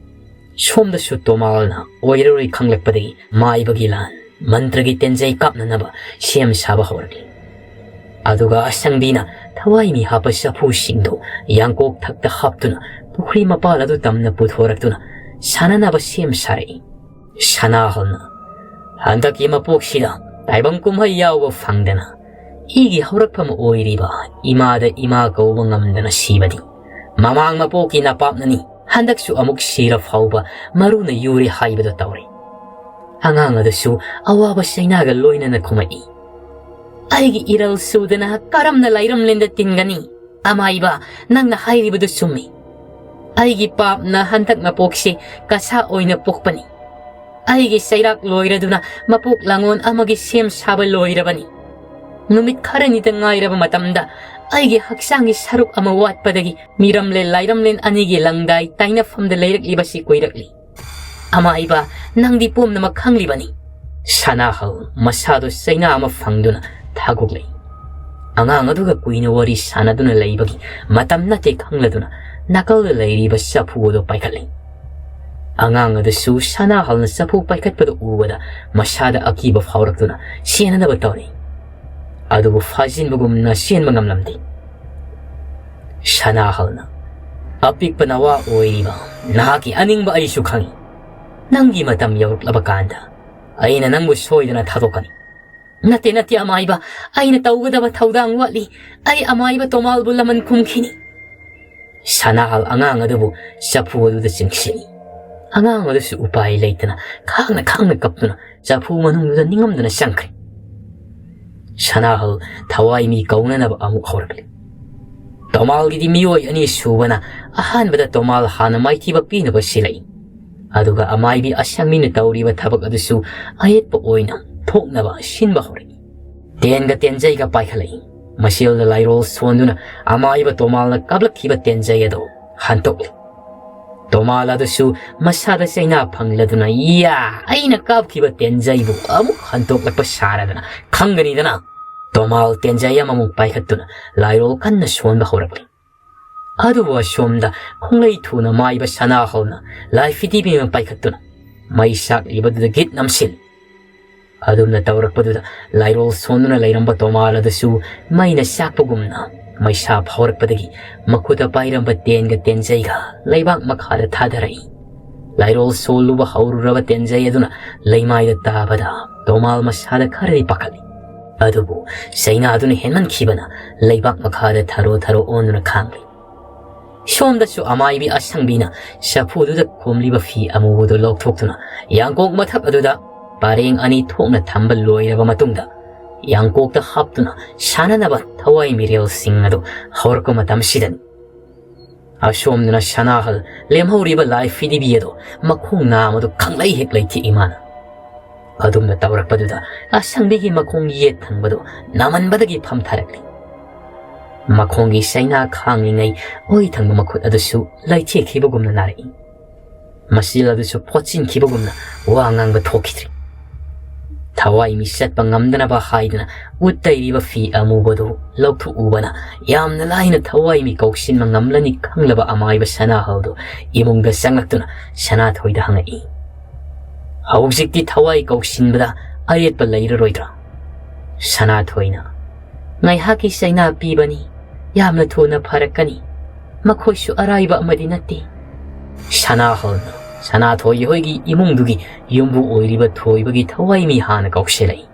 ꯁꯣꯝꯗꯁꯨ ꯇꯣꯃꯥꯜꯅ ꯑꯣꯏꯔꯔꯣꯏ ꯈꯪꯂꯛꯄꯗꯒꯤ ꯃꯥꯏꯕꯒꯤ ꯂꯥꯟ ꯃꯟꯇ꯭ꯔꯒꯤ ꯇꯦꯟꯖꯩ ꯀꯥꯞꯅꯅꯕ ꯁꯦꯝ ꯁꯥꯕ ꯍꯧꯔꯛꯂꯤ꯫ ꯑꯗꯨꯒ ꯑꯁꯪꯕꯤꯅ ꯊꯋꯥꯏ ꯃꯤ ꯍꯥꯞꯄ ꯆꯐꯨꯁꯤꯡꯗꯨ ꯌꯥꯡꯀꯣꯛ ꯊꯛꯇ ꯍꯥꯞꯇꯨꯅ ꯄꯨꯈ꯭ꯔꯤ ꯃꯄꯥꯜ ꯑꯗꯨ ꯇꯝꯅ ꯄꯨꯊꯣꯔꯛꯇꯨꯅ ꯁꯥꯟꯅꯅꯕ ꯁꯦꯝ ꯁꯥꯔꯛꯏ꯫ ꯁꯅꯥꯍꯜꯅ, "ꯍꯟꯗꯛꯀꯤ ꯃꯄꯣꯛꯁꯤꯗ ꯇꯥꯏꯕꯪ ꯀꯨꯝꯍꯩ ꯌꯥꯎꯕ ꯐꯪꯗꯅ ꯏꯒꯤ ꯍꯧꯔꯛꯐꯝ ꯑꯣꯏꯔꯤꯕ ꯏꯃꯥꯗ ꯏꯃꯥ ꯀꯧꯕ ꯉꯝꯗꯅ ꯁꯤꯕꯗꯤ ꯃꯃꯥꯡ ꯃꯄꯣꯛꯀꯤ ꯅꯄꯥꯞꯅꯅꯤ꯫ ꯍꯟꯗꯛꯁꯨ ꯑꯃꯨꯛ ꯁꯤꯔ ꯐꯥꯎꯕ ꯃꯔꯨꯅ ꯌꯨꯔꯦ ꯍꯥꯏꯕꯗꯣ ꯇꯧꯔꯦ꯫" ꯑꯉꯥꯡ ꯑꯗꯨꯁꯨ ꯑꯋꯥꯕ ꯆꯩꯅꯥꯒ ꯂꯣꯏꯅꯅ ꯈꯨꯝꯃꯛꯏ꯫ "ꯑꯩꯒꯤ ꯏꯔꯜ ꯁꯨꯗꯅ ꯀꯔꯝꯅ ꯂꯩꯔꯝꯂꯦꯟꯗ ꯇꯤꯟꯒꯅꯤ? ꯑꯃꯥꯏꯕ, ꯅꯪꯅ ꯍꯥꯏꯔꯤꯕꯗꯨ ꯆꯨꯝꯃꯤ꯫ ꯑꯩꯒꯤ ꯄꯥꯞꯅ ꯍꯟꯗꯛ ꯃꯄꯣꯛꯁꯤ ꯀꯁꯥ ꯑꯣꯏꯅ ꯄꯣꯛꯄꯅꯤ꯫ ꯑꯩꯒꯤ ꯆꯩꯔꯥꯛ ꯂꯣꯏꯔꯗꯨꯅ ꯃꯄꯣꯛ ꯂꯥꯡꯉꯣꯟ ꯑꯃꯒꯤ ꯁꯦꯝ ꯁꯥꯕ ꯂꯣꯏꯔꯕꯅꯤ꯫ ꯅꯨꯃꯤꯠ ꯈꯔꯅꯤꯗ ꯉꯥꯏꯔꯕ ꯃꯇꯝꯗ ꯑꯩꯒꯤ ꯍꯛꯆꯥꯡꯒꯤ ꯁꯔꯨꯛ ꯑꯃ ꯋꯥꯠꯄꯗꯒꯤ ꯃꯤꯔꯝꯂꯦꯟ ꯂꯥꯏꯔꯝꯂꯦꯟ ꯑꯅꯤꯒꯤ ꯂꯪꯗꯥꯏ ꯇꯥꯏꯅꯐꯝꯗ ꯂꯩꯔꯛꯂꯤꯕꯁꯤ ꯀꯨꯏꯔꯛꯂꯤ꯫ ꯑꯃꯥꯏꯕ, ꯅꯪꯗꯤ ꯄꯨꯝꯅꯃꯛ ꯈꯪꯂꯤꯕꯅꯤ꯫" ꯁꯅꯥꯍꯜ ꯃꯁꯥꯗꯣ ꯆꯩꯅꯥ ꯑꯃ ꯐꯪꯗꯨꯅ ꯊꯥꯒꯣꯛꯂꯛꯏ꯫ ꯑꯉꯥꯡ ꯑꯗꯨꯒ ꯀꯨꯏꯅ ꯋꯥꯔꯤ ꯁꯥꯟꯅꯗꯨꯅ ꯂꯩꯕꯒꯤ ꯃꯇꯝ ꯅꯠꯇꯦ ꯈꯪꯂꯗꯨꯅ ꯅꯥꯀꯜꯗ ꯂꯩꯔꯤꯕ ꯆꯐꯨ ꯑꯗꯨ ꯄꯥꯏꯈꯠꯂꯤ꯫ ꯑꯉꯥꯡ ꯑꯗꯨꯁꯨ ꯁꯅꯥꯍꯜꯅ ꯆꯐꯨ ꯄꯥꯏꯈꯠꯄꯗꯨ ꯎꯕꯗ ꯃꯁꯥꯗ ꯑꯀꯤꯕ ꯐꯥꯎꯔꯛꯇꯨꯅ ꯆꯦꯟꯅꯅꯕ ꯇꯧꯔꯤ꯫ ꯑꯗꯨꯕꯨ ꯐꯥꯖꯤꯟꯕꯒꯨꯝꯅ ꯆꯦꯟꯕ ꯉꯝꯂꯝꯗꯦ꯫ ꯁꯅꯥꯍꯜꯅ, "ꯑꯄꯤꯛꯄ ꯅꯋꯥ ꯑꯣꯏꯔꯤꯕ ꯅꯍꯥꯛꯀꯤ ꯑꯅꯤꯡꯕ ꯑꯩꯁꯨ ꯈꯪꯏ꯫ ꯅꯪꯒꯤ ꯃꯇꯝ ꯌꯧꯔꯛꯂꯕ ꯀꯥꯟꯗ ꯑꯩꯅ ꯅꯪꯕꯨ ꯁꯣꯏꯗꯅ ꯊꯥꯗꯣꯛꯀꯅꯤ꯫" "ꯅꯠꯇꯦ, ꯅꯠꯇꯦ, ꯑꯃꯥꯏꯕ, ꯑꯩꯅ ꯇꯧꯒꯗꯕ ꯊꯧꯗꯥꯡ ꯋꯥꯠꯂꯤ꯫ ꯑꯩ ꯑꯃꯥꯏꯕ ꯇꯣꯃꯥꯜꯕꯨ ꯂꯃꯟ ꯈꯨꯝꯈꯤꯅꯤ꯫" ꯁꯅꯥꯍꯜ ꯑꯉꯥꯡ ꯑꯗꯨꯕꯨ ꯆꯐꯨ ꯑꯗꯨꯗ ꯆꯤꯡꯁꯤꯜꯂꯤ꯫ ꯑꯉꯥꯡ ꯑꯗꯨꯁꯨ ꯎꯄꯥꯏ ꯂꯩꯇꯅ ꯈꯥꯡꯅ ꯈꯥꯡꯅ ꯀꯞꯇꯨꯅ ꯆꯐꯨ ꯃꯅꯨꯡꯗꯨꯗ ꯅꯤꯡꯉꯝꯗꯅ ꯆꯪꯈ꯭ꯔꯦ꯫ ꯁꯅꯥꯍꯜ ꯊꯋꯥꯏ ꯃꯤ ꯀꯧꯅꯅꯕ ꯑꯃꯨꯛ ꯍꯧꯔꯛꯂꯤ꯫ ꯇꯣꯃꯥꯜꯒꯤꯗꯤ ꯃꯤꯑꯣꯏ ꯑꯅꯤ ꯁꯨꯕꯅ ꯑꯍꯥꯟꯕꯗ ꯇꯣꯃꯥꯜ ꯍꯥꯟꯅ ꯃꯥꯏꯊꯤꯕ ꯄꯤꯅꯕ ꯁꯤꯜꯂꯛꯏ꯫ ꯑꯗꯨꯒ ꯑꯃꯥꯏꯕꯤ ꯑꯁꯪꯕꯤꯅ ꯇꯧꯔꯤꯕ ꯊꯕꯛ ꯑꯗꯨꯁꯨ ꯑꯌꯦꯠꯄ ꯑꯣꯏꯅ ꯊꯣꯛꯅꯕ ꯁꯤꯟꯕ ꯍꯧꯔꯛꯏ꯫ ꯇꯦꯟꯒ ꯇꯦꯟꯖꯩꯒ ꯄꯥꯏꯈꯠꯂꯛꯏ꯫ ꯃꯁꯤꯜꯗ ꯂꯥꯏꯔꯣꯜ ꯁꯣꯟꯗꯨꯅ ꯑꯃꯥꯏꯕ ꯇꯣꯃꯥꯜꯅ ꯀꯥꯞꯂꯛꯈꯤꯕ ꯇꯦꯟꯖꯩ ꯑꯗꯨ ꯍꯟꯇꯣꯛꯂꯤ꯫ ꯇꯣꯃꯥꯜ ꯑꯗꯨꯁꯨ ꯃꯁꯥꯗ ꯆꯩꯅꯥ ꯐꯪꯂꯗꯨꯅ, "ꯏꯌꯥ, ꯑꯩꯅ ꯀꯥꯞꯈꯤꯕ ꯇꯦꯟꯖꯩꯕꯨ ꯑꯃꯨꯛ ꯍꯟꯇꯣꯛꯂꯛꯄ ꯁꯥꯔꯗꯅ ꯈꯪꯒꯅꯤꯗꯅ!" ꯇꯣꯃꯥꯜ ꯇꯦꯟꯖꯩ ꯑꯃꯃꯨꯛ ꯄꯥꯏꯈꯠꯇꯨꯅ ꯂꯥꯏꯔꯣꯜ ꯀꯟꯅ ꯁꯣꯟꯕ ꯍꯧꯔꯛꯂꯤ꯫ ꯑꯗꯨꯕꯨ ꯑꯁꯣꯝꯗ ꯈꯣꯡꯂꯩ ꯊꯨꯅ ꯃꯥꯏꯕ ꯁꯅꯥꯍꯜꯅ ꯂꯥꯏ ꯐꯤꯗꯤꯕꯤ ꯑꯃ ꯄꯥꯏꯈꯠꯇꯨꯅ ꯃꯩ ꯁꯥꯛꯂꯤꯕꯗꯨꯗ ꯒꯤꯠ ꯅꯝꯁꯤꯜꯂꯤ꯫ ꯑꯗꯨꯝꯅ ꯇꯧꯔꯛꯄꯗꯨꯗ ꯂꯥꯏꯔꯣꯜ ꯁꯣꯟꯗꯨꯅ ꯂꯩꯔꯝꯕ ꯇꯣꯃꯥꯜ ꯑꯗꯨꯁꯨ ꯃꯩꯅ ꯆꯥꯛꯄꯒꯨꯝꯅ ꯃꯩꯁꯥ ꯐꯥꯎꯔꯛꯄꯗꯒꯤ ꯃꯈꯨꯠꯇ ꯄꯥꯏꯔꯝꯕ ꯇꯦꯟꯒ ꯇꯦꯟꯖꯩꯒ ꯂꯩꯕꯥꯛ ꯃꯈꯥꯗ ꯊꯥꯗꯔꯛꯏ꯫ ꯂꯥꯏꯔꯣꯜ ꯁꯣꯜꯂꯨꯕ ꯍꯧꯔꯨꯔꯕ ꯇꯦꯟꯖꯩ ꯑꯗꯨꯅ ꯂꯩꯃꯥꯏꯗ ꯇꯥꯕꯗ ꯇꯣꯃꯥꯜ ꯃꯁꯥꯗ ꯈꯔꯗꯤ ꯄꯥꯈꯠꯂꯤ꯫ ꯑꯗꯨꯕꯨ ꯆꯩꯅꯥꯗꯨꯅ ꯍꯦꯟꯃꯟꯈꯤꯕꯅ ꯂꯩꯕꯥꯛ ꯃꯈꯥꯗ ꯊꯔꯣ ꯊꯔꯣ ꯑꯣꯟꯗꯨꯅ ꯈꯥꯡꯂꯤ꯫ ꯁꯣꯝꯗꯁꯨ ꯑꯃꯥꯏꯕꯤ ꯑꯁꯪꯕꯤꯅ ꯆꯐꯨꯗꯨꯗ ꯈꯣꯝꯂꯤꯕ ꯐꯤ ꯑꯃꯨꯕꯗꯨ ꯂꯧꯊꯣꯛꯇꯨꯅ ꯌꯥꯡꯀꯣꯛ ꯃꯊꯛ ꯑꯗꯨꯗ ꯄꯔꯦꯡ ꯑꯅꯤ ꯊꯣꯛꯅ ꯊꯝꯕ ꯂꯣꯏꯔꯕ ꯃꯇꯨꯡꯗ ꯌꯥꯡꯀꯣꯛꯇ ꯍꯥꯞꯇꯨꯅ ꯁꯥꯟꯅꯅꯕ ꯊꯋꯥꯏ ꯃꯤꯔꯦꯜꯁꯤꯡ ꯑꯗꯨ ꯍꯧꯔꯛꯄ ꯃꯇꯝꯁꯤꯗꯅꯤ꯫ ꯑꯁꯣꯝꯗꯅ ꯁꯅꯥꯍꯜ ꯂꯦꯝꯍꯧꯔꯤꯕ ꯂꯥꯏ ꯐꯤꯗꯤꯕꯤ ꯑꯗꯨ ꯃꯈꯣꯡ ꯅꯥꯝ ꯑꯗꯨ ꯈꯪꯂꯩ ꯍꯦꯛ ꯂꯩꯊꯦꯛꯏ ꯃꯥꯅ꯫ ꯑꯗꯨꯝꯅ ꯇꯧꯔꯛꯄꯗꯨꯗ ꯑꯁꯪꯕꯤꯒꯤ ꯃꯈꯣꯡ ꯌꯦꯠ ꯊꯪꯕꯗꯨ ꯅꯥꯃꯟꯕꯗꯒꯤ ꯐꯝꯊꯔꯛꯂꯤ꯫ ꯃꯈꯣꯡꯒꯤ ꯆꯩꯅꯥ ꯈꯥꯡꯂꯤꯉꯩ ꯑꯣꯏ ꯊꯪꯕ ꯃꯈꯨꯠ ꯑꯗꯨꯁꯨ ꯂꯩꯊꯦꯛꯈꯤꯕꯒꯨꯝꯅ ꯅꯥꯔꯛꯏ꯫ ꯃꯆꯤꯜ ꯑꯗꯨꯁꯨ ꯐꯣꯠꯆꯤꯟꯈꯤꯕꯒꯨꯝꯅ ꯋꯥ ꯉꯥꯡꯕ ꯊꯣꯛꯈꯤꯗ꯭ꯔꯤ꯫ ꯊꯋꯥꯏ ꯃꯤ ꯆꯠꯄ ꯉꯝꯗꯅꯕ ꯍꯥꯏꯗꯨꯅ ꯎꯠ ꯇꯩꯔꯤꯕ ꯐꯤ ꯑꯃꯨꯕꯗꯨ ꯂꯧꯊꯣꯛꯎꯕꯅ ꯌꯥꯝꯅ ꯂꯥꯏꯅ ꯊꯋꯥꯏ ꯃꯤ ꯀꯧꯁꯤꯟꯕ ꯉꯝꯂꯅꯤ ꯈꯪꯂꯕ ꯑꯃꯥꯏꯕ ꯁꯅꯥꯍꯜꯗꯨ ꯏꯃꯨꯡꯗ ꯆꯪꯂꯛꯇꯨꯅ ꯁꯅꯥꯊꯣꯏꯗ ꯍꯪꯉꯛꯏ, "ꯍꯧꯖꯤꯛꯇꯤ ꯊꯋꯥꯏ ꯀꯧꯁꯤꯟꯕꯗ ꯑꯔꯦꯠꯄ ꯂꯩꯔꯔꯣꯏꯗ꯭ꯔꯥ?" ꯁꯅꯥꯊꯣꯏꯅ, "ꯉꯥꯏꯍꯥꯛꯀꯤ ꯆꯩꯅꯥ ꯄꯤꯕꯅꯤ, ꯌꯥꯝꯅ ꯊꯨꯅ ꯐꯔꯛꯀꯅꯤ꯫ ꯃꯈꯣꯏꯁꯨ ꯑꯔꯥꯏꯕ ꯑꯃꯗꯤ ꯅꯠꯇꯦ꯫" ꯁꯅꯥꯍꯜꯅ ꯁꯅꯥꯊꯣꯏ ꯍꯣꯏꯒꯤ ꯏꯃꯨꯡꯗꯨꯒꯤ ꯌꯨꯝꯕꯨ ꯑꯣꯏꯔꯤꯕ ꯊꯣꯏꯕꯒꯤ ꯊꯋꯥꯏꯃꯤ ꯍꯥꯟꯅ ꯀꯧꯁꯤꯜꯂꯛꯏ꯫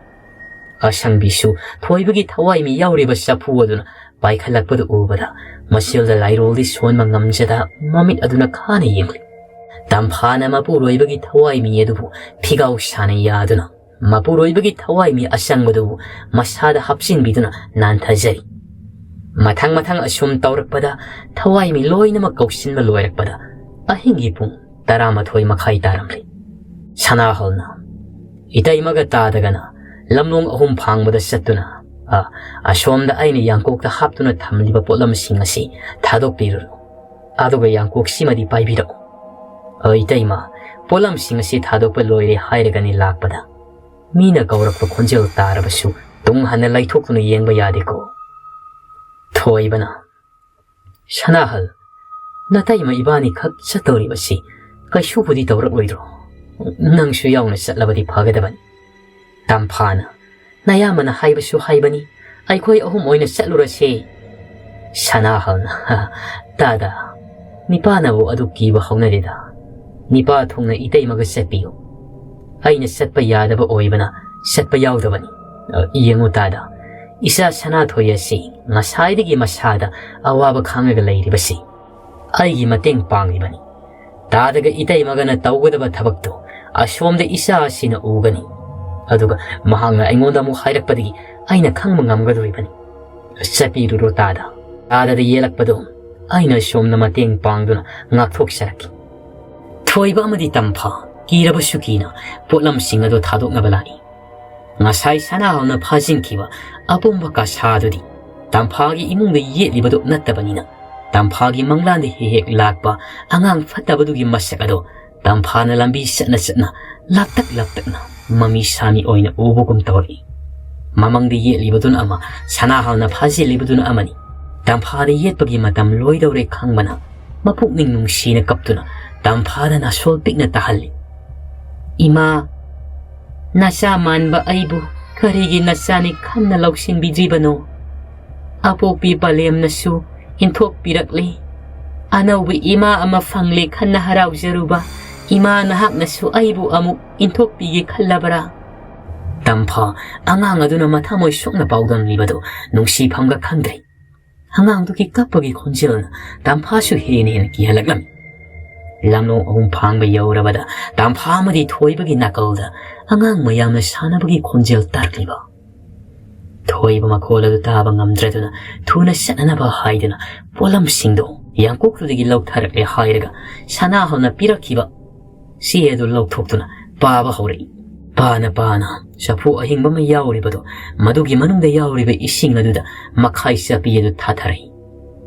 ꯑꯁꯪꯕꯤꯁꯨ ꯊꯣꯏꯕꯒꯤ ꯊꯋꯥꯏꯃꯤ ꯌꯥꯎꯔꯤꯕ ꯆꯐꯨ ꯑꯗꯨꯅ ꯄꯥꯏꯈꯠꯂꯛꯄꯗꯨ ꯎꯕꯗ ꯃꯁꯤꯜꯗ ꯂꯥꯏꯔꯣꯜꯗꯤ ꯁꯣꯟꯕ ꯉꯝꯖꯗ ꯃꯃꯤꯠ ꯑꯗꯨꯅ ꯈꯥꯅ ꯌꯦꯡꯂꯤ꯫ ꯇꯝꯐꯥꯅ ꯃꯄꯨꯔꯣꯏꯕꯒꯤ ꯊꯋꯥꯏꯃꯤ ꯑꯗꯨꯕꯨ ꯐꯤꯒꯥꯎ ꯁꯥꯅ ꯌꯥꯗꯨꯅ ꯃꯄꯨꯔꯣꯏꯕꯒꯤ ꯊꯋꯥꯏꯃꯤ ꯑꯁꯪꯕꯗꯨꯕꯨ ꯃꯁꯥꯗ ꯍꯥꯞꯆꯤꯟꯕꯤꯗꯨꯅ ꯅꯥꯟꯊꯖꯔꯤ꯫ ꯃꯊꯪ ꯃꯊꯪ ꯑꯁꯨꯝ ꯇꯧꯔꯛꯄꯗ ꯊꯋꯥꯏꯃꯤ ꯂꯣꯏꯅꯃꯛ ꯀꯧꯁꯤꯟꯕ ꯂꯣꯏꯔꯛꯄꯗ ꯑꯍꯤꯡꯒꯤ ꯄꯨꯡ ꯇꯔꯥꯃꯥꯊꯣꯏ ꯃꯈꯥꯏ ꯇꯥꯔꯝꯂꯤ꯫ ꯁꯅꯥꯍꯜꯅ ꯏꯇꯩꯃꯒ ꯇꯥꯗꯒꯅ ꯂꯝꯂꯣꯡ ꯑꯍꯨꯝ ꯐꯥꯡꯕꯗ ꯆꯠꯇꯨꯅ ꯑ, ꯑꯁꯣꯝꯗ ꯑꯩꯅ ꯌꯥꯡꯀꯣꯛꯇ ꯍꯥꯞꯇꯨꯅ ꯊꯝꯂꯤꯕ ꯄꯣꯠꯂꯝꯁꯤꯡ ꯑꯁꯤ ꯊꯥꯗꯣꯛꯄꯤꯔꯨꯔꯣ꯫ ꯑꯗꯨꯒ ꯌꯥꯡꯀꯣꯛꯁꯤꯃꯗꯤ ꯄꯥꯏꯕꯤꯔꯛꯎ꯫ ꯑ, ꯏꯇꯩꯃ, ꯄꯣꯠꯂꯝꯁꯤꯡ ꯑꯁꯤ ꯊꯥꯗꯣꯛꯄ ꯂꯣꯏꯔꯦ ꯍꯥꯏꯔꯒꯅꯤ ꯂꯥꯛꯄꯗ꯫ ꯃꯤꯅ ꯀꯧꯔꯛꯄ ꯈꯣꯟꯖꯦꯜ ꯇꯥꯔꯕꯁꯨ ꯇꯨꯡ ꯍꯟꯅ ꯂꯩꯊꯣꯛꯇꯨꯅ ꯌꯦꯡꯕ ꯌꯥꯗꯦꯀꯣ꯫ ꯊꯣꯏꯕꯅ, "ꯁꯅꯥꯍꯜ, ꯅꯇꯩꯃ ꯏꯕꯥꯅꯤ ꯈꯛ ꯆꯠꯇꯧꯔꯤꯕꯁꯤ ꯀꯩꯁꯨꯕꯨꯗꯤ ꯇꯧꯔꯛꯂꯣꯏꯗ꯭ꯔꯣ? ꯅꯪꯁꯨ ꯌꯥꯎꯅ ꯆꯠꯂꯕꯗꯤ ꯐꯒꯗꯕꯅꯤ꯫" ꯇꯝꯐꯥꯅ, "ꯅꯌꯥꯝꯕꯅ ꯍꯥꯏꯕꯁꯨ ꯍꯥꯏꯕꯅꯤ, ꯑꯩꯈꯣꯏ ꯑꯍꯨꯝ ꯑꯣꯏꯅ ꯆꯠꯂꯨꯔꯁꯦ꯫" ꯁꯅꯥꯍꯜꯅ, "ꯇꯥꯗ, ꯅꯤꯄꯥꯅꯕꯨ ꯑꯗꯨ ꯀꯤꯕ ꯍꯧꯅꯗꯦꯗ꯫ ꯅꯤꯄꯥ ꯊꯨꯡꯅ ꯏꯇꯩꯃꯒ ꯆꯠꯄꯤꯌꯨ꯫ ꯑꯩꯅ ꯆꯠꯄ ꯌꯥꯗꯕ ꯑꯣꯏꯕꯅ ꯆꯠꯄ ꯌꯥꯎꯗꯕꯅꯤ꯫ ꯑ, ꯌꯦꯡꯉꯨ ꯇꯥꯗ, ꯏꯆꯥ ꯁꯅꯥꯊꯣꯏ ꯑꯁꯤ ꯉꯁꯥꯏꯗꯒꯤ ꯃꯁꯥꯗ ꯑꯋꯥꯕ ꯈꯥꯡꯉꯒ ꯂꯩꯔꯤꯕꯁꯤ ꯑꯩꯒꯤ ꯃꯇꯦꯡ ꯄꯥꯡꯂꯤꯕꯅꯤ꯫ ꯇꯥꯗꯒ ꯏꯇꯩꯃꯒꯅ ꯇꯧꯒꯗꯕ ꯊꯕꯛꯇꯨ ꯑꯁꯣꯝꯗ ꯏꯆꯥ ꯑꯁꯤꯅ ꯎꯒꯅꯤ꯫ ꯑꯗꯨꯒ ꯃꯍꯥꯛꯅ ꯑꯩꯉꯣꯟꯗ ꯑꯃꯨꯛ ꯍꯥꯏꯔꯛꯄꯗꯒꯤ ꯑꯩꯅ ꯈꯪꯕ ꯉꯝꯒꯗꯧꯔꯤꯕꯅꯤ꯫ ꯆꯠꯄꯤꯔꯨꯔꯣ ꯇꯥꯗ꯫" ꯇꯥꯗꯗ ꯌꯦꯜꯂꯛꯄꯗꯨ ꯑꯩꯅ ꯁꯣꯝꯗ ꯃꯇꯦꯡ ꯄꯥꯡꯗꯨꯅ ꯉꯥꯛꯊꯣꯛꯆꯔꯛꯈꯤ꯫ ꯊꯣꯏꯕ ꯑꯃꯗꯤ ꯇꯝꯐꯥ ꯀꯤꯔꯕꯁꯨ ꯀꯤꯅ ꯄꯣꯠꯂꯝꯁꯤꯡ ꯑꯗꯨ ꯊꯥꯗꯣꯛꯅꯕ ꯂꯥꯛꯏ꯫ ꯉꯁꯥꯏ ꯁꯅꯥꯍꯜꯅ ꯐꯥꯖꯤꯟꯈꯤꯕ ꯑꯄꯨꯝꯕ ꯀꯁꯥ ꯑꯗꯨꯗꯤ ꯇꯝꯐꯥꯒꯤ ꯏꯃꯨꯡꯗ ꯌꯦꯠꯂꯤꯕꯗꯨ ꯅꯠꯇꯕꯅꯤꯅ, ꯇꯝꯐꯥꯒꯤ ꯃꯪꯂꯥꯟꯗ ꯍꯦꯛ ꯍꯦꯛ ꯂꯥꯛꯄ ꯑꯉꯥꯡ ꯐꯠꯇꯕꯗꯨꯒꯤ ꯃꯁꯛ ꯑꯗꯣ ꯇꯝꯐꯥꯅ ꯂꯝꯕꯤ ꯆꯠꯅ ꯆꯠꯅ ꯂꯥꯞꯇꯛ ꯂꯥꯞꯇꯛꯅ ꯃꯃꯤ ꯁꯥꯃꯤ ꯑꯣꯏꯅ ꯎꯕꯒꯨꯝ ꯇꯧꯔꯛꯏ꯫ ꯃꯃꯪꯗ ꯌꯦꯠꯂꯤꯕꯗꯨꯅ ꯑꯃ, ꯁꯅꯥꯍꯜꯅ ꯐꯥꯖꯤꯜꯂꯤꯕꯗꯨꯅ ꯑꯃꯅꯤ꯫ ꯇꯝꯐꯥꯗ ꯌꯦꯠꯄꯒꯤ ꯃꯇꯝ ꯂꯣꯏꯗꯧꯔꯦ ꯈꯪꯕꯅ ꯃꯄꯨꯛꯅꯤꯡ ꯅꯨꯡꯁꯤꯅ ꯀꯞꯇꯨꯅ ꯇꯝꯐꯥꯗ ꯅꯥꯁꯣꯜ ꯄꯤꯛꯅ ꯇꯥꯍꯜꯂꯤ꯫ "ꯏꯃꯥ, ꯅꯆꯥ ꯃꯥꯟꯕ ꯑꯩꯕꯨ ꯀꯔꯤꯒꯤ ꯅꯆꯥꯅꯤ ꯈꯟꯅ ꯂꯧꯁꯤꯟꯕꯤꯗ꯭ꯔꯤꯕꯅꯣ? ꯑꯄꯣꯛꯄꯤ ꯄꯂꯦꯝꯅꯁꯨ ꯏꯟꯊꯣꯛꯄꯤꯔꯛꯂꯤ꯫ ꯑꯅꯧꯕ ꯏꯃꯥ ꯑꯃ ꯐꯪꯂꯦ ꯈꯟꯅ ꯍꯔꯥꯎꯖꯔꯨꯕ ꯏꯃꯥ ꯅꯍꯥꯛꯅꯁꯨ ꯑꯩꯕꯨ ꯑꯃꯨꯛ ꯏꯟꯊꯣꯛꯄꯤꯒꯦ ꯈꯜꯂꯕꯔꯥ?" ꯇꯝꯐꯥ ꯑꯉꯥꯡ ꯑꯗꯨꯅ ꯃꯊꯃꯣꯏ ꯁꯣꯛꯅ ꯄꯥꯎꯗꯝꯂꯤꯕꯗꯨ ꯅꯨꯡꯁꯤꯐꯝꯒ ꯈꯪꯗ꯭ꯔꯦ꯫ ꯑꯉꯥꯡꯗꯨꯒꯤ ꯀꯞꯄꯒꯤ ꯈꯣꯟꯖꯦꯜꯅ ꯇꯝꯐꯥꯁꯨ ꯍꯦꯟꯅ ꯍꯦꯟꯅ ꯀꯤꯍꯜꯂꯛꯂꯝꯃꯤ꯫ ꯂꯝꯂꯣꯡ ꯑꯍꯨꯝ ꯐꯥꯡꯕ ꯌꯧꯔꯕꯗ ꯇꯝꯐꯥ ꯑꯃꯗꯤ ꯊꯣꯏꯕꯒꯤ ꯅꯥꯀꯜꯗ ꯑꯉꯥꯡ ꯃꯌꯥꯝꯅ ꯁꯥꯟꯅꯕꯒꯤ ꯈꯣꯟꯖꯦꯜ ꯇꯥꯔꯛꯂꯤꯕ꯫ ꯊꯣꯏꯕ ꯃꯈꯣꯜ ꯑꯗꯨ ꯇꯥꯕ ꯉꯝꯗ꯭ꯔꯗꯨꯅ ꯊꯨꯅ ꯆꯠꯅꯅꯕ ꯍꯥꯏꯗꯨꯅ ꯄꯣꯠꯂꯝꯁꯤꯡꯗꯨ ꯌꯥꯡꯀꯣꯛꯇꯨꯗꯒꯤ ꯂꯧꯊꯔꯛꯂꯦ ꯍꯥꯏꯔꯒ ꯁꯅꯥꯍꯜꯅ ꯄꯤꯔꯛꯈꯤꯕ ꯆꯦ ꯑꯗꯨ ꯂꯧꯊꯣꯛꯇꯨꯅ ꯄꯥꯕ ꯍꯧꯔꯛꯏ꯫ ꯄꯥꯅ ꯄꯥꯅ ꯆꯐꯨ ꯑꯍꯤꯡꯕ ꯑꯃ ꯌꯥꯎꯔꯤꯕꯗꯣ, ꯃꯗꯨꯒꯤ ꯃꯅꯨꯡꯗ ꯌꯥꯎꯔꯤꯕ ꯏꯁꯤꯡ ꯑꯗꯨꯗ ꯃꯈꯥꯏ ꯆꯞꯄꯤ ꯑꯗꯨ ꯊꯥꯊꯔꯛꯏ꯫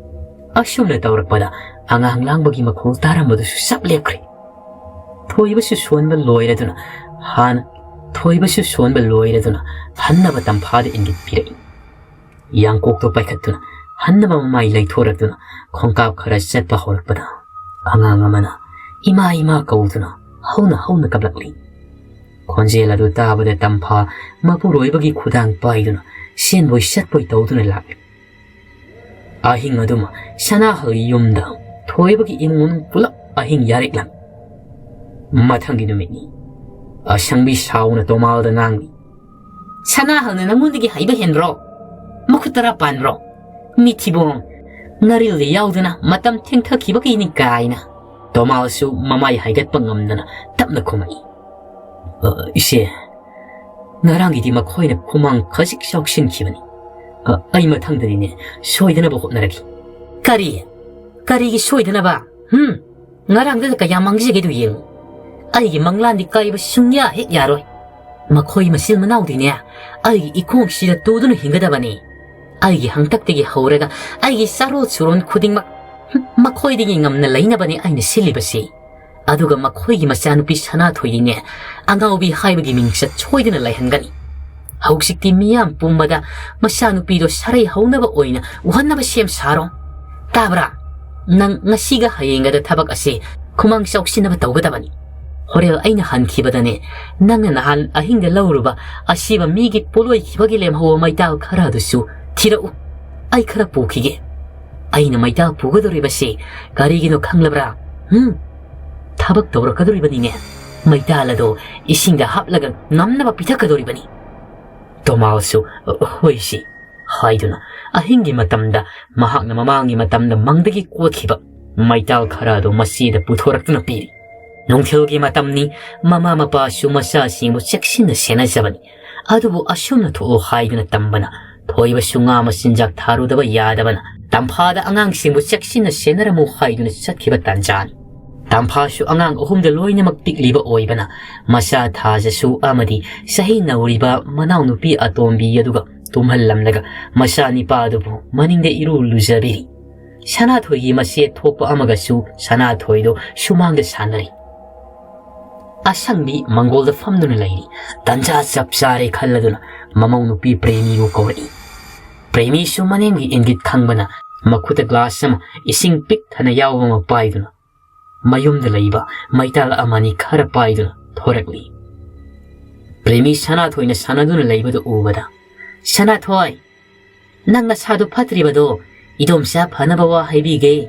ꯑꯁꯨꯝꯅ ꯇꯧꯔꯛꯄꯗ ꯑꯉꯥꯡ ꯂꯥꯡꯕꯒꯤ ꯃꯈꯣꯜ ꯇꯥꯔꯝꯕꯗꯨꯁꯨ ꯆꯞ ꯂꯦꯞꯈ꯭ꯔꯦ꯫ ꯊꯣꯏꯕꯁꯨ ꯁꯣꯟꯕ ꯂꯣꯏꯔꯗꯨꯅ ꯍꯥꯟꯅ, ꯊꯣꯏꯕꯁꯨ ꯁꯣꯟꯕ ꯂꯣꯏꯔꯗꯨꯅ ꯍꯟꯅꯕ ꯇꯝꯐꯥꯗ ꯏꯪꯒꯤꯠ ꯄꯤꯔꯛꯏ꯫ ꯌꯥꯡꯀꯣꯛꯇꯣ ꯄꯥꯏꯈꯠꯇꯨꯅ ꯍꯟꯅꯕ ꯃꯃꯥꯏ ꯂꯩꯊꯣꯔꯛꯇꯨꯅ ꯈꯣꯡꯀꯥꯞ ꯈꯔ ꯆꯠꯄ ꯍꯧꯔꯛꯄꯗ ꯑꯉꯥꯡ ꯑꯃꯅ "ꯏꯃꯥ, ꯏꯃꯥ" ꯀꯧꯗꯨꯅ ꯍꯧꯅ ꯍꯧꯅ ꯀꯞꯂꯛꯂꯤ꯫ ꯈꯣꯟꯖꯦꯜ ꯑꯗꯨ ꯇꯥꯕꯗ ꯇꯝꯐꯥ ꯃꯄꯨꯔꯣꯏꯕꯒꯤ ꯈꯨꯗꯥꯡ ꯄꯥꯏꯗꯨꯅ ꯁꯦꯟꯕꯣꯏ ꯆꯠꯄꯣꯏ ꯇꯧꯗꯨꯅ ꯂꯥꯛꯂꯤ꯫ ꯑꯍꯤꯡ ꯑꯗꯨꯃ ꯁꯅꯥꯍꯜ ꯌꯨꯝꯗ ꯊꯣꯏꯕꯒꯤ ꯏꯃꯨꯡ ꯃꯅꯨꯡ ꯄꯨꯂꯞ ꯑꯍꯤꯡ ꯌꯥꯔꯦꯛꯂꯝꯃꯤ꯫ ꯃꯊꯪꯒꯤ ꯅꯨꯃꯤꯠꯅꯤ꯫ ꯑꯁꯪꯕꯤ ꯁꯥꯎꯅ ꯇꯣꯃꯥꯜꯗ ꯉꯥꯡꯂꯤ꯫ "ꯁꯅꯥꯍꯜꯅ ꯅꯪꯉꯣꯟꯗꯒꯤ ꯍꯩꯕ ꯍꯦꯟꯕ꯭ꯔꯣ? ꯃꯈꯨꯠ ꯇꯔꯥ ꯄꯥꯟꯕ꯭ꯔꯣ? ꯃꯤꯊꯤꯕꯣꯡ, ꯅꯔꯤꯜꯗ ꯌꯥꯎꯗꯨꯅ ꯃꯇꯝ ꯊꯦꯡꯊꯈꯤꯕꯒꯤꯅꯤ" ꯀꯥꯏꯅ꯫ ꯇꯣꯃꯥꯜꯁꯨ ꯃꯃꯥꯏ ꯍꯥꯏꯒꯠꯄ ꯉꯝꯗꯅ ꯇꯞꯅ ꯈꯨꯝꯃꯛꯏ꯫ "ꯑ, ꯏꯆꯦ, ꯉꯔꯥꯡꯒꯤꯗꯤ ꯃꯈꯣꯏꯅ ꯈꯨꯃꯥꯡ ꯈꯖꯤꯛ ꯆꯥꯎꯁꯤꯟꯈꯤꯕꯅꯤ꯫ ꯑ, ꯑꯩ ꯃꯊꯪꯗꯗꯤꯅꯦ, ꯁꯣꯏꯗꯅꯕ ꯍꯣꯠꯅꯔꯒꯦ"꯫ "ꯀꯔꯤ? ꯀꯔꯤꯒꯤ ꯁꯣꯏꯗꯅꯕ? ꯍꯨꯝ? ꯉꯔꯥꯡꯗꯨꯗ ꯀꯌꯥ ꯃꯥꯡꯖꯒꯦꯗꯨ ꯌꯦꯡꯉꯨ꯫ ꯑꯩꯒꯤ ꯃꯪꯂꯥꯟꯗꯤ ꯀꯥꯏꯕ ꯁꯨꯡꯌꯥ ꯍꯦꯛ ꯌꯥꯔꯣꯏ꯫ ꯃꯈꯣꯏ ꯃꯆꯤꯟ ꯃꯅꯥꯎꯗꯤꯅꯦ, ꯑꯩꯒꯤ ꯏꯈꯣꯡꯁꯤꯗ ꯇꯨꯗꯨꯅ ꯍꯤꯡꯒꯗꯕꯅꯤ꯫ ꯑꯩꯒꯤ ꯍꯪꯇꯛꯇꯒꯤ ꯍꯧꯔꯒ ꯑꯩꯒꯤ ꯆꯥꯔꯣꯟ ꯁꯨꯔꯣꯟ ꯈꯨꯗꯤꯡꯃꯛ, ꯍꯨꯝ, ꯃꯈꯣꯏꯗꯒꯤ ꯉꯝꯅ ꯂꯩꯅꯕꯅꯤ ꯑꯩꯅ ꯁꯤꯜꯂꯤꯕꯁꯤ꯫ ꯑꯗꯨꯒ ꯃꯈꯣꯏꯒꯤ ꯃꯆꯥꯅꯨꯄꯤ ꯁꯅꯥꯊꯣꯏꯗꯤꯅꯦ, ꯑꯉꯥꯎꯕꯤ ꯍꯥꯏꯕꯒꯤ ꯃꯤꯡꯆꯠ ꯁꯣꯏꯗꯅ ꯂꯩꯍꯟꯒꯅꯤ꯫ ꯍꯧꯖꯤꯛꯇꯤ ꯃꯤꯌꯥꯝ ꯄꯨꯝꯕꯗ ꯃꯆꯥꯅꯨꯄꯤꯗꯣ ꯁꯔꯩ ꯍꯧꯅꯕ ꯑꯣꯏꯅ ꯎꯍꯟꯅꯕ ꯁꯦꯝ ꯁꯥꯔꯣ꯫ ꯇꯥꯕ꯭ꯔꯥ? ꯅꯪ ꯉꯁꯤꯒ ꯍꯌꯦꯡꯒꯗ ꯊꯕꯛ ꯑꯁꯤ ꯈꯨꯃꯥꯡ ꯆꯥꯎꯁꯤꯟꯅꯕ ꯇꯧꯒꯗꯕꯅꯤ꯫ ꯍꯣꯔꯦꯟ ꯑꯩꯅ ꯍꯟꯈꯤꯕꯗꯅꯦ, ꯅꯪꯅ ꯅꯍꯥꯟ ꯑꯍꯤꯡꯗ ꯂꯧꯔꯨꯕ ꯑꯁꯤꯕ ꯃꯤꯒꯤ ꯄꯣꯠꯂꯣꯏꯈꯤꯕꯒꯤ ꯂꯦꯝꯍꯧꯕ ꯃꯩꯇꯥꯜ ꯈꯔꯗꯨꯁꯨ ꯊꯤꯔꯛꯎ꯫ ꯑꯩ ꯈꯔ ꯄꯨꯈꯤꯒꯦ꯫ ꯑꯩꯅ ꯃꯩꯇꯥꯜ ꯄꯨꯒꯗꯧꯔꯤꯕꯁꯤ ꯀꯔꯤꯒꯤꯅꯣ ꯈꯪꯂꯕ꯭ꯔꯥ? ꯍꯨꯝ? ꯊꯕꯛ ꯇꯧꯔꯛꯀꯗꯧꯔꯤꯕꯅꯤꯅꯦ꯫ ꯃꯩꯇꯥꯜ ꯑꯗꯣ ꯏꯁꯤꯡꯗ ꯍꯥꯞꯂꯒ ꯉꯝꯅꯕ ꯄꯤꯊꯛꯀꯗꯧꯔꯤꯕꯅꯤ꯫ ꯇꯣꯃꯥꯜꯁꯨ "ꯍꯣꯏꯁꯤ" ꯍꯥꯏꯗꯨꯅ ꯑꯍꯤꯡꯒꯤ ꯃꯇꯝꯗ ꯃꯍꯥꯛꯅ ꯃꯃꯥꯡꯒꯤ ꯃꯇꯝꯗ ꯃꯪꯗꯒꯤ ꯀꯣꯠꯈꯤꯕ ꯃꯩꯇꯥꯜ ꯈꯔ ꯑꯗꯨ ꯃꯆꯦꯗ ꯄꯨꯊꯣꯔꯛꯇꯨꯅ ꯄꯤꯔꯤ꯫ ꯅꯨꯡꯊꯤꯜꯒꯤ ꯃꯇꯝꯅꯤ, ꯃꯃꯥ ꯃꯄꯥꯁꯨ ꯃꯆꯥꯁꯤꯡꯕꯨ ꯆꯦꯛꯁꯤꯟꯅ ꯁꯦꯟꯅꯖꯕꯅꯤ꯫ ꯑꯗꯨꯕꯨ ꯑꯁꯨꯝꯅ ꯊꯣꯛꯎ ꯍꯥꯏꯗꯨꯅ ꯇꯝꯕꯅ ꯊꯣꯏꯕꯁꯨ ꯉꯥ ꯃꯆꯤꯟꯖꯥꯛ ꯊꯥꯔꯨꯗꯕ ꯌꯥꯗꯕꯅ ꯇꯝꯐꯥꯗ "ꯑꯉꯥꯡꯁꯤꯡꯕꯨ ꯆꯦꯛꯁꯤꯟꯅ ꯁꯦꯟꯅꯔꯝꯃꯨ" ꯍꯥꯏꯗꯨꯅ ꯆꯠꯈꯤꯕ ꯇꯥꯟꯖꯥꯅꯤ꯫ ꯇꯥꯝꯐꯥꯁꯨ ꯑꯉꯥꯡ ꯑꯍꯨꯝꯗ ꯂꯣꯏꯅꯃꯛ ꯄꯤꯛꯂꯤꯕ ꯑꯣꯏꯕꯅ, ꯃꯆꯥ ꯊꯥꯖꯁꯨ ꯑꯃꯗꯤ ꯆꯍꯤ ꯅꯧꯔꯤꯕ ꯃꯅꯥꯎꯅꯨꯄꯤ ꯑꯇꯣꯝꯕꯤ ꯑꯗꯨꯒ ꯇꯨꯝꯍꯜꯂꯝꯂꯒ, ꯃꯆꯥ ꯅꯤꯄꯥꯗꯨꯕꯨ ꯃꯅꯤꯡꯗ ꯏꯔꯨ ꯂꯨꯖꯕꯤꯔꯤ꯫ ꯁꯅꯥꯊꯣꯏꯒꯤ ꯃꯆꯦ ꯊꯣꯛꯄ ꯑꯃꯒꯁꯨ ꯁꯅꯥꯊꯣꯏꯗꯣ ꯁꯨꯃꯥꯡꯗ ꯁꯥꯟꯅꯔꯤ꯫ ꯑꯁꯪꯕꯤ ꯃꯪꯒꯣꯜꯗ ꯐꯝꯗꯨꯅ ꯂꯩꯔꯤ꯫ ꯇꯟꯖꯥ ꯆꯞ ꯆꯥꯔꯦ ꯈꯜꯂꯗꯨꯅ ꯃꯃꯧ ꯅꯨꯄꯤ ꯄ꯭ꯔꯦꯃꯤꯕꯨ ꯀꯧꯔꯛꯏ꯫ ꯄ꯭ꯔꯦꯃꯤꯁꯨ ꯃꯅꯦꯝꯒꯤ ꯏꯪꯒꯤꯠ ꯈꯪꯕꯅ ꯃꯈꯨꯠꯇ ꯒ꯭ꯂꯥꯁ ꯑꯃ ꯏꯁꯤꯡ ꯄꯤꯛ ꯊꯟꯅ ꯌꯥꯎꯕ ꯑꯃ ꯄꯥꯏꯗꯨꯅ ꯃꯌꯨꯝꯗ ꯂꯩꯕ ꯃꯩꯇꯥꯜ ꯑꯃꯅꯤ ꯈꯔ ꯄꯥꯏꯗꯨꯅ ꯊꯣꯔꯛꯂꯤ꯫ ꯄ꯭ꯔꯦꯃꯤ ꯁꯅꯥꯊꯣꯏꯅ ꯁꯥꯟꯅꯗꯨꯅ ꯂꯩꯕꯗꯨ ꯎꯕꯗ, "ꯁꯅꯥꯊꯣꯏ, ꯅꯪ ꯅꯁꯥꯗꯨ ꯐꯠꯇ꯭ꯔꯤꯕꯗꯣ ꯏꯗꯣꯝꯆꯥ ꯐꯅꯕ ꯋꯥ ꯍꯥꯏꯕꯤꯒꯦ꯫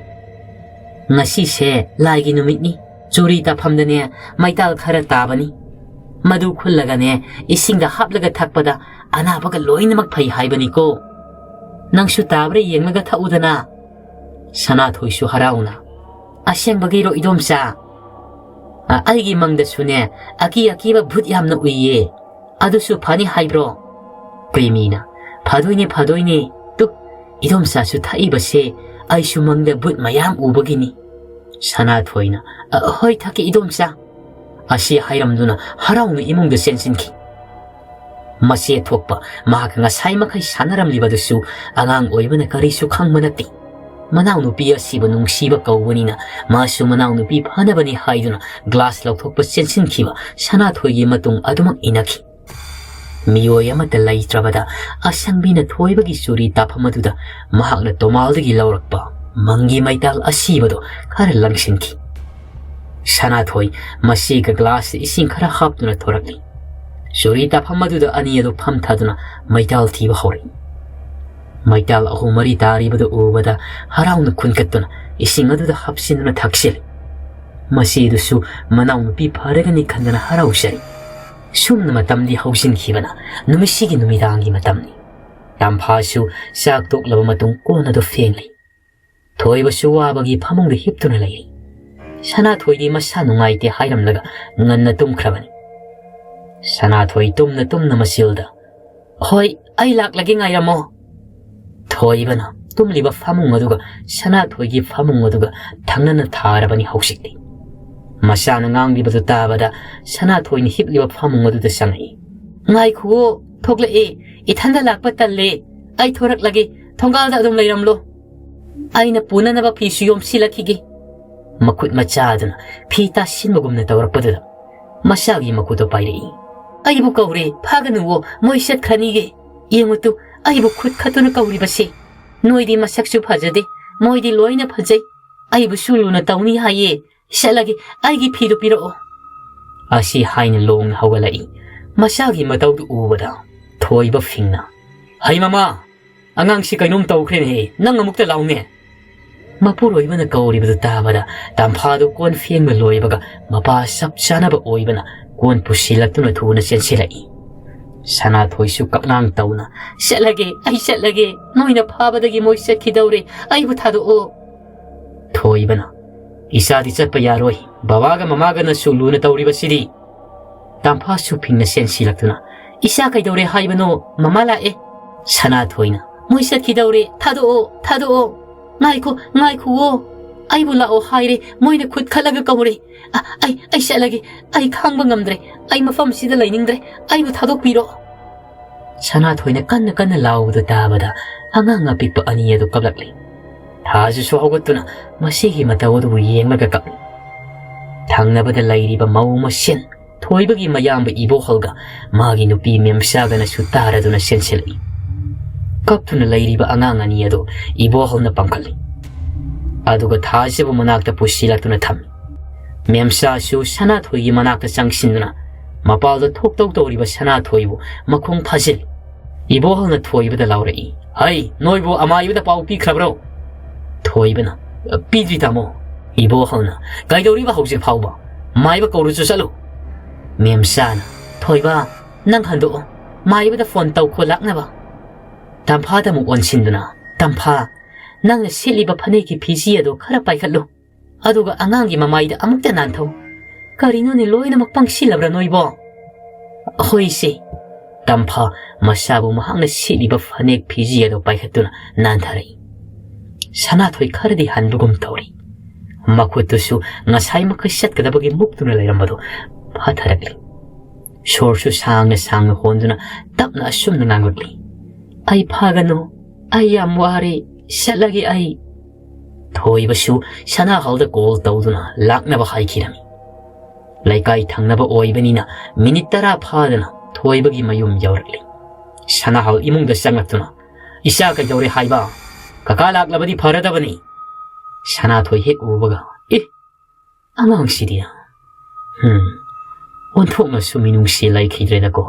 ꯉꯁꯤꯁꯦ ꯂꯥꯏꯒꯤ ꯅꯨꯃꯤꯠꯅꯤ, ꯆꯨꯔꯤ ꯇꯥꯐꯝꯗꯅꯦ ꯃꯩꯇꯥꯜ ꯈꯔ ꯇꯥꯕꯅꯤ꯫ ꯃꯗꯨ ꯈꯨꯜꯂꯒꯅꯦ ꯏꯁꯤꯡꯗ ꯍꯥꯞꯂꯒ ꯊꯛꯄꯗ ꯑꯅꯥꯕꯒ ꯂꯣꯏꯅꯃꯛ ꯐꯩ ꯍꯥꯏꯕꯅꯤꯀꯣ꯫ ꯅꯪꯁꯨ ꯇꯥꯕ꯭ꯔꯥ ꯌꯦꯡꯂꯒ ꯊꯛꯎꯗꯅ꯫" ꯁꯅꯥꯊꯣꯏꯁꯨ ꯍꯔꯥꯎꯅ, "ꯑꯁꯦꯡꯕꯒꯤꯔꯣ ꯏꯗꯣꯝꯆꯥ? ꯑ, ꯑꯩꯒꯤ ꯃꯪꯗꯁꯨꯅꯦ ꯑꯀꯤ ꯑꯀꯤꯕ ꯚꯨꯠ ꯌꯥꯝꯅ ꯎꯏꯌꯦ꯫ ꯑꯗꯨꯁꯨ ꯐꯅꯤ ꯍꯥꯏꯕ꯭ꯔꯣ?" ꯄ꯭ꯔꯦꯃꯤꯅ, "ꯐꯗꯣꯏꯅꯦ, ꯐꯗꯣꯏꯅꯦ꯫ ꯇꯨ, ꯏꯗꯣꯝꯆꯥꯁꯨ ꯊꯛꯏꯕꯁꯦ ꯑꯩꯁꯨ ꯃꯪꯗ ꯚꯨꯠ ꯃꯌꯥꯝ ꯎꯕꯒꯤꯅꯤ꯫" ꯁꯅꯥꯊꯣꯏꯅ, "ꯑ, ꯍꯣꯏ, ꯊꯛꯀꯦ ꯏꯗꯣꯝꯆꯥ꯫" ꯑꯁꯤ ꯍꯥꯏꯔꯝꯗꯨꯅ ꯍꯔꯥꯎꯅ ꯏꯃꯨꯡꯗ ꯆꯦꯟꯁꯤꯟꯈꯤ꯫ ꯃꯆꯦ ꯊꯣꯛꯄ ꯃꯍꯥꯛ ꯉꯁꯥꯏ ꯃꯈꯩ ꯁꯥꯟꯅꯔꯝꯂꯤꯕꯗꯨꯁꯨ ꯑꯉꯥꯡ ꯑꯣꯏꯕꯅ ꯀꯔꯤꯁꯨ ꯈꯪꯕ ꯅꯠꯇꯦ꯫ ꯃꯅꯥꯎꯅꯨꯄꯤ ꯑꯁꯤꯕꯨ ꯅꯨꯡꯁꯤꯕ ꯀꯧꯕꯅꯤꯅ ꯃꯥꯁꯨ ꯃꯅꯥꯎꯅꯨꯄꯤ ꯐꯅꯕꯅꯤ ꯍꯥꯏꯗꯨꯅ ꯒ꯭ꯂꯥꯁ ꯂꯧꯊꯣꯛꯄ ꯆꯦꯟꯁꯤꯟꯈꯤꯕ ꯁꯅꯥꯊꯣꯏꯒꯤ ꯃꯇꯨꯡ ꯑꯗꯨꯃꯛ ꯏꯟꯅꯈꯤ꯫ ꯃꯤꯑꯣꯏ ꯑꯃꯠꯇ ꯂꯩꯇ꯭ꯔꯕꯗ ꯑꯁꯪꯕꯤꯅ ꯊꯣꯏꯕꯒꯤ ꯆꯨꯔꯤ ꯇꯥꯐꯝ ꯑꯗꯨꯗ ꯃꯍꯥꯛꯅ ꯇꯣꯃꯥꯜꯗꯒꯤ ꯂꯧꯔꯛꯄ ꯃꯪꯒꯤ ꯃꯩꯇꯥꯜ ꯑꯁꯤꯕꯗꯣ ꯈꯔ ꯂꯪꯁꯤꯟꯈꯤ꯫ ꯁꯅꯥꯊꯣꯏ ꯃꯁꯤꯒ ꯒ꯭ꯂꯥꯁꯇ ꯏꯁꯤꯡ ꯈꯔ ꯍꯥꯞꯇꯨꯅ ꯊꯣꯔꯛꯂꯤ꯫ ꯆꯨꯔꯤ ꯇꯥꯐꯝ ꯑꯗꯨꯗ ꯑꯅꯤ ꯑꯗꯨ ꯐꯝꯊꯗꯨꯅ ꯃꯩꯇꯥꯜ ꯊꯤꯕ ꯍꯧꯔꯛꯏ꯫ ꯃꯩꯇꯥꯜ ꯑꯍꯨꯝ ꯃꯔꯤ ꯇꯥꯔꯤꯕꯗꯨ ꯎꯕꯗ ꯍꯔꯥꯎꯅ ꯈꯨꯟꯀꯠꯇꯨꯅ ꯏꯁꯤꯡ ꯑꯗꯨꯗ ꯍꯥꯞꯆꯤꯟꯗꯨꯅ ꯊꯛꯆꯤꯜꯂꯤ꯫ ꯃꯁꯤꯗꯨꯁꯨ ꯃꯅꯥꯎꯅꯨꯄꯤ ꯐꯔꯒꯅꯤ ꯈꯟꯗꯅ ꯍꯔꯥꯎꯖꯔꯤ꯫ ꯁꯨꯝꯅ ꯃꯇꯝꯗꯤ ꯍꯧꯖꯤꯟꯈꯤꯕꯅ ꯅꯨꯃꯤꯠꯁꯤꯒꯤ ꯅꯨꯃꯤꯗꯥꯡꯒꯤ ꯃꯇꯝꯅꯤ꯫ ꯇꯥꯝꯐꯥꯁꯨ ꯆꯥꯛ ꯇꯣꯛꯂꯕ ꯃꯇꯨꯡ ꯀꯣꯟ ꯑꯗꯨ ꯐꯦꯡꯂꯤ꯫ ꯊꯣꯏꯕꯁꯨ ꯋꯥꯕꯒꯤ ꯐꯃꯨꯡꯗ ꯍꯤꯞꯇꯨꯅ ꯂꯩꯔꯤ꯫ ꯁꯅꯥꯊꯣꯏꯗꯤ ꯃꯁꯥ ꯅꯨꯡꯉꯥꯏꯇꯦ ꯍꯥꯏꯔꯝꯂꯒ ꯉꯟꯅ ꯇꯨꯝꯈ꯭ꯔꯕꯅꯤ꯫ ꯁꯅꯥꯊꯣꯏ ꯇꯨꯝꯅ ꯇꯨꯝꯅ ꯃꯆꯤꯜꯗ, "ꯍꯣꯏ, ꯑꯩ ꯂꯥꯛꯂꯒꯦ, ꯉꯥꯏꯔꯝꯃꯣ꯫" ꯊꯣꯏꯕꯅ ꯇꯨꯝꯂꯤꯕ ꯐꯃꯨꯡ ꯑꯗꯨꯒ ꯁꯅꯥꯊꯣꯏꯒꯤ ꯐꯃꯨꯡ ꯑꯗꯨꯒ ꯊꯪꯅꯅ ꯊꯥꯔꯕꯅꯤ ꯍꯧꯖꯤꯛꯇꯤ꯫ ꯃꯆꯥꯅ ꯉꯥꯡꯂꯤꯕꯗꯨ ꯇꯥꯕꯗ ꯁꯅꯥꯊꯣꯏꯅ ꯍꯤꯞꯂꯤꯕ ꯐꯃꯨꯡ ꯑꯗꯨꯗ ꯆꯪꯉꯛꯏ꯫ "ꯉꯥꯏꯈꯨꯑꯣ, ꯊꯣꯛꯂꯛꯑꯦ꯫ ꯏꯊꯟꯗ ꯂꯥꯛꯄ ꯇꯜꯂꯦ꯫ ꯑꯩ ꯊꯣꯔꯛꯂꯒꯦ꯫ ꯊꯣꯡꯒꯥꯜꯗ ꯑꯗꯨꯝ ꯂꯩꯔꯝꯂꯣ꯫ ꯑꯩꯅ ꯄꯨꯅꯅꯕ ꯐꯤꯁꯨ ꯌꯣꯝꯁꯤꯜꯂꯛꯈꯤꯒꯦ꯫" ꯃꯈꯨꯠ ꯃꯆꯥ ꯑꯗꯨꯅ ꯐꯤ ꯇꯥꯁꯤꯟꯕꯒꯨꯝꯅ ꯇꯧꯔꯛꯄꯗꯨꯗ ꯃꯆꯥꯒꯤ ꯃꯈꯨꯠꯇꯣ ꯄꯥꯏꯔꯛꯏ꯫ "ꯑꯩꯕꯨ ꯀꯧꯔꯦ, ꯐꯥꯒꯅꯨꯋꯣ, ꯃꯣꯏ ꯆꯠꯈ꯭ꯔꯅꯤꯌꯦ꯫ ꯌꯦꯡꯉꯨ ꯇꯨ, ꯑꯩꯕꯨ ꯈꯨꯠ ꯈꯠꯇꯨꯅ ꯀꯧꯔꯤꯕꯁꯦ꯫ ꯅꯣꯏꯗꯤ ꯃꯁꯛꯁꯨ ꯐꯖꯗꯦ, ꯃꯣꯏꯗꯤ ꯂꯣꯏꯅ ꯐꯖꯩ꯫ ꯑꯩꯕꯨꯁꯨ ꯂꯨꯅ ꯇꯧꯅꯤ ꯍꯥꯏꯌꯦ꯫ ꯆꯠꯂꯒꯦ, ꯑꯩꯒꯤ ꯐꯤꯗꯨ ꯄꯤꯔꯛꯑꯣ꯫" ꯑꯁꯤ ꯍꯥꯏꯅ ꯂꯣꯡꯅ ꯍꯧꯒꯠꯂꯛꯏ꯫ ꯃꯆꯥꯒꯤ ꯃꯇꯧꯗꯨ ꯎꯕꯗ ꯊꯣꯏꯕ ꯐꯤꯡꯅ, "ꯍꯩ ꯃꯃꯥ, ꯑꯉꯥꯡꯁꯤ ꯀꯩꯅꯣꯝ ꯇꯧꯈ꯭ꯔꯦꯅꯦꯍꯦ, ꯅꯪ ꯑꯃꯨꯛꯇ ꯂꯥꯎꯅꯦ꯫" ꯃꯄꯨꯔꯣꯏꯕꯅ ꯀꯧꯔꯤꯕꯗꯨ ꯇꯥꯕꯗ ꯇꯝꯐꯥꯗꯨ ꯀꯣꯟ ꯐꯦꯡꯕ ꯂꯣꯏꯕꯒ ꯃꯄꯥ ꯆꯞ ꯆꯥꯅꯕ ꯑꯣꯏꯕꯅ ꯀꯣꯟ ꯄꯨꯁꯤꯜꯂꯛꯇꯨꯅ ꯊꯨꯅ ꯆꯦꯟꯁꯤꯜꯂꯛꯏ꯫ ꯁꯅꯥꯊꯣꯏꯁꯨ ꯀꯛꯂꯥꯡ ꯇꯧꯅ, "ꯆꯠꯂꯒꯦ, ꯑꯩ ꯆꯠꯂꯒꯦ꯫ ꯅꯣꯏꯅ ꯐꯥꯕꯗꯒꯤ ꯃꯣꯏ ꯆꯠꯈꯤꯗꯧꯔꯦ꯫ ꯑꯩꯕꯨ ꯊꯥꯗꯣꯛꯑꯣ꯫" ꯊꯣꯏꯕꯅ, "ꯏꯆꯥꯗꯤ ꯆꯠꯄ ꯌꯥꯔꯣꯏ꯫ ꯕꯕꯥꯒ ꯃꯃꯥꯒꯅꯁꯨ ꯂꯨꯅ ꯇꯧꯔꯤꯕꯁꯤꯗꯤ꯫" ꯇꯝꯐꯥꯁꯨ ꯐꯤꯡꯅ ꯆꯦꯟꯁꯤꯜꯂꯛꯇꯨꯅ, "ꯏꯆꯥ ꯀꯩꯗꯧꯔꯦ ꯍꯥꯏꯕꯅꯣ? ꯃꯃꯥ ꯂꯥꯛꯑꯦ꯫" ꯁꯅꯥꯊꯣꯏꯅ, "ꯃꯣꯏ ꯆꯠꯈꯤꯗꯧꯔꯦ꯫ ꯊꯥꯗꯣꯛꯑꯣ, ꯊꯥꯗꯣꯛꯑꯣ꯫ ꯉꯥꯏꯈꯣ, ꯉꯥꯏꯈꯨꯑꯣ꯫ ꯑꯩꯕꯨ ꯂꯥꯛꯑꯣ ꯍꯥꯏꯔꯦ꯫ ꯃꯣꯏꯅ ꯈꯨꯠ ꯈꯠꯂꯒ ꯀꯧꯔꯦ꯫ ꯑ, ꯑꯩ, ꯑꯩ ꯆꯠꯂꯒꯦ꯫ ꯑꯩ ꯈꯥꯡꯕ ꯉꯝꯗ꯭ꯔꯦ꯫ ꯑꯩ ꯃꯐꯝꯁꯤꯗ ꯂꯩꯅꯤꯡꯗ꯭ꯔꯦ꯫ ꯑꯩꯕꯨ ꯊꯥꯗꯣꯛꯄꯤꯔꯣ꯫" ꯁꯅꯥꯊꯣꯏꯅ ꯀꯟꯅ ꯀꯟꯅ ꯂꯥꯎꯕꯗꯨ ꯇꯥꯕꯗ ꯑꯉꯥꯡ ꯑꯄꯤꯛꯄ ꯑꯅꯤ ꯑꯗꯨ ꯀꯞꯂꯛꯂꯤ꯫ ꯊꯥꯖꯁꯨ ꯍꯧꯒꯠꯇꯨꯅ ꯃꯁꯤꯒꯤ ꯃꯇꯧ ꯑꯗꯨꯕꯨ ꯌꯦꯡꯂꯒ ꯀꯞꯂꯤ꯫ ꯊꯪꯅꯕꯗ ꯂꯩꯔꯤꯕ ꯃꯧ ꯃꯁꯦꯟ ꯊꯣꯏꯕꯒꯤ ꯃꯌꯥꯝꯕ ꯏꯕꯣꯍꯜꯒ ꯃꯥꯒꯤ ꯅꯨꯄꯤ ꯃꯦꯝꯆꯥꯒꯅꯁꯨ ꯇꯥꯔꯗꯨꯅ ꯆꯦꯟꯁꯤꯜꯂꯛꯏ꯫ ꯀꯞꯇꯨꯅ ꯂꯩꯔꯤꯕ ꯑꯉꯥꯡ ꯑꯅꯤ ꯑꯗꯨ ꯏꯕꯣꯍꯜꯅ ꯄꯥꯡꯈꯠꯂꯤ꯫ ꯑꯗꯨꯒ ꯊꯥꯖꯕ ꯃꯅꯥꯛꯇ ꯄꯨꯁꯤꯜꯂꯛꯇꯨꯅ ꯊꯝꯃꯤ꯫ ꯃꯦꯝꯆꯥꯁꯨ ꯁꯅꯥꯊꯣꯏꯒꯤ ꯃꯅꯥꯛꯇ ꯆꯪꯁꯤꯟꯗꯨꯅ ꯃꯄꯥꯜꯗ ꯊꯣꯛꯇꯧ ꯇꯧꯔꯤꯕ ꯁꯅꯥꯊꯣꯏꯕꯨ ꯃꯈꯣꯡ ꯐꯥꯖꯤꯜꯂꯤ꯫ ꯏꯕꯣꯍꯜꯅ ꯊꯣꯏꯕꯗ ꯂꯥꯎꯔꯛꯏ, "ꯍꯩ, ꯅꯣꯏꯕꯨ ꯑꯃꯥꯏꯕꯗ ꯄꯥꯎ ꯄꯤꯈ꯭ꯔꯕ꯭ꯔꯣ?" ꯊꯣꯏꯕꯅ, "ꯄꯤꯗ꯭ꯔꯤ ꯇꯥꯃꯣ꯫" ꯏꯕꯣꯍꯜꯅ, "ꯀꯩꯗꯧꯔꯤꯕ ꯍꯧꯖꯤꯛ ꯐꯥꯎꯕ? ꯃꯥꯏꯕ ꯀꯧꯔꯨꯆꯣ ꯆꯠꯂꯨ꯫" ꯃꯦꯝꯆꯥꯅ, "ꯊꯣꯏꯕ, ꯅꯪ ꯍꯟꯗꯣꯛꯑꯣ꯫ ꯃꯥꯏꯕꯗ ꯐꯣꯟ ꯇꯧꯈꯣ ꯂꯥꯛꯅꯕ꯫" ꯇꯝꯐꯥꯗ ꯑꯃꯨꯛ ꯑꯣꯟꯁꯤꯟꯗꯨꯅ, "ꯇꯝꯐꯥ, ꯅꯪꯅ ꯁꯦꯠꯂꯤꯕ ꯐꯅꯦꯛꯀꯤ ꯐꯤꯖꯤ ꯑꯗꯣ ꯈꯔ ꯄꯥꯏꯈꯠꯂꯨ꯫ ꯑꯗꯨꯒ ꯑꯉꯥꯡꯒꯤ ꯃꯃꯥꯏꯗ ꯑꯃꯨꯛꯇ ꯅꯥꯟꯊꯧ꯫" "ꯀꯔꯤꯅꯣꯅꯦ, ꯂꯣꯏꯅꯃꯛ ꯄꯪꯁꯤꯜꯂꯕ꯭ꯔꯥ ꯅꯣꯏꯕꯣ?" "ꯍꯣꯏ ꯏꯆꯦ꯫" ꯇꯝꯐꯥ ꯃꯁꯥꯕꯨ ꯃꯍꯥꯛꯅ ꯁꯦꯠꯂꯤꯕ ꯐꯅꯦꯛ ꯐꯤꯖꯤ ꯑꯗꯨ ꯄꯥꯏꯈꯠꯇꯨꯅ ꯅꯥꯟꯊꯔꯛꯏ꯫ ꯁꯅꯥꯊꯣꯏ ꯈꯔꯗꯤ ꯍꯟꯕꯒꯨꯝ ꯇꯧꯔꯤ꯫ ꯃꯈꯨꯠꯇꯨꯁꯨ ꯉꯁꯥꯏ ꯃꯈꯩ ꯆꯠꯀꯗꯕꯒꯤ ꯃꯨꯛꯇꯨꯅ ꯂꯩꯔꯝꯕꯗꯨ ꯐꯥꯊꯔꯛꯂꯤ꯫ ꯁꯣꯔꯁꯨ ꯁꯥꯡꯅ ꯁꯥꯡꯅ ꯍꯣꯟꯗꯨꯅ ꯇꯞꯅ ꯑꯁꯨꯝꯅ ꯉꯥꯡꯂꯛꯂꯤ, "ꯑꯩ ꯐꯥꯒꯅꯨ, ꯑꯩ ꯌꯥꯝ ꯋꯥꯔꯦ, ꯆꯠꯂꯒꯦ ꯑꯩ꯫" ꯊꯣꯏꯕꯁꯨ ꯁꯅꯥꯍꯜꯗ ꯀꯣꯜ ꯇꯧꯗꯨꯅ ꯂꯥꯛꯅꯕ ꯍꯥꯏꯈꯤꯔꯝꯃꯤ꯫ ꯂꯩꯀꯥꯏ ꯊꯪꯅꯕ ꯑꯣꯏꯕꯅꯤꯅ ꯃꯤꯅꯤꯠ ꯇꯔꯥ ꯐꯥꯗꯅ ꯊꯣꯏꯕꯒꯤ ꯃꯌꯨꯝ ꯌꯧꯔꯛꯂꯤ꯫ ꯁꯅꯥꯍꯜ ꯏꯃꯨꯡꯗ ꯆꯪꯂꯛꯇꯨꯅ, "ꯏꯆꯥ ꯀꯩꯗꯧꯔꯦ ꯍꯥꯏꯕ? ꯀꯀꯥ ꯂꯥꯛꯂꯕꯗꯤ ꯐꯔꯗꯕꯅꯤ꯫" ꯁꯅꯥꯊꯣꯏ ꯍꯦꯛ ꯎꯕꯒ, "ꯑꯦ, ꯑꯉꯥꯡꯁꯤꯗꯤ, ꯍꯝ, ꯑꯣꯟꯊꯣꯛꯅꯁꯨ ꯃꯤꯅꯨꯡꯁꯤ ꯂꯩꯈꯤꯗ꯭ꯔꯦꯗꯀꯣ꯫"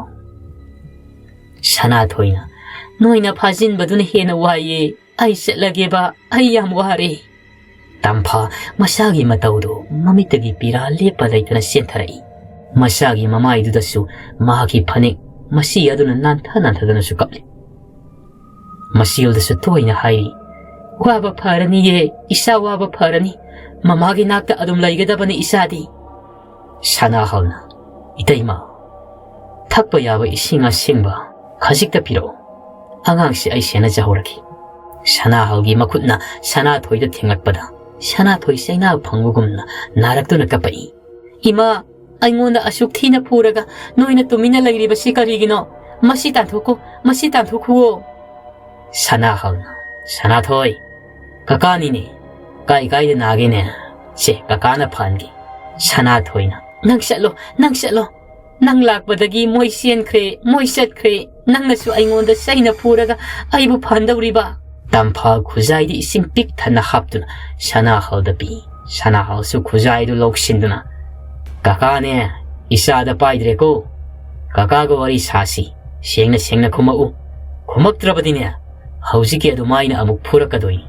ꯁꯅꯥꯊꯣꯏꯅ, "ꯅꯣꯏꯅ ꯐꯥꯖꯤꯟꯕꯗꯨꯅ ꯍꯦꯟꯅ ꯋꯥꯏꯌꯦ꯫ ꯑꯩ ꯆꯠꯂꯒꯦꯕ, ꯑꯩ ꯌꯥꯝ ꯋꯥꯔꯦ꯫" ꯇꯝꯐꯥ ꯃꯁꯥꯒꯤ ꯃꯇꯧꯗꯨ ꯃꯃꯤꯠꯇꯒꯤ ꯄꯤꯔꯥ ꯂꯦꯞꯄ ꯂꯩꯇꯅ ꯆꯦꯟꯊꯔꯛꯏ꯫ ꯃꯁꯥꯒꯤ ꯃꯃꯥꯏꯗꯨꯗꯁꯨ ꯃꯍꯥꯛꯀꯤ ꯐꯅꯦꯛ ꯃꯁꯤ ꯑꯗꯨꯅ ꯅꯥꯟꯊ ꯅꯥꯟꯊꯗꯅꯁꯨ ꯀꯞꯂꯤ꯫ ꯃꯁꯤꯜꯗꯁꯨ ꯇꯣꯏꯅ ꯍꯥꯏꯔꯤ, "ꯋꯥꯕ ꯐꯔꯅꯤꯌꯦ, ꯏꯆꯥ ꯋꯥꯕ ꯐꯔꯅꯤ꯫ ꯃꯃꯥꯒꯤ ꯅꯥꯛꯇ ꯑꯗꯨꯝ ꯂꯩꯒꯗꯕꯅꯤ ꯏꯆꯥꯗꯤ꯫" ꯁꯅꯥꯍꯜꯅ, "ꯏꯇꯩꯃ, ꯊꯛꯄ ꯌꯥꯕ ꯏꯁꯤꯡ ꯑꯁꯦꯡꯕ ꯈꯖꯤꯛꯇ ꯄꯤꯔꯛꯎ꯫ ꯑꯉꯥꯡꯁꯤ ꯑꯩ ꯁꯦꯟꯅꯖꯍꯧꯔꯒꯦ꯫" ꯁꯅꯥꯍꯜꯒꯤ ꯃꯈꯨꯠꯅ ꯁꯅꯥꯊꯣꯏꯗ ꯊꯦꯡꯂꯛꯄꯗ ꯁꯅꯥꯊꯣꯏ ꯆꯩꯅꯥ ꯐꯪꯕꯒꯨꯝꯅ ꯅꯥꯔꯛꯇꯨꯅ ꯀꯞꯄꯛꯏ꯫ "ꯏꯃꯥ, ꯑꯩꯉꯣꯟꯗ ꯑꯁꯨꯛ ꯊꯤꯅ ꯐꯨꯔꯒ ꯅꯣꯏꯅ ꯇꯨꯃꯤꯟꯅ ꯂꯩꯔꯤꯕꯁꯤ ꯀꯔꯤꯒꯤꯅꯣ? ꯃꯁꯤ ꯇꯥꯟꯊꯣꯛꯈꯣ, ꯃꯁꯤ ꯇꯥꯟꯊꯣꯛꯈꯨꯋꯣ꯫" ꯁꯅꯥꯍꯜꯅ, "ꯁꯅꯥꯊꯣꯏ, ꯀꯀꯥꯅꯤꯅꯦ, ꯀꯥꯏ ꯀꯥꯏꯗ ꯅꯥꯒꯦꯅꯦ? ꯁꯦ, ꯀꯀꯥꯅ ꯐꯍꯟꯒꯦ꯫" ꯁꯅꯥꯊꯣꯏꯅ, "ꯅꯪ ꯆꯠꯂꯣ, ꯅꯪ ꯆꯠꯂꯣ꯫ ꯅꯪ ꯂꯥꯛꯄꯗꯒꯤ ꯃꯣꯏ ꯆꯦꯟꯈ꯭ꯔꯦ, ꯃꯣꯏ ꯆꯠꯈ꯭ꯔꯦ꯫ ꯅꯪꯅꯁꯨ ꯑꯩꯉꯣꯟꯗ ꯆꯩꯅ ꯐꯨꯔꯒ ꯑꯩꯕꯨ ꯐꯍꯟꯗꯧꯔꯤꯕ?" ꯇꯝꯐꯥ ꯈꯨꯖꯥꯏꯗ ꯏꯁꯤꯡ ꯄꯤꯛ ꯊꯟꯅ ꯍꯥꯞꯇꯨꯅ ꯁꯅꯥꯍꯜꯗ ꯄꯤ꯫ ꯁꯅꯥꯍꯜꯁꯨ ꯈꯨꯖꯥꯏꯗꯨ ꯂꯧꯁꯤꯟꯗꯨꯅ, "ꯀꯀꯥꯅꯦ, ꯏꯆꯥꯗ ꯄꯥꯏꯗ꯭ꯔꯦꯀꯣ꯫ ꯀꯀꯥꯒ ꯋꯥꯔꯤ ꯁꯥꯁꯤ꯫ ꯁꯦꯡꯅ ꯁꯦꯡꯅ ꯈꯨꯝꯃꯛꯎ꯫ ꯈꯨꯝꯃꯛꯇ꯭ꯔꯕꯗꯤꯅꯦ, ꯍꯧꯖꯤꯛꯀꯤ ꯑꯗꯨꯃꯥꯏꯅ ꯑꯃꯨꯛ ꯐꯨꯔꯛꯀꯗꯣꯏꯅꯤ꯫"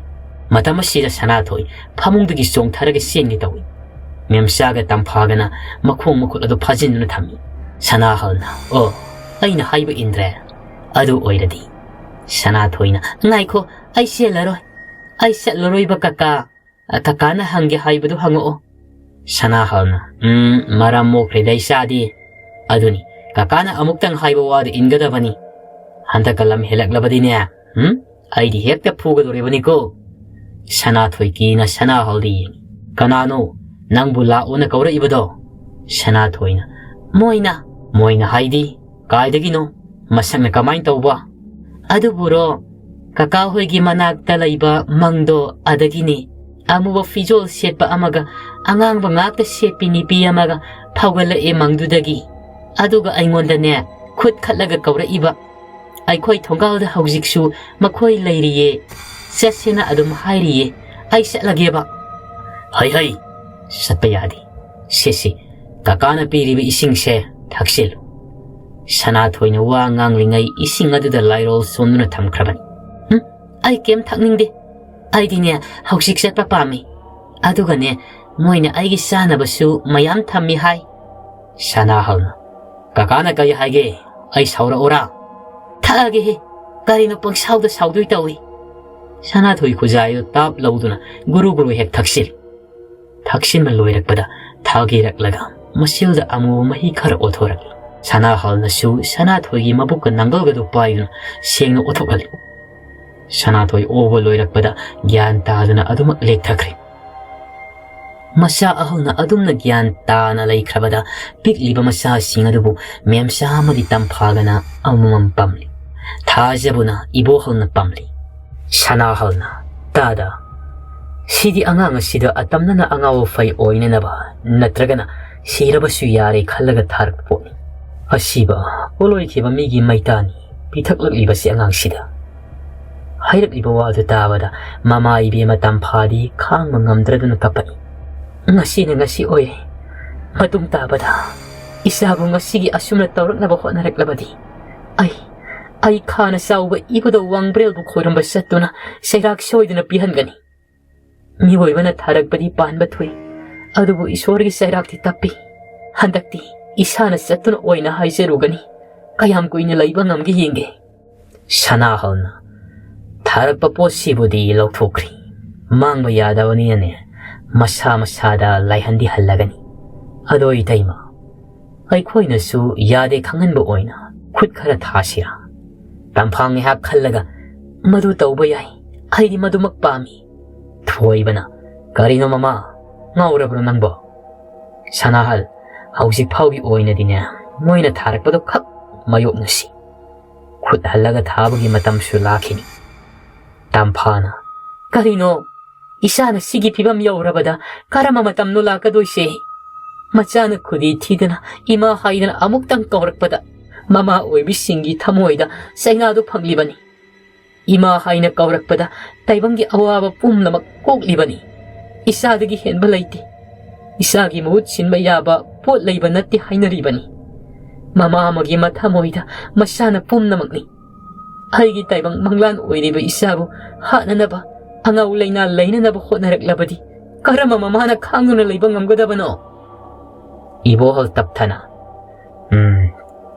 ꯃꯇꯝ ꯑꯁꯤꯗ ꯁꯅꯥꯊꯣꯏ ꯐꯃꯨꯡꯗꯒꯤ ꯆꯣꯡꯊꯔꯒ ꯆꯦꯟꯒꯦ ꯇꯧꯏ꯫ ꯃꯦꯝꯆꯥꯒ ꯇꯝꯐꯥꯒꯅ ꯃꯈꯣꯡ ꯃꯈꯨꯠ ꯑꯗꯨ ꯐꯥꯖꯤꯟꯗꯨꯅ ꯊꯝꯃꯤ꯫ ꯁꯅꯥꯍꯜꯅ, "ꯑꯣ, ꯑꯩꯅ ꯍꯥꯏꯕ ꯏꯟꯗ꯭ꯔꯦ? ꯑꯗꯨ ꯑꯣꯏꯔꯗꯤ?" ꯁꯅꯥꯊꯣꯏꯅ, "ꯉꯥꯏꯈꯣ, ꯑꯩ ꯆꯦꯜꯂꯔꯣꯏ꯫ ꯑꯩ ꯆꯠꯂꯔꯣꯏꯕ ꯀꯀꯥ꯫ ꯀꯀꯥꯅ ꯍꯪꯒꯦ ꯍꯥꯏꯕꯗꯨ ꯍꯪꯉꯛꯑꯣ꯫" ꯁꯅꯥꯍꯜꯅ, "ꯎꯝ, ꯃꯔꯝ ꯃꯣꯛꯈ꯭ꯔꯦꯗ ꯏꯆꯥꯗꯤ꯫ ꯑꯗꯨꯅꯤ, ꯀꯀꯥꯅ ꯑꯃꯨꯛꯇꯪ ꯍꯥꯏꯕ ꯋꯥꯗꯨ ꯏꯟꯒꯗꯕꯅꯤ꯫ ꯍꯟꯗꯛꯀ ꯂꯝ ꯍꯦꯜꯂꯛꯂꯕꯗꯤꯅꯦ, ꯎꯝ, ꯑꯩꯗꯤ ꯍꯦꯛꯇ ꯐꯨꯒꯗꯧꯔꯤꯕꯅꯤꯀꯣ꯫" ꯁꯅꯥꯊꯣꯏ ꯀꯤꯅ ꯁꯅꯥꯍꯜꯗ ꯌꯦꯡꯉꯤ꯫ "ꯀꯅꯥꯅꯣ ꯅꯪꯕꯨ ꯂꯥꯛꯑꯣꯅ ꯀꯧꯔꯛꯏꯕꯗꯣ?" ꯁꯅꯥꯊꯣꯏꯅ, "ꯃꯣꯏꯅ꯫" "ꯃꯣꯏꯅ ꯍꯥꯏꯗꯤ ꯀꯥꯏꯗꯒꯤꯅꯣ? ꯃꯁꯛꯅ ꯀꯃꯥꯏꯅ ꯇꯧꯕ?" "ꯑꯗꯨꯕꯨꯔꯣ, ꯀꯀꯥ ꯍꯣꯏꯒꯤ ꯃꯅꯥꯛꯇ ꯂꯩꯕ ꯃꯪꯗꯣ ꯑꯗꯒꯤꯅꯤ꯫ ꯑꯃꯨꯕ ꯐꯤꯖꯣꯜ ꯁꯦꯠꯄ ꯑꯃꯒ ꯑꯉꯥꯡꯕ ꯉꯥꯛꯇ ꯁꯦꯠꯄꯤ ꯅꯨꯄꯤ ꯑꯃꯒ ꯐꯥꯎꯒꯠꯂꯛꯑꯦ ꯃꯪꯗꯨꯗꯒꯤ꯫ ꯑꯗꯨꯒ ꯑꯩꯉꯣꯟꯗꯅꯦ ꯈꯨꯠ ꯈꯠꯂꯒ ꯀꯧꯔꯛꯏꯕ꯫ ꯑꯩꯈꯣꯏ ꯊꯣꯡꯒꯥꯜꯗ ꯍꯧꯖꯤꯛꯁꯨ ꯃꯈꯣꯏ ꯂꯩꯔꯤꯌꯦ꯫ ꯆꯠꯁꯦꯅ ꯑꯗꯨꯝ ꯍꯥꯏꯔꯤꯌꯦ꯫ ꯑꯩ ꯆꯠꯂꯒꯦꯕ꯫" "ꯍꯩ ꯍꯩ, ꯆꯠꯄ ꯌꯥꯗꯦ꯫ ꯁꯦ ꯁꯦ, ꯀꯀꯥꯅ ꯄꯤꯔꯤꯕ ꯏꯁꯤꯡꯁꯦ ꯊꯛꯆꯤꯜꯂꯨ꯫" ꯁꯅꯥꯊꯣꯏꯅ ꯋꯥ ꯉꯥꯡꯂꯤꯉꯩ ꯏꯁꯤꯡ ꯑꯗꯨꯗ ꯂꯥꯏꯔꯣꯜ ꯁꯣꯟꯗꯨꯅ ꯊꯝꯈ꯭ꯔꯕꯅꯤ꯫ "ꯎꯝ, ꯑꯩ ꯀꯩꯝ ꯊꯛꯅꯤꯡꯗꯦ꯫ ꯑꯩꯗꯤꯅꯦ ꯍꯧꯖꯤꯛ ꯆꯠꯄ ꯄꯥꯝꯃꯤ꯫ ꯑꯗꯨꯒꯅꯦ ꯃꯣꯏꯅ ꯑꯩꯒꯤ ꯆꯥꯅꯕꯁꯨ ꯃꯌꯥꯝ ꯊꯝꯃꯤ ꯍꯥꯏ꯫" ꯁꯅꯥꯍꯜꯅ, "ꯀꯀꯥꯅ ꯀꯔꯤ ꯍꯥꯏꯒꯦ? ꯑꯩ ꯁꯥꯎꯔꯛꯎꯔꯥ?" "ꯊꯛꯑꯒꯦꯍꯦ, ꯀꯔꯤꯅꯣ ꯄꯪꯁꯥꯎꯗ ꯁꯥꯎꯗꯣꯏ ꯇꯧꯏ꯫" ꯁꯅꯥꯊꯣꯏ ꯈꯨꯖꯥꯏꯗꯨ ꯇꯥꯞ ꯂꯧꯗꯨꯅ ꯒꯨꯔꯨ ꯒꯨꯔꯨ ꯍꯦꯛ ꯊꯛꯆꯤꯜꯂꯤ꯫ ꯊꯛꯆꯤꯟꯕ ꯂꯣꯏꯔꯛꯄꯗ ꯊꯥꯒꯤꯔꯛꯂꯒ ꯃꯁꯤꯜꯗ ꯑꯃꯨꯕ ꯃꯍꯤ ꯈꯔ ꯑꯣꯊꯣꯔꯛꯏ꯫ ꯁꯅꯥꯍꯜꯅꯁꯨ ꯁꯅꯥꯊꯣꯏꯒꯤ ꯃꯕꯨꯛꯀ ꯅꯥꯡꯒꯜꯒꯗꯨ ꯄꯥꯏꯗꯨꯅ ꯁꯦꯡꯅ ꯑꯣꯊꯣꯛꯍꯜꯂꯤ꯫ ꯁꯅꯥꯊꯣꯏ ꯑꯣꯕ ꯂꯣꯏꯔꯛꯄꯗ ꯒ꯭ꯌꯥꯟ ꯇꯥꯗꯨꯅ ꯑꯗꯨꯃꯛ ꯂꯦꯛꯊꯈ꯭ꯔꯦ꯫ ꯃꯆꯥ ꯑꯍꯜꯅ ꯑꯗꯨꯝꯅ ꯒ꯭ꯌꯥꯟ ꯇꯥꯅ ꯂꯩꯈ꯭ꯔꯕꯗ ꯄꯤꯛꯂꯤꯕ ꯃꯆꯥꯁꯤꯡ ꯑꯗꯨꯕꯨ ꯃꯦꯝꯆꯥ ꯑꯃꯗꯤ ꯇꯝꯐꯥꯒꯅ ꯑꯃꯃꯝ ꯄꯝꯂꯤ꯫ ꯊꯥꯖꯕꯨꯅ ꯏꯕꯣꯍꯜꯅ ꯄꯝꯂꯤ꯫ ꯁꯅꯥꯍꯜꯅ, "ꯇꯥꯗ, ꯁꯤꯗꯤ ꯑꯉꯥꯡ ꯑꯁꯤꯗ ꯑꯇꯝꯅꯅ ꯑꯉꯥꯎ ꯑꯐꯩ ꯑꯣꯏꯅꯅꯕ ꯅꯠꯇ꯭ꯔꯒꯅ ꯁꯤꯔꯕꯁꯨ ꯌꯥꯔꯦ ꯈꯜꯂꯒ ꯊꯥꯔꯛꯄ ꯄꯣꯠꯅꯤ꯫ ꯑꯁꯤꯕ ꯄꯣꯂꯣꯏꯈꯤꯕ ꯃꯤꯒꯤ ꯃꯩꯇꯥꯅꯤ ꯄꯤꯊꯛꯂꯛꯂꯤꯕꯁꯤ ꯑꯉꯥꯡꯁꯤꯗ꯫" ꯍꯥꯏꯔꯛꯂꯤꯕ ꯋꯥꯗꯨ ꯇꯥꯕꯗ ꯃꯃꯥ ꯏꯕꯦꯝꯃ ꯇꯝꯐꯥꯗꯤ ꯈꯥꯡꯕ ꯉꯝꯗ꯭ꯔꯗꯨꯅ ꯀꯞꯄꯛꯏ꯫ "ꯉꯁꯤꯅ ꯉꯁꯤ ꯑꯣꯏꯔꯦ꯫ ꯃꯇꯨꯡ ꯇꯥꯕꯗ ꯏꯆꯥꯕꯨ ꯉꯁꯤꯒꯤ ꯑꯁꯨꯝꯅ ꯇꯧꯔꯛꯅꯕ ꯍꯣꯠꯅꯔꯛꯂꯕꯗꯤ ꯑꯩ, ꯑꯩ ꯈꯥꯅ ꯆꯥꯎꯕ ꯏꯕꯨꯙꯧ ꯋꯥꯡꯕ꯭ꯔꯦꯜꯕꯨ ꯈꯣꯏꯔꯝꯕ ꯆꯠꯇꯨꯅ ꯆꯩꯔꯥꯛ ꯁꯣꯏꯗꯅ ꯄꯤꯍꯟꯒꯅꯤ꯫ ꯃꯤꯑꯣꯏꯕꯅ ꯊꯥꯔꯛꯄꯗꯤ ꯄꯥꯟꯕ ꯊꯨꯏ, ꯑꯗꯨꯕꯨ ꯏꯁꯣꯔꯒꯤ ꯆꯩꯔꯥꯛꯇꯤ ꯇꯞꯄꯤ꯫ ꯍꯟꯗꯛꯇꯤ ꯏꯁꯥꯅ ꯆꯠꯇꯨꯅ ꯑꯣꯏꯅ ꯍꯥꯏꯖꯔꯨꯒꯅꯤ꯫ ꯀꯌꯥꯝ ꯀꯨꯏꯅ ꯂꯩꯕ ꯉꯝꯒꯦ ꯌꯦꯡꯒꯦ꯫" ꯁꯅꯥꯍꯜꯅ, "ꯊꯥꯔꯛꯄ ꯄꯣꯠꯁꯤꯕꯨꯗꯤ ꯂꯧꯊꯣꯛꯈ꯭ꯔꯤ꯫ ꯃꯥꯡꯕ ꯌꯥꯗꯕꯅꯤꯅꯅꯦ, ꯃꯁꯥ ꯃꯁꯥꯗ ꯂꯥꯏꯍꯟꯗꯤ ꯍꯜꯂꯒꯅꯤ꯫ ꯑꯗꯣ ꯏꯇꯩꯃ, ꯑꯩꯈꯣꯏꯅꯁꯨ ꯌꯥꯗꯦ ꯈꯪꯍꯟꯕ ꯑꯣꯏꯅ ꯈꯨꯠ ꯈꯔ ꯊꯥꯁꯤꯔꯥ?" ꯇꯝꯐꯥ ꯉꯥꯏꯍꯥꯛ ꯈꯜꯂꯒ, "ꯃꯗꯨ ꯇꯧꯕ ꯌꯥꯏ꯫ ꯑꯩꯗꯤ ꯃꯗꯨꯃꯛ ꯄꯥꯝꯃꯤ꯫" ꯊꯣꯏꯕꯅ, "ꯀꯔꯤꯅꯣ ꯃꯃꯥ? "ꯉꯥꯎꯔꯕ꯭ꯔꯣ ꯅꯪꯕꯣ?" "ꯁꯅꯥꯍꯜ, ꯍꯧꯖꯤꯛ ꯐꯥꯎꯒꯤ ꯑꯣꯏꯅꯗꯤꯅꯦ, ꯃꯣꯏꯅ ꯊꯥꯔꯛꯄꯗꯣ ꯈꯛ ꯃꯥꯌꯣꯛꯅꯁꯤ꯫ ꯈꯨꯠ ꯍꯜꯂꯒ ꯊꯥꯕꯒꯤ ꯃꯇꯝꯁꯨ ꯂꯥꯛꯈꯤꯅꯤ꯫" ꯇꯝꯐꯥꯅ, "ꯀꯔꯤꯅꯣ? ꯏꯆꯥꯅ ꯁꯤꯒꯤ ꯐꯤꯕꯝ ꯌꯧꯔꯕꯗ ꯀꯔꯝꯕ ꯃꯇꯝꯅꯣ ꯂꯥꯛꯀꯗꯣꯏꯁꯦ?" ꯃꯆꯥꯅ ꯈꯨꯗꯤ ꯊꯤꯗꯅ, "ꯏꯃꯥ" ꯍꯥꯏꯗꯅ ꯑꯃꯨꯛꯇꯪ ꯀꯧꯔꯛꯄꯗ, ꯃꯃꯥ ꯑꯣꯏꯕꯤꯁꯤꯡꯒꯤ ꯊꯃꯣꯏꯗ ꯆꯩꯅꯥꯗꯨ ꯐꯪꯂꯤꯕꯅꯤ꯫ "ꯏꯃꯥ" ꯍꯥꯏꯅ ꯀꯧꯔꯛꯄꯗ ꯇꯥꯏꯕꯪꯒꯤ ꯑꯋꯥꯕ ꯄꯨꯝꯅꯃꯛ ꯀꯣꯛꯂꯤꯕꯅꯤ꯫ ꯏꯆꯥꯗꯒꯤ ꯍꯦꯟꯕ ꯂꯩꯇꯦ꯫ ꯏꯆꯥꯒꯤ ꯃꯍꯨꯠ ꯁꯤꯟꯕ ꯌꯥꯕ ꯄꯣꯠ ꯂꯩꯕ ꯅꯠꯇꯦ ꯍꯥꯏꯅꯔꯤꯕꯅꯤ꯫ ꯃꯃꯥ ꯑꯃꯒꯤ ꯃꯊꯃꯣꯏꯗ ꯃꯆꯥꯅ ꯄꯨꯝꯅꯃꯛꯅꯤ꯫ ꯑꯩꯒꯤ ꯇꯥꯏꯕꯪ ꯃꯪꯂꯥꯟ ꯑꯣꯏꯔꯤꯕ ꯏꯆꯥꯕꯨ ꯍꯥꯠꯅꯅꯕ, ꯑꯉꯥꯎ ꯂꯩꯅꯥ ꯂꯩꯅꯅꯕ ꯍꯣꯠꯅꯔꯛꯂꯕꯗꯤ ꯀꯔꯝꯕ ꯃꯃꯥꯅ ꯈꯥꯡꯗꯨꯅ ꯂꯩꯕ ꯉꯝꯒꯗꯕꯅꯣ?" ꯏꯕꯣꯍꯜ ꯇꯞꯊꯅ, "ꯎꯝ,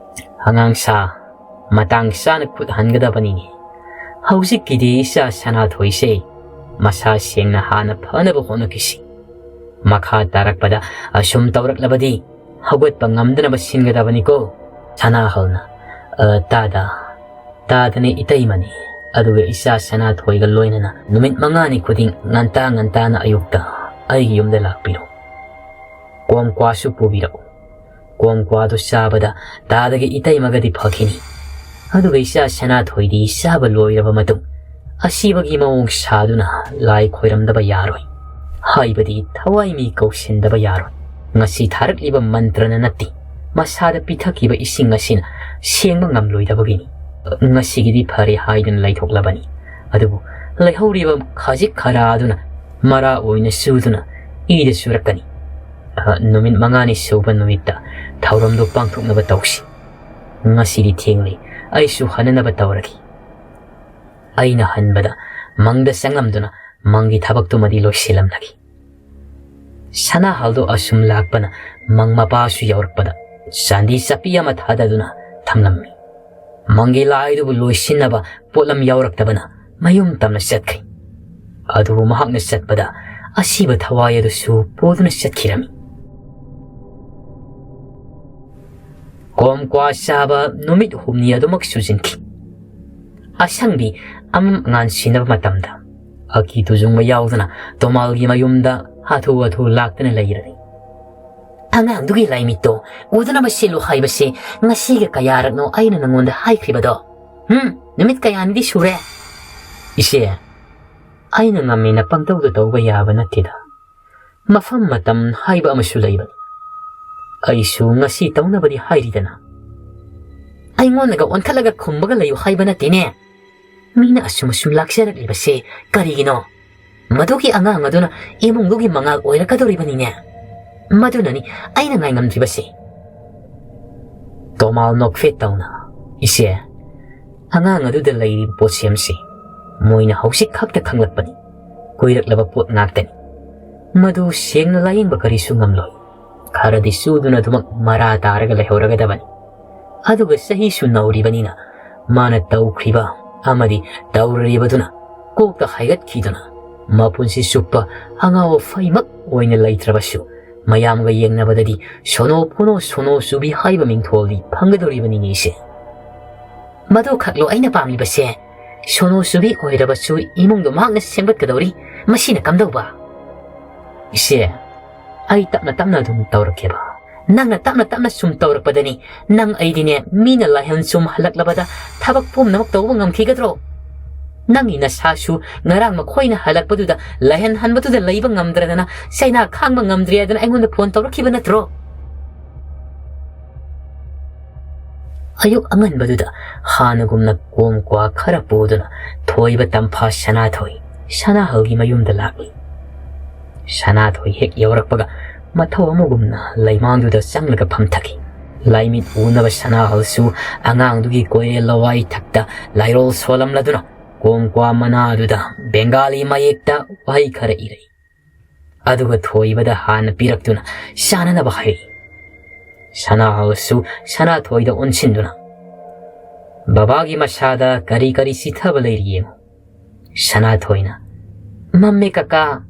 ꯑꯉꯥꯡ ꯁꯥ, ꯃꯇꯥꯡ ꯆꯥꯅ ꯈꯨꯠ ꯍꯟꯒꯗꯕꯅꯤꯅꯦ꯫ ꯍꯧꯖꯤꯛꯀꯤꯗꯤ ꯏꯆꯥ ꯁꯅꯥꯊꯣꯏꯁꯦ ꯃꯁꯥ ꯁꯦꯡꯅ ꯍꯥꯟꯅ ꯐꯅꯕ ꯍꯣꯠꯅꯈꯤꯁꯤ꯫ ꯃꯈꯥ ꯇꯥꯔꯛꯄꯗ ꯑꯁꯨꯝ ꯇꯧꯔꯛꯂꯕꯗꯤ ꯍꯧꯒꯠꯄ ꯉꯝꯗꯅꯕ ꯁꯤꯟꯒꯗꯕꯅꯤꯀꯣ꯫" ꯁꯅꯥꯍꯜꯅ, "ꯑ, ꯇꯥꯗ, ꯇꯥꯗꯅꯦ ꯏꯇꯩꯃꯅꯤ꯫ ꯑꯗꯨꯒ ꯏꯆꯥ ꯁꯅꯥꯊꯣꯏꯒ ꯂꯣꯏꯅꯅ ꯅꯨꯃꯤꯠ ꯃꯉꯥꯅꯤ ꯈꯨꯗꯤꯡ ꯉꯟꯇꯥ ꯉꯟꯇꯥꯅ ꯑꯌꯨꯛꯇ ꯑꯩꯒꯤ ꯌꯨꯝꯗ ꯂꯥꯛꯄꯤꯔꯣ꯫ ꯀꯣꯝ ꯀ꯭ꯋꯥꯁꯨ ꯄꯨꯕꯤꯔꯛꯎ꯫ ꯀꯣꯝ ꯀ꯭ꯋꯥꯗꯨ ꯆꯥꯕꯗ ꯇꯥꯗꯒꯤ ꯏꯇꯩꯃꯒꯗꯤ ꯐꯈꯤꯅꯤ꯫ ꯑꯗꯨꯒ ꯏꯆꯥ ꯁꯅꯥꯊꯣꯏꯗꯤ ꯆꯥꯕ ꯂꯣꯏꯔꯕ ꯃꯇꯨꯡ ꯑꯁꯤꯕꯒꯤ ꯃꯑꯣꯡ ꯁꯥꯗꯨꯅ ꯂꯥꯏ ꯈꯣꯏꯔꯝꯗꯕ ꯌꯥꯔꯣꯏ꯫ ꯍꯥꯏꯕꯗꯤ ꯊꯋꯥꯏ ꯃꯤ ꯀꯧꯁꯤꯟꯗꯕ ꯌꯥꯔꯣꯏ꯫ ꯉꯁꯤ ꯊꯥꯔꯛꯂꯤꯕ ꯃꯟꯇ꯭ꯔꯅ ꯅꯠꯇꯦ, ꯃꯁꯥꯗ ꯄꯤꯊꯛꯈꯤꯕ ꯏꯁꯤꯡ ꯑꯁꯤꯅ ꯁꯦꯡꯕ ꯉꯝꯂꯣꯏꯗꯕꯒꯤꯅꯤ꯫ ꯉꯁꯤꯒꯤꯗꯤ ꯐꯔꯦ ꯍꯥꯏꯗꯨꯅ ꯂꯩꯊꯣꯛꯂꯕꯅꯤ꯫ ꯑꯗꯨꯕꯨ ꯂꯩꯍꯧꯔꯤꯕ ꯈꯖꯤꯛ ꯈꯔꯥ ꯑꯗꯨꯅ ꯃꯔꯥ ꯑꯣꯏꯅ ꯆꯨꯗꯨꯅ ꯏꯗ ꯆꯨꯔꯛꯀꯅꯤ꯫ ꯑ, ꯅꯨꯃꯤꯠ ꯃꯉꯥꯅꯤ ꯁꯨꯕ ꯅꯨꯃꯤꯠꯇ ꯊꯧꯔꯝꯗꯨ ꯄꯥꯡꯊꯣꯛꯅꯕ ꯇꯧꯁꯤ꯫ ꯉꯁꯤꯗꯤ ꯊꯦꯡꯂꯦ, ꯑꯩꯁꯨ ꯍꯟꯅꯅꯕ ꯇꯧꯔꯒꯦ꯫" ꯑꯩꯅ ꯍꯟꯕꯗ ꯃꯪꯗ ꯆꯪꯂꯝꯗꯨꯅ ꯃꯪꯒꯤ ꯊꯕꯛꯇꯨꯃꯗꯤ ꯂꯣꯏꯁꯤꯜꯂꯝꯂꯒꯦ꯫ ꯁꯅꯥꯍꯜꯗꯣ ꯑꯁꯨꯝ ꯂꯥꯛꯄꯅ ꯃꯪ ꯃꯄꯥꯁꯨ ꯌꯧꯔꯛꯄꯗ ꯆꯥꯟꯗꯤ ꯆꯞꯄꯤ ꯑꯃ ꯊꯥꯗꯗꯨꯅ ꯊꯝꯂꯝꯃꯤ꯫ ꯃꯪꯒꯤ ꯂꯥꯏꯗꯨꯕꯨ ꯂꯣꯏꯁꯤꯟꯅꯕ ꯄꯣꯠꯂꯝ ꯌꯥꯎꯔꯛꯇꯕꯅ ꯃꯌꯨꯝ ꯇꯝꯅ ꯆꯠꯈ꯭ꯔꯦ꯫ ꯑꯗꯨꯕꯨ ꯃꯍꯥꯛꯅ ꯆꯠꯄꯗ ꯑꯁꯤꯕ ꯊꯋꯥꯏ ꯑꯗꯨꯁꯨ ꯄꯨꯗꯨꯅ ꯆꯠꯈꯤꯔꯝꯃꯤ꯫ ꯀꯣꯝ ꯀ꯭ꯋꯥ ꯆꯥꯕ ꯅꯨꯃꯤꯠ ꯍꯨꯝꯅꯤ ꯑꯗꯨꯃꯛ ꯆꯨꯖꯤꯟꯈꯤ꯫ ꯑꯁꯪꯕꯤ ꯑꯃꯝ ꯑꯉꯥꯟ ꯁꯤꯟꯅꯕ ꯃꯇꯝꯗ ꯑꯀꯤ ꯇꯨꯖꯨꯡꯕ ꯌꯥꯎꯗꯅ ꯇꯣꯃꯥꯜꯒꯤ ꯃꯌꯨꯝꯗ ꯍꯥꯊꯨ ꯍꯥꯊꯨ ꯂꯥꯛꯇꯅ ꯂꯩꯔꯅꯤ꯫ ꯑꯉꯥꯡꯗꯨꯒꯤ ꯂꯥꯏꯃꯤꯠꯇꯣ ꯎꯗꯅꯕ ꯁꯦꯜꯂꯨ ꯍꯥꯏꯕꯁꯦ ꯉꯁꯤꯒ ꯀꯌꯥꯔꯛꯅꯣ ꯑꯩꯅ ꯅꯉꯣꯟꯗ ꯍꯥꯏꯈ꯭ꯔꯤꯕꯗꯣ? ꯍꯨꯝ, ꯅꯨꯃꯤꯠ ꯀꯌꯥꯅꯤꯗꯤ ꯁꯨꯔꯦ? ꯏꯆꯦ, ꯑꯩꯅ ꯉꯝꯃꯦꯅ ꯄꯪꯇꯧꯗ ꯇꯧꯕ ꯌꯥꯕ ꯅꯠꯇꯦꯗ꯫ ꯃꯐꯝ ꯃꯇꯝ ꯍꯥꯏꯕ ꯑꯃꯁꯨ ꯂꯩꯕꯅꯤ꯫ ꯑꯩꯁꯨ ꯉꯁꯤ ꯇꯧꯅꯕꯗꯤ ꯍꯥꯏꯔꯤꯗꯅ꯫ ꯑꯩꯉꯣꯟꯗꯒ ꯑꯣꯟꯈꯠꯂꯒ ꯈꯨꯝꯕꯒ ꯂꯩꯌꯨ ꯍꯥꯏꯕ ꯅꯠꯇꯦꯅꯦ꯫ ꯃꯤꯅ ꯑꯁꯨꯝ ꯑꯁꯨꯝ ꯂꯥꯛꯆꯔꯛꯂꯤꯕꯁꯦ ꯀꯔꯤꯒꯤꯅꯣ? ꯃꯗꯨꯒꯤ ꯑꯉꯥꯡ ꯑꯗꯨꯅ ꯏꯃꯨꯡꯗꯨꯒꯤ ꯃꯉꯥꯜ ꯑꯣꯏꯔꯛꯀꯗꯧꯔꯤꯕꯅꯤꯅꯦ꯫ ꯃꯗꯨꯅꯅꯤ ꯑꯩꯅ ꯉꯥꯏꯉꯝꯗ꯭ꯔꯤꯕꯁꯦ꯫ ꯇꯣꯃꯥꯜ ꯅꯣꯛꯐꯦꯠ ꯇꯧꯅ, "ꯏꯆꯦ, ꯑꯉꯥꯡ ꯑꯗꯨꯗ ꯂꯩꯔꯤꯕ ꯄꯣꯠꯁꯦꯝꯁꯤ ꯃꯣꯏꯅ ꯍꯧꯖꯤꯛ ꯈꯛꯇ ꯈꯪꯂꯛꯄꯅꯤ꯫ ꯀꯨꯏꯔꯛꯂꯕ ꯄꯣꯠ ꯉꯥꯛꯇꯅꯤ꯫ ꯃꯗꯨ ꯁꯦꯡꯅ ꯂꯥꯌꯦꯡꯕ ꯀꯔꯤꯁꯨ ꯉꯝꯂꯣꯏ꯫ ꯈꯔꯗꯤ ꯆꯨꯗꯨꯅ ꯑꯗꯨꯃꯛ ꯃꯔꯥ ꯇꯥꯔꯒ ꯂꯩꯍꯧꯔꯒꯗꯕꯅꯤ꯫ ꯑꯗꯨꯒ ꯆꯍꯤꯁꯨ ꯅꯧꯔꯤꯕꯅꯤꯅ ꯃꯥꯅ ꯇꯧꯈ꯭ꯔꯤꯕ ꯑꯃꯗꯤ ꯇꯧꯔꯤꯕꯗꯨꯅ ꯀꯣꯛꯇ ꯍꯥꯏꯒꯠꯈꯤꯗꯨꯅ ꯃꯄꯨꯟꯁꯤ ꯆꯨꯞꯄ ꯑꯉꯥꯎ ꯑꯐꯩꯃꯛ ꯑꯣꯏꯅ ꯂꯩꯇ꯭ꯔꯕꯁꯨ, ꯃꯌꯥꯝꯒ ꯌꯦꯡꯅꯕꯗꯗꯤ ꯁꯣꯅꯣ ꯐꯣꯅꯣ ꯁꯣꯅꯣ ꯆꯨꯕꯤ ꯍꯥꯏꯕ ꯃꯤꯡꯊꯣꯜꯗꯤ ꯐꯪꯒꯗꯧꯔꯤꯕꯅꯤꯅꯦ ꯏꯆꯦ꯫ ꯃꯗꯨ ꯈꯛꯂꯣ ꯑꯩꯅ ꯄꯥꯝꯂꯤꯕꯁꯦ? ꯁꯣꯅꯣ ꯆꯨꯕꯤ ꯑꯣꯏꯔꯕꯁꯨ ꯏꯃꯨꯡꯗꯣ ꯃꯍꯥꯛꯅ ꯁꯦꯝꯒꯠꯀꯗꯧꯔꯤ꯫ ꯃꯁꯤꯅ ꯀꯝꯗꯧꯕ?" "ꯏꯆꯦ, ꯑꯩ ꯇꯞꯅ ꯇꯞꯅ ꯑꯗꯨꯝ ꯇꯧꯔꯛꯀꯦꯕ꯫ ꯅꯪꯅ ꯇꯞꯅ ꯇꯞꯅ ꯁꯨꯝ ꯇꯧꯔꯛꯄꯗꯅꯤ ꯅꯪ ꯑꯩꯗꯤꯅꯦ ꯃꯤꯅ ꯂꯥꯏꯍꯟ ꯁꯨꯝ ꯍꯜꯂꯛꯂꯕꯗ ꯊꯕꯛ ꯄꯨꯝꯅꯃꯛ ꯇꯧꯕ ꯉꯝꯈꯤꯒꯗ꯭ꯔꯣ? ꯅꯪꯒꯤ ꯅꯁꯥꯁꯨ ꯉꯔꯥꯡ ꯃꯈꯣꯏꯅ ꯍꯜꯂꯛꯄꯗꯨꯗ ꯂꯥꯏꯍꯟ ꯍꯟꯕꯗꯨꯗ ꯂꯩꯕ ꯉꯝꯗ꯭ꯔꯗꯅ ꯆꯩꯅꯥ ꯈꯥꯡꯕ ꯉꯝꯗ꯭ꯔꯦ ꯍꯥꯏꯗꯅ ꯑꯩꯉꯣꯟꯗ ꯐꯣꯟ ꯇꯧꯔꯛꯈꯤꯕ ꯅꯠꯇ꯭ꯔꯣ?" ꯑꯌꯨꯛ ꯑꯉꯟꯕꯗꯨꯗ ꯍꯥꯟꯅꯒꯨꯝꯅ ꯀꯣꯝ ꯀ꯭ꯋꯥ ꯈꯔ ꯄꯨꯗꯨꯅ ꯊꯣꯏꯕ ꯇꯝꯐꯥ ꯁꯅꯥꯊꯣꯏ ꯁꯅꯥꯍꯜꯒꯤ ꯃꯌꯨꯝꯗ ꯂꯥꯛꯂꯤ꯫ ꯁꯅꯥꯊꯣꯏ ꯍꯦꯛ ꯌꯧꯔꯛꯄꯒ ꯃꯊꯧ ꯑꯃꯒꯨꯝꯅ ꯂꯩꯃꯥꯡꯗꯨꯗ ꯆꯪꯂꯒ ꯐꯝꯊꯈꯤ꯫ ꯂꯥꯏꯃꯤꯠ ꯎꯅꯕ ꯁꯅꯥꯍꯜꯁꯨ ꯑꯉꯥꯡꯗꯨꯒꯤ ꯀꯣꯏꯔꯦꯜ ꯂꯋꯥꯏ ꯊꯛꯇ ꯂꯥꯏꯔꯣꯜ ꯁꯣꯜꯂꯝꯂꯗꯨꯅ ꯀꯣꯝ ꯀ꯭ꯋꯥ ꯃꯅꯥꯗꯨꯗ ꯕꯦꯡꯒꯥꯂꯤ ꯃꯌꯦꯛꯇ ꯋꯥꯍꯩ ꯈꯔ ꯏꯔꯛꯏ꯫ ꯑꯗꯨꯒ ꯊꯣꯏꯕꯗ ꯍꯥꯟꯅ ꯄꯤꯔꯛꯇꯨꯅ ꯆꯥꯅꯅꯕ ꯍꯥꯏꯔꯛꯏ꯫ ꯁꯅꯥꯍꯜꯁꯨ ꯁꯅꯥꯊꯣꯏꯗ ꯑꯣꯟꯁꯤꯟꯗꯨꯅ, "ꯕꯕꯥꯒꯤ ꯃꯁꯥꯗ ꯀꯔꯤ ꯀꯔꯤ ꯆꯤꯊꯕ ꯂꯩꯔꯤ ꯌꯦꯡꯉꯨ"꯫ ꯁꯅꯥꯊꯣꯏꯅ, "ꯃꯝꯃꯦ ꯀꯀꯥ"꯫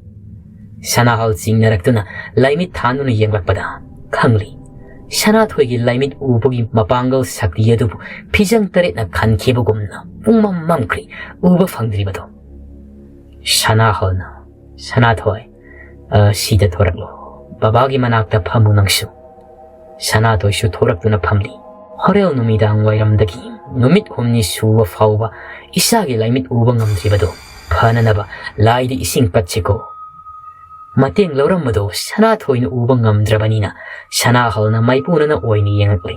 ꯁꯅꯥꯍꯜ ꯆꯤꯡꯅꯔꯛꯇꯨꯅ ꯂꯥꯏꯃꯤꯠ ꯊꯥꯟꯗꯨꯅ ꯌꯦꯡꯂꯛꯄꯗ ꯈꯪꯂꯤ꯫ ꯁꯅꯥꯊꯣꯏꯒꯤ ꯂꯥꯏꯃꯤꯠ ꯎꯕꯒꯤ ꯃꯄꯥꯡꯒꯜ ꯁꯛꯇꯤ ꯑꯗꯨꯕꯨ ꯐꯤꯖꯪ ꯇꯔꯦꯠꯅ ꯈꯟꯈꯤꯕꯒꯨꯝꯅ ꯄꯨꯡꯃꯝ ꯃꯝꯈ꯭ꯔꯦ, ꯎꯕ ꯐꯪꯗ꯭ꯔꯤꯕꯗꯣ꯫ ꯁꯅꯥꯍꯜꯅ, "ꯁꯅꯥꯊꯣꯏ, "ꯑ, ꯁꯤꯗ ꯊꯣꯔꯛꯂꯣ꯫ ꯕꯕꯥꯒꯤ ꯃꯅꯥꯛꯇ ꯐꯝꯃꯨ ꯅꯪꯁꯨ꯫" ꯁꯅꯥꯊꯣꯏꯁꯨ ꯊꯣꯔꯛꯇꯨꯅ ꯐꯝꯂꯤ꯫ ꯍꯣꯔꯦꯟ ꯅꯨꯃꯤꯗꯥꯡ ꯋꯥꯏꯔꯝꯗꯒꯤ ꯅꯨꯃꯤꯠ ꯍꯨꯝꯅꯤ ꯁꯨꯕ ꯐꯥꯎꯕ ꯏꯆꯥꯒꯤ ꯂꯥꯏꯃꯤꯠ ꯎꯕ ꯉꯝꯗ꯭ꯔꯤꯕꯗꯣ ꯐꯅꯅꯕ ꯂꯥꯏꯗ ꯏꯁꯤꯡ ꯀꯠꯁꯤꯀꯣ꯫ ꯃꯇꯦꯡ ꯂꯧꯔꯝꯕꯗꯣ ꯁꯅꯥꯊꯣꯏꯅ ꯎꯕ ꯉꯝꯗ꯭ꯔꯕꯅꯤꯅ ꯁꯅꯥꯍꯜꯅ ꯃꯥꯏꯄꯨꯅꯅ ꯑꯣꯏꯅ ꯌꯦꯡꯉꯛꯂꯤ꯫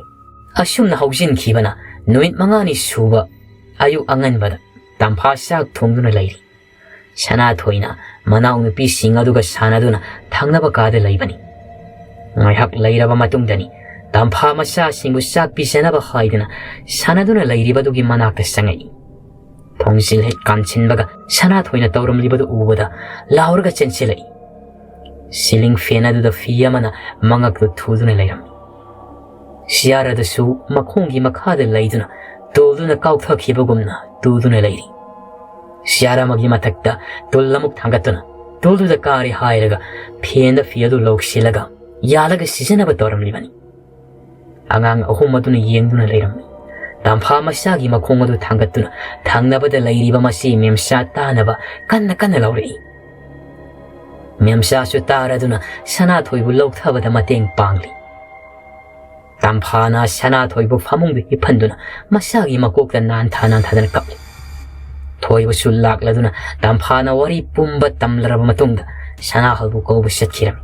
ꯑꯁꯨꯝꯅ ꯍꯧꯖꯤꯟꯈꯤꯕꯅ ꯅꯨꯃꯤꯠ ꯃꯉꯥꯅꯤ ꯁꯨꯕ ꯑꯌꯨꯛ ꯑꯉꯟꯕꯗ ꯇꯝꯐꯥ ꯆꯥꯛ ꯊꯣꯡꯗꯨꯅ ꯂꯩꯔꯤ꯫ ꯁꯅꯥꯊꯣꯏꯅ ꯃꯅꯥꯎꯅꯨꯄꯤꯁꯤꯡ ꯑꯗꯨꯒ ꯁꯥꯟꯅꯗꯨꯅ ꯊꯪꯅꯕ ꯀꯥꯗ ꯂꯩꯕꯅꯤ꯫ ꯉꯥꯏꯍꯥꯛ ꯂꯩꯔꯕ ꯃꯇꯨꯡꯗꯅꯤ ꯇꯝꯐꯥ ꯃꯆꯥꯁꯤꯡꯕꯨ ꯆꯥꯛ ꯄꯤꯖꯅꯕ ꯍꯥꯏꯗꯨꯅ ꯁꯥꯟꯅꯗꯨꯅ ꯂꯩꯔꯤꯕꯗꯨꯒꯤ ꯃꯅꯥꯛꯇ ꯆꯪꯉꯛꯏ꯫ ꯊꯣꯡꯖꯤꯜ ꯍꯦꯛ ꯀꯥꯟꯁꯤꯟꯕꯒ ꯁꯅꯥꯊꯣꯏꯅ ꯇꯧꯔꯝꯂꯤꯕꯗꯨ ꯎꯕꯗ ꯂꯥꯎꯔꯒ ꯆꯦꯟꯁꯤꯜꯂꯛꯏ꯫ ꯁꯤꯂꯤꯡ ꯐꯦꯟ ꯑꯗꯨꯗ ꯐꯤ ꯑꯃꯅ ꯃꯉꯛꯇꯨ ꯊꯨꯗꯨꯅ ꯂꯩꯔꯝꯃꯤ꯫ ꯁꯤꯌꯥꯔ ꯑꯗꯨꯁꯨ ꯃꯈꯣꯡꯒꯤ ꯃꯈꯥꯗ ꯂꯩꯗꯨꯅ ꯇꯨꯜꯗꯨꯅ ꯀꯥꯎꯊꯈꯤꯕꯒꯨꯝꯅ ꯇꯨꯗꯨꯅ ꯂꯩꯔꯤ꯫ ꯁꯤꯌꯥꯔ ꯑꯃꯒꯤ ꯃꯊꯛꯇ ꯇꯨꯜ ꯑꯃꯨꯛ ꯊꯥꯡꯒꯠꯇꯨꯅ ꯇꯨꯜꯗꯨꯗ ꯀꯥꯔꯦ ꯍꯥꯏꯔꯒ ꯐꯦꯟꯗ ꯐꯤ ꯑꯗꯨ ꯂꯧꯁꯤꯜꯂꯒ ꯌꯥꯜꯂꯒ ꯁꯤꯖꯤꯟꯅꯕ ꯇꯧꯔꯝꯂꯤꯕꯅꯤ꯫ ꯑꯉꯥꯡ ꯑꯍꯨꯝ ꯑꯗꯨꯅ ꯌꯦꯡꯗꯨꯅ ꯂꯩꯔꯝꯃꯤ꯫ ꯇꯝꯐꯥ ꯃꯆꯥꯒꯤ ꯃꯈꯣꯡ ꯑꯗꯨ ꯊꯥꯡꯒꯠꯇꯨꯅ ꯊꯪꯅꯕꯗ ꯂꯩꯔꯤꯕ ꯃꯆꯦ ꯃꯦꯝꯆꯥ ꯇꯥꯅꯕ ꯀꯟꯅ ꯀꯟꯅ ꯂꯥꯎꯔꯛꯏ꯫ ꯃꯦꯝꯆꯥꯁꯨ ꯇꯥꯔꯗꯨꯅ ꯁꯅꯥꯊꯣꯏꯕꯨ ꯂꯧꯊꯕꯗ ꯃꯇꯦꯡ ꯄꯥꯡꯂꯤ꯫ ꯇꯝꯐꯥꯅ ꯁꯅꯥꯊꯣꯏꯕꯨ ꯐꯃꯨꯡꯗ ꯍꯤꯞꯍꯟꯗꯨꯅ ꯃꯆꯥꯒꯤ ꯃꯀꯣꯛꯇ ꯅꯥꯟꯊ ꯅꯥꯟꯊꯗꯅ ꯀꯞꯂꯤ꯫ ꯊꯣꯏꯕꯁꯨ ꯂꯥꯛꯂꯗꯨꯅ ꯇꯝꯐꯥꯅ ꯋꯥꯔꯤ ꯄꯨꯝꯕ ꯇꯝꯂꯔꯕ ꯃꯇꯨꯡꯗ ꯁꯅꯥꯍꯜꯕꯨ ꯀꯧꯕ ꯆꯠꯈꯤꯔꯝꯃꯤ꯫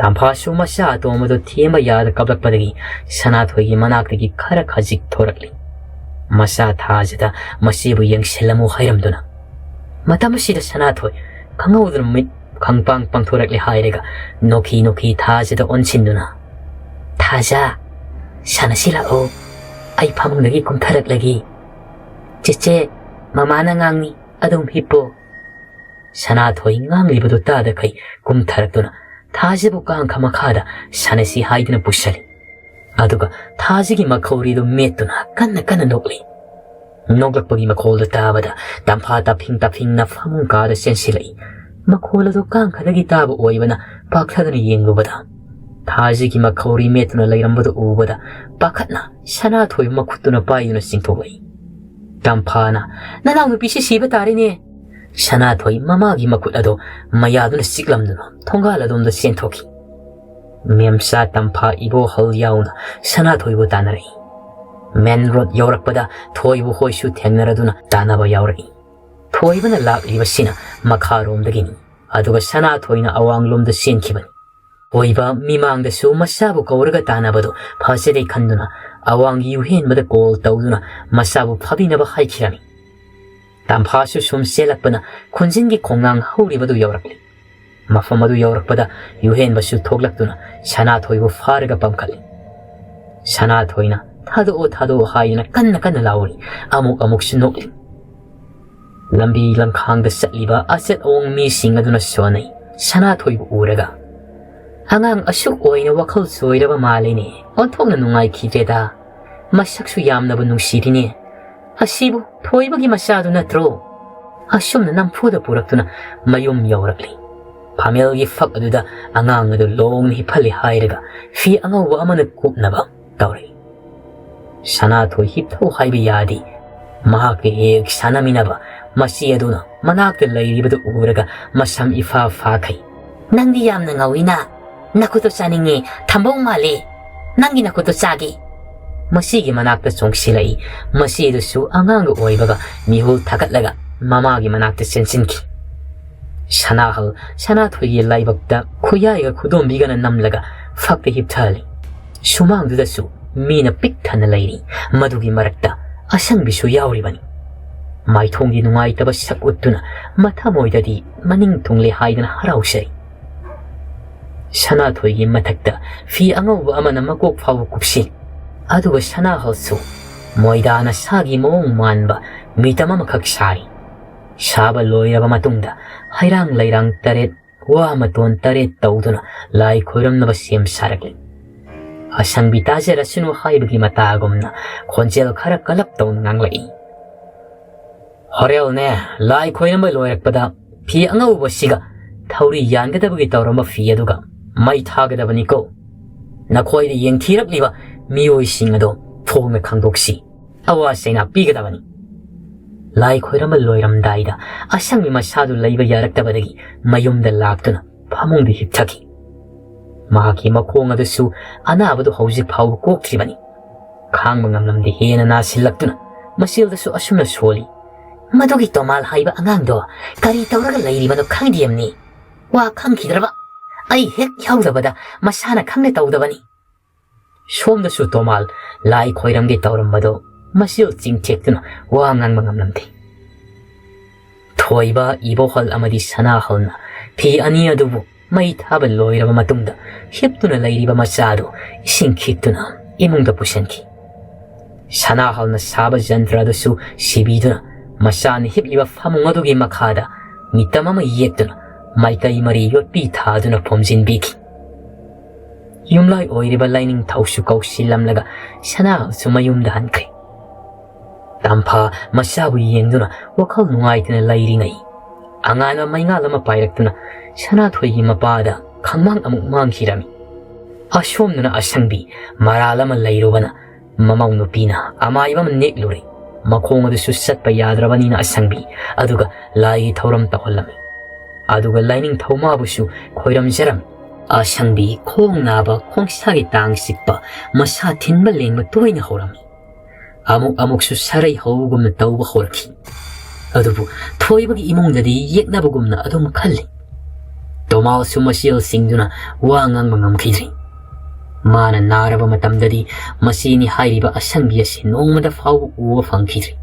ꯇꯝꯐꯥꯁꯨ ꯃꯆꯥ ꯑꯇꯣꯝꯕꯗꯨ ꯊꯦꯝꯕ ꯌꯥꯗ ꯀꯞꯂꯛꯄꯗꯒꯤ ꯁꯅꯥꯊꯣꯏꯒꯤ ꯃꯅꯥꯛꯇꯒꯤ ꯈꯔ ꯈꯖꯤꯛ ꯊꯣꯔꯛꯂꯤ꯫ ꯃꯆꯥ ꯊꯥꯖꯗ ꯃꯆꯦꯕꯨ ꯌꯦꯡꯁꯤꯜꯂꯝꯃꯨ ꯍꯥꯏꯔꯝꯗꯨꯅ꯫ ꯃꯇꯝ ꯑꯁꯤꯗ ꯁꯅꯥꯊꯣꯏ ꯈꯪꯍꯧꯗꯅ ꯃꯤꯠ ꯈꯪꯄꯥꯡ ꯄꯥꯡꯊꯣꯔꯛꯂꯦ ꯍꯥꯏꯔꯒ ꯅꯣꯛꯈꯤ ꯅꯣꯛꯈꯤ ꯊꯥꯖꯗ ꯑꯣꯟꯁꯤꯟꯗꯨꯅ, "ꯊꯥꯖ, ꯁꯥꯟꯅꯁꯤ ꯂꯥꯛꯑꯣ꯫ ꯑꯩ ꯐꯃꯨꯡꯗꯒꯤ ꯀꯨꯝꯊꯔꯛꯂꯒꯦ꯫ ꯆꯦꯆꯦ, ꯃꯃꯥꯅ ꯉꯥꯡꯉꯤ, ꯑꯗꯨꯝ ꯍꯤꯞꯄꯣ꯫" ꯁꯅꯥꯊꯣꯏ ꯉꯥꯡꯂꯤꯕꯗꯨ ꯇꯥꯗꯈꯩ ꯀꯨꯝꯊꯔꯛꯇꯨꯅ ꯊꯥꯖꯕꯨ ꯀꯥꯡꯈ ꯃꯈꯥꯗ ꯁꯥꯟꯅꯁꯤ ꯍꯥꯏꯗꯨꯅ ꯄꯨꯁꯜꯂꯤ꯫ ꯑꯗꯨꯒ ꯊꯥꯖꯒꯤ ꯃꯈꯧꯔꯤꯗꯨ ꯃꯦꯠꯇꯨꯅ ꯀꯟꯅ ꯀꯟꯅ ꯅꯣꯛꯂꯤ꯫ ꯅꯣꯛꯂꯛꯄꯒꯤ ꯃꯈꯣꯜꯗꯨ ꯇꯥꯕꯗ ꯇꯝꯐꯥ ꯇꯞꯐꯤꯡ ꯇꯞꯐꯤꯡꯅ ꯐꯃꯨꯡ ꯀꯥꯗ ꯆꯦꯟꯁꯤꯜꯂꯛꯏ꯫ ꯃꯈꯣꯜ ꯑꯗꯨ ꯀꯥꯡꯈꯗꯒꯤ ꯇꯥꯕ ꯑꯣꯏꯕꯅ ꯄꯥꯛꯊꯗꯨꯅ ꯌꯦꯡꯂꯨꯕꯗ ꯊꯥꯖꯒꯤ ꯃꯈꯧꯔꯤ ꯃꯦꯠꯇꯨꯅ ꯂꯩꯔꯝꯕꯗꯨ ꯎꯕꯗ ꯄꯥꯈꯠꯅ ꯁꯅꯥꯊꯣꯏ ꯃꯈꯨꯠꯇꯨꯅ ꯄꯥꯏꯗꯨꯅ ꯆꯤꯡꯊꯣꯛꯂꯛꯏ꯫ ꯇꯝꯐꯥꯅ, "ꯅꯅꯥꯎꯅꯨꯄꯤꯁꯤ ꯁꯤꯕ ꯇꯥꯔꯦꯅꯦ꯫ ꯁꯅꯥꯊꯣꯏ ꯃꯃꯥꯒꯤ ꯃꯈꯨꯠ ꯑꯗꯨ ꯃꯌꯥꯗꯨꯅ ꯆꯤꯛꯂꯝꯗꯨꯅ ꯊꯣꯡꯒꯥꯜ ꯑꯗꯣꯝꯗ ꯆꯦꯟꯊꯣꯛꯈꯤ꯫ ꯃꯦꯝꯆꯥ, ꯇꯝꯐꯥ, ꯏꯕꯣꯍꯜ ꯌꯥꯎꯅ ꯁꯅꯥꯊꯣꯏꯕꯨ ꯇꯥꯟꯅꯔꯛꯏ꯫ ꯃꯦꯟ ꯔꯣꯗ ꯌꯧꯔꯛꯄꯗ ꯊꯣꯏꯕ ꯍꯣꯏꯁꯨ ꯊꯦꯡꯅꯔꯗꯨꯅ ꯇꯥꯟꯅꯕ ꯌꯥꯎꯔꯛꯏ꯫ ꯊꯣꯏꯕꯅ ꯂꯥꯛꯂꯤꯕꯁꯤꯅ ꯃꯈꯥꯔꯣꯝꯗꯒꯤꯅꯤ, ꯑꯗꯨꯒ ꯁꯅꯥꯊꯣꯏꯅ ꯑꯋꯥꯡꯂꯣꯝꯗ ꯆꯦꯟꯈꯤꯕꯅꯤ꯫ ꯊꯣꯏꯕ ꯃꯤꯃꯥꯡꯗꯁꯨ ꯃꯆꯥꯕꯨ ꯀꯧꯔꯒ ꯇꯥꯟꯅꯕꯗꯨ ꯐꯖꯗꯦ ꯈꯟꯗꯨꯅ ꯑꯋꯥꯡꯒꯤ ꯌꯨꯍꯦꯟꯕꯗ ꯀꯣꯜ ꯇꯧꯗꯨꯅ ꯃꯆꯥꯕꯨ ꯐꯥꯕꯤꯅꯕ ꯍꯥꯏꯈꯤꯔꯝꯃꯤ꯫ ꯇꯝꯐꯥꯁꯨ ꯁꯨꯝ ꯆꯦꯜꯂꯛꯄꯅ ꯈꯨꯟꯖꯤꯟꯒꯤ ꯈꯣꯡꯅꯥꯡ ꯍꯧꯔꯤꯕꯗꯨ ꯌꯧꯔꯛꯂꯤ꯫ ꯃꯐꯝ ꯑꯗꯨ ꯌꯧꯔꯛꯄꯗ ꯌꯨꯍꯦꯟꯕꯁꯨ ꯊꯣꯛꯂꯛꯇꯨꯅ ꯁꯅꯥꯊꯣꯏꯕꯨ ꯐꯥꯔꯒ ꯄꯝꯈꯠꯂꯤ꯫ ꯁꯅꯥꯊꯣꯏꯅ "ꯊꯥꯗꯣꯛꯑꯣ, ꯊꯥꯗꯣꯛꯑꯣ" ꯍꯥꯏꯗꯨꯅ ꯀꯟꯅ ꯀꯟꯅ ꯂꯥꯎꯔꯤ꯫ ꯑꯃꯨꯛ ꯑꯃꯨꯛꯁꯨ ꯅꯣꯛꯂꯤ꯫ ꯂꯝꯕꯤ ꯂꯝꯈꯥꯡꯗ ꯆꯠꯂꯤꯕ ꯑꯆꯠ ꯑꯑꯣꯡ ꯃꯤꯁꯤꯡ ꯑꯗꯨꯅ ꯁꯣꯟꯅꯩ꯫ ꯁꯅꯥꯊꯣꯏꯕꯨ ꯎꯔꯒ, "ꯑꯉꯥꯡ ꯑꯁꯨꯛ ꯑꯣꯏꯅ ꯋꯥꯈꯜ ꯆꯣꯏꯔꯕ ꯃꯥꯜꯂꯦꯅꯦ, ꯑꯣꯟꯊꯣꯛꯅ ꯅꯨꯡꯉꯥꯏꯈꯤꯗ꯭ꯔꯦꯗ꯫ ꯃꯁꯛꯁꯨ ꯌꯥꯝꯅꯕꯨ ꯅꯨꯡꯁꯤꯔꯤꯅꯦ꯫ ꯑꯁꯤꯕꯨ ꯊꯣꯏꯕꯒꯤ ꯃꯆꯥꯗꯨ ꯅꯠꯇ꯭ꯔꯣ?" ꯑꯁꯨꯝꯅ ꯅꯝꯐꯨꯗ ꯄꯨꯔꯛꯇꯨꯅ ꯃꯌꯨꯝ ꯌꯧꯔꯛꯂꯤ꯫ ꯐꯝꯃꯦꯜꯒꯤ ꯐꯛ ꯑꯗꯨꯗ ꯑꯉꯥꯡ ꯑꯗꯨ ꯂꯣꯡꯅ ꯍꯤꯞꯍꯜꯂꯤ ꯍꯥꯏꯔꯒ ꯐꯤ ꯑꯉꯧꯕ ꯑꯃꯅ ꯀꯨꯞꯅꯕ ꯇꯧꯔꯛꯏ꯫ ꯁꯅꯥꯊꯣꯏ ꯍꯤꯞꯊꯧ ꯍꯥꯏꯕ ꯌꯥꯗꯦ꯫ ꯃꯍꯥꯛꯀ ꯍꯦꯛ ꯁꯥꯟꯅꯃꯤꯟꯅꯕ ꯃꯆꯦ ꯑꯗꯨꯅ ꯃꯅꯥꯛꯇ ꯂꯩꯔꯤꯕꯗꯨ ꯎꯔꯒ ꯃꯁꯝ ꯏꯐꯥ ꯐꯥꯈꯩ, "ꯅꯪꯗꯤ ꯌꯥꯝꯅ ꯉꯧꯏꯅ, ꯅꯈꯨꯠꯇꯣ ꯆꯥꯅꯤꯡꯉꯦ, ꯊꯝꯕꯧ ꯃꯥꯜꯂꯦ, ꯅꯪꯒꯤ ꯅꯈꯨꯠꯇꯣ ꯆꯥꯒꯦ"꯫ ꯃꯆꯦꯒꯤ ꯃꯅꯥꯛꯇ ꯆꯣꯡꯁꯤꯜꯂꯛꯏ꯫ ꯃꯆꯦꯗꯨꯁꯨ ꯑꯉꯥꯡꯒ ꯑꯣꯏꯕꯒ ꯃꯤꯍꯨꯜ ꯊꯥꯒꯠꯂꯒ ꯃꯃꯥꯒꯤ ꯃꯅꯥꯛꯇ ꯆꯦꯟꯁꯤꯟꯈꯤ꯫ ꯁꯅꯥꯍꯜ ꯁꯅꯥꯊꯣꯏꯒꯤ ꯂꯥꯏꯕꯛꯇ ꯈꯨꯌꯥꯏꯒ ꯈꯨꯗꯣꯝꯕꯤꯒꯅ ꯅꯝꯂꯒ ꯐꯛꯇ ꯍꯤꯞꯊꯍꯜꯂꯤ꯫ ꯁꯨꯃꯥꯡꯗꯨꯗꯁꯨ ꯃꯤꯅ ꯄꯤꯛ ꯊꯟꯅ ꯂꯩꯔꯤ꯫ ꯃꯗꯨꯒꯤ ꯃꯔꯛꯇ ꯑꯁꯪꯕꯤꯁꯨ ꯌꯥꯎꯔꯤꯕꯅꯤ꯫ ꯃꯥꯏꯊꯣꯡꯒꯤ ꯅꯨꯡꯉꯥꯏꯇꯕ ꯁꯛ ꯎꯠꯇꯨꯅ ꯃꯊꯃꯣꯏꯗꯗꯤ ꯃꯅꯤꯡ ꯊꯨꯡꯂꯦ ꯍꯥꯏꯗꯅ ꯍꯔꯥꯎꯖꯔꯤ꯫ ꯁꯅꯥꯊꯣꯏꯒꯤ ꯃꯊꯛꯇ ꯐꯤ ꯑꯉꯧꯕ ꯑꯃꯅ ꯃꯀꯣꯛ ꯐꯥꯎꯕ ꯀꯨꯞꯁꯤ꯫ ꯑꯗꯨꯒ ꯁꯅꯥꯍꯜꯁꯨ ꯃꯣꯏꯗꯥꯅ ꯁꯥꯒꯤ ꯃꯑꯣꯡ ꯃꯥꯟꯕ ꯃꯤꯇꯝ ꯑꯃꯈꯛ ꯁꯥꯔꯤ꯫ ꯁꯥꯕ ꯂꯣꯏꯔꯕ ꯃꯇꯨꯡꯗ ꯍꯩꯔꯥꯡ ꯂꯩꯔꯥꯡ ꯇꯔꯦꯠ, ꯋꯥ ꯃꯇꯣꯟ ꯇꯔꯦꯠ ꯇꯧꯗꯨꯅ ꯂꯥꯏ ꯈꯣꯏꯔꯝꯅꯕ ꯁꯦꯝ ꯁꯥꯔꯛꯂꯤ꯫ ꯑꯁꯪꯕꯤ ꯇꯥꯖꯔꯁꯅꯨ ꯍꯥꯏꯕꯒꯤ ꯃꯇꯥꯒꯨꯝꯅ ꯈꯣꯟꯖꯦꯜ ꯈꯔ ꯀꯜꯂꯞ ꯇꯧꯅ ꯉꯥꯡꯂꯛꯏ꯫ "ꯍꯣꯔꯦꯜꯅꯦ, ꯂꯥꯏ ꯈꯣꯏꯔꯝꯕ ꯂꯣꯏꯔꯛꯄꯗ ꯐꯤ ꯑꯉꯧꯕꯁꯤꯒ ꯊꯧꯔꯤ ꯌꯥꯟꯒꯗꯕꯒꯤ ꯇꯧꯔꯝꯕ ꯐꯤ ꯑꯗꯨꯒ ꯃꯩ ꯊꯥꯒꯗꯕꯅꯤꯀꯣ꯫ ꯅꯈꯣꯏꯗ ꯌꯦꯡꯊꯤꯔꯛꯂꯤꯕ ꯃꯤꯑꯣꯏꯁꯤꯡ ꯑꯗꯣ ꯐꯣꯡꯅ ꯈꯪꯗꯣꯛꯁꯤ꯫ ꯑꯋꯥ ꯆꯩꯅꯥ ꯄꯤꯒꯗꯕꯅꯤ"꯫ ꯂꯥꯏ ꯈꯣꯏꯔꯝꯕ ꯂꯣꯏꯔꯝꯗꯥꯏꯗ ꯑꯁꯪꯕꯤ ꯃꯁꯥꯗꯨ ꯂꯩꯕ ꯌꯥꯔꯛꯇꯕꯗꯒꯤ ꯃꯌꯨꯝꯗ ꯂꯥꯛꯇꯨꯅ ꯐꯃꯨꯡꯗ ꯍꯤꯞꯊꯈꯤ꯫ ꯃꯍꯥꯛꯀꯤ ꯃꯈꯣꯡ ꯑꯗꯨꯁꯨ ꯑꯅꯥꯕꯗꯨ ꯍꯧꯖꯤꯛ ꯐꯥꯎꯕ ꯀꯣꯛꯇ꯭ꯔꯤꯕꯅꯤ꯫ ꯈꯥꯡꯕ ꯉꯝꯂꯝꯗꯦ, ꯍꯦꯟꯅ ꯅꯥꯁꯤꯜꯂꯛꯇꯨꯅ ꯃꯆꯦꯜꯗꯁꯨ ꯑꯁꯨꯝꯅ ꯁꯣꯜꯂꯤ꯫ "ꯃꯗꯨꯒꯤ ꯇꯣꯃꯥꯜ ꯍꯥꯏꯕ ꯑꯉꯥꯡꯗꯣ ꯀꯔꯤ ꯇꯧꯔꯒ ꯂꯩꯔꯤꯕꯅꯣ ꯈꯪꯗꯦꯝꯅꯤ꯫ ꯋꯥ ꯈꯪꯈꯤꯗ꯭ꯔꯕ? ꯑꯩ ꯍꯦꯛ ꯌꯥꯎꯗꯕꯗ ꯃꯁꯥꯅ ꯈꯪꯅ ꯇꯧꯗꯕꯅꯤ꯫" ꯁꯣꯝꯗꯁꯨ ꯇꯣꯃꯥꯜ ꯂꯥꯏ ꯈꯣꯏꯔꯝꯒꯦ ꯇꯧꯔꯝꯕꯗꯣ ꯃꯆꯦꯜ ꯆꯤꯡꯊꯦꯛꯇꯨꯅ ꯋꯥ ꯉꯥꯡꯕ ꯉꯝꯂꯝꯗꯦ꯫ ꯊꯣꯏꯕ, ꯏꯕꯣꯍꯜ ꯑꯃꯗꯤ ꯁꯅꯥꯍꯜꯅ ꯐꯤ ꯑꯅꯤ ꯑꯗꯨꯕꯨ ꯃꯩ ꯊꯥꯕ ꯂꯣꯏꯔꯕ ꯃꯇꯨꯡꯗ ꯍꯤꯞꯇꯨꯅ ꯂꯩꯔꯤꯕ ꯃꯆꯥꯗꯨ ꯏꯁꯤꯡ ꯈꯤꯛꯇꯨꯅ ꯏꯃꯨꯡꯗ ꯄꯨꯁꯤꯟꯈꯤ꯫ ꯁꯅꯥꯍꯜꯅ ꯁꯥꯕ ꯖꯟꯇ꯭ꯔ ꯑꯗꯨꯁꯨ ꯁꯤꯕꯤꯗꯨꯅ ꯃꯆꯥꯅ ꯍꯤꯞꯂꯤꯕ ꯐꯃꯨꯡ ꯑꯗꯨꯒꯤ ꯃꯈꯥꯗ ꯃꯤꯇꯝ ꯑꯃ ꯌꯦꯛꯇꯨꯅ ꯃꯥꯏꯀꯩ ꯃꯔꯤ ꯌꯣꯠꯄꯤ ꯊꯥꯗꯨꯅ ꯐꯨꯝꯖꯤꯟꯕꯤꯈꯤ꯫ ꯌꯨꯝꯂꯥꯏ ꯑꯣꯏꯔꯤꯕ ꯂꯥꯏꯅꯤꯡꯊꯧꯁꯨ ꯀꯧꯁꯤꯜꯂꯝꯂꯒ ꯁꯅꯥꯍꯜꯁꯨ ꯃꯌꯨꯝꯗ ꯍꯟꯈ꯭ꯔꯦ꯫ ꯇꯝꯐꯥ ꯃꯆꯥꯕꯨ ꯌꯦꯡꯗꯨꯅ ꯋꯥꯈꯜ ꯅꯨꯡꯉꯥꯏꯇꯅ ꯂꯩꯔꯤꯉꯩ, ꯑꯉꯥꯟꯕ ꯃꯩꯉꯥꯜ ꯑꯃ ꯄꯥꯏꯔꯛꯇꯨꯅ ꯁꯅꯥꯊꯣꯏꯒꯤ ꯃꯄꯥꯗ ꯈꯪꯃꯥꯡ ꯑꯃꯨꯛ ꯃꯥꯡꯈꯤꯔꯝꯃꯤ꯫ ꯑꯁꯣꯝꯗꯅ ꯑꯁꯪꯕꯤ ꯃꯔꯥꯜ ꯑꯃ ꯂꯩꯔꯨꯕꯅ ꯃꯃꯧ ꯅꯨꯄꯤꯅ ꯑꯃꯥꯏꯕ ꯑꯃ ꯅꯦꯛꯂꯨꯔꯦ꯫ ꯃꯈꯣꯡ ꯑꯗꯨꯁꯨ ꯆꯠꯄ ꯌꯥꯗ꯭ꯔꯕꯅꯤꯅ ꯑꯁꯪꯕꯤ ꯑꯗꯨꯒ ꯂꯥꯏꯒꯤ ꯊꯧꯔꯝ ꯇꯧꯍꯜꯂꯝꯃꯤ꯫ ꯑꯗꯨꯒ ꯂꯥꯏꯅꯤꯡꯊꯧ ꯃꯥꯕꯨꯁꯨ ꯈꯣꯏꯔꯝꯖꯔꯝꯃꯤ꯫ ꯑꯁꯪꯕꯤ ꯈꯣꯡ ꯅꯥꯕ, ꯈꯣꯡꯁꯥꯒꯤ ꯇꯥꯡ ꯆꯤꯛꯄ, ꯃꯁꯥ ꯊꯤꯟꯕ ꯂꯦꯡꯕ ꯇꯣꯏꯅ ꯍꯧꯔꯝꯃꯤ꯫ ꯑꯃꯨꯛ ꯑꯃꯨꯛꯁꯨ ꯁꯔꯩ ꯍꯧꯕꯒꯨꯝꯅ ꯇꯧꯕ ꯍꯧꯔꯛꯈꯤ꯫ ꯑꯗꯨꯕꯨ ꯊꯣꯏꯕꯒꯤ ꯏꯃꯨꯡꯗꯗꯤ ꯌꯦꯛꯅꯕꯒꯨꯝꯅ ꯑꯗꯨꯝ ꯈꯜꯂꯤ꯫ ꯇꯣꯃꯥꯜꯁꯨ ꯃꯆꯦꯜ ꯆꯤꯡꯗꯨꯅ ꯋꯥ ꯉꯥꯡꯕ ꯉꯝꯈꯤꯗ꯭ꯔꯤ꯫ ꯃꯥꯅ ꯅꯥꯔꯕ ꯃꯇꯝꯗꯗꯤ ꯃꯆꯦꯅꯤ ꯍꯥꯏꯔꯤꯕ ꯑꯁꯪꯕꯤ ꯑꯁꯤ ꯅꯣꯡꯃꯗ ꯐꯥꯎꯕ ꯎꯕ ꯐꯪꯈꯤꯗ꯭ꯔꯤ꯫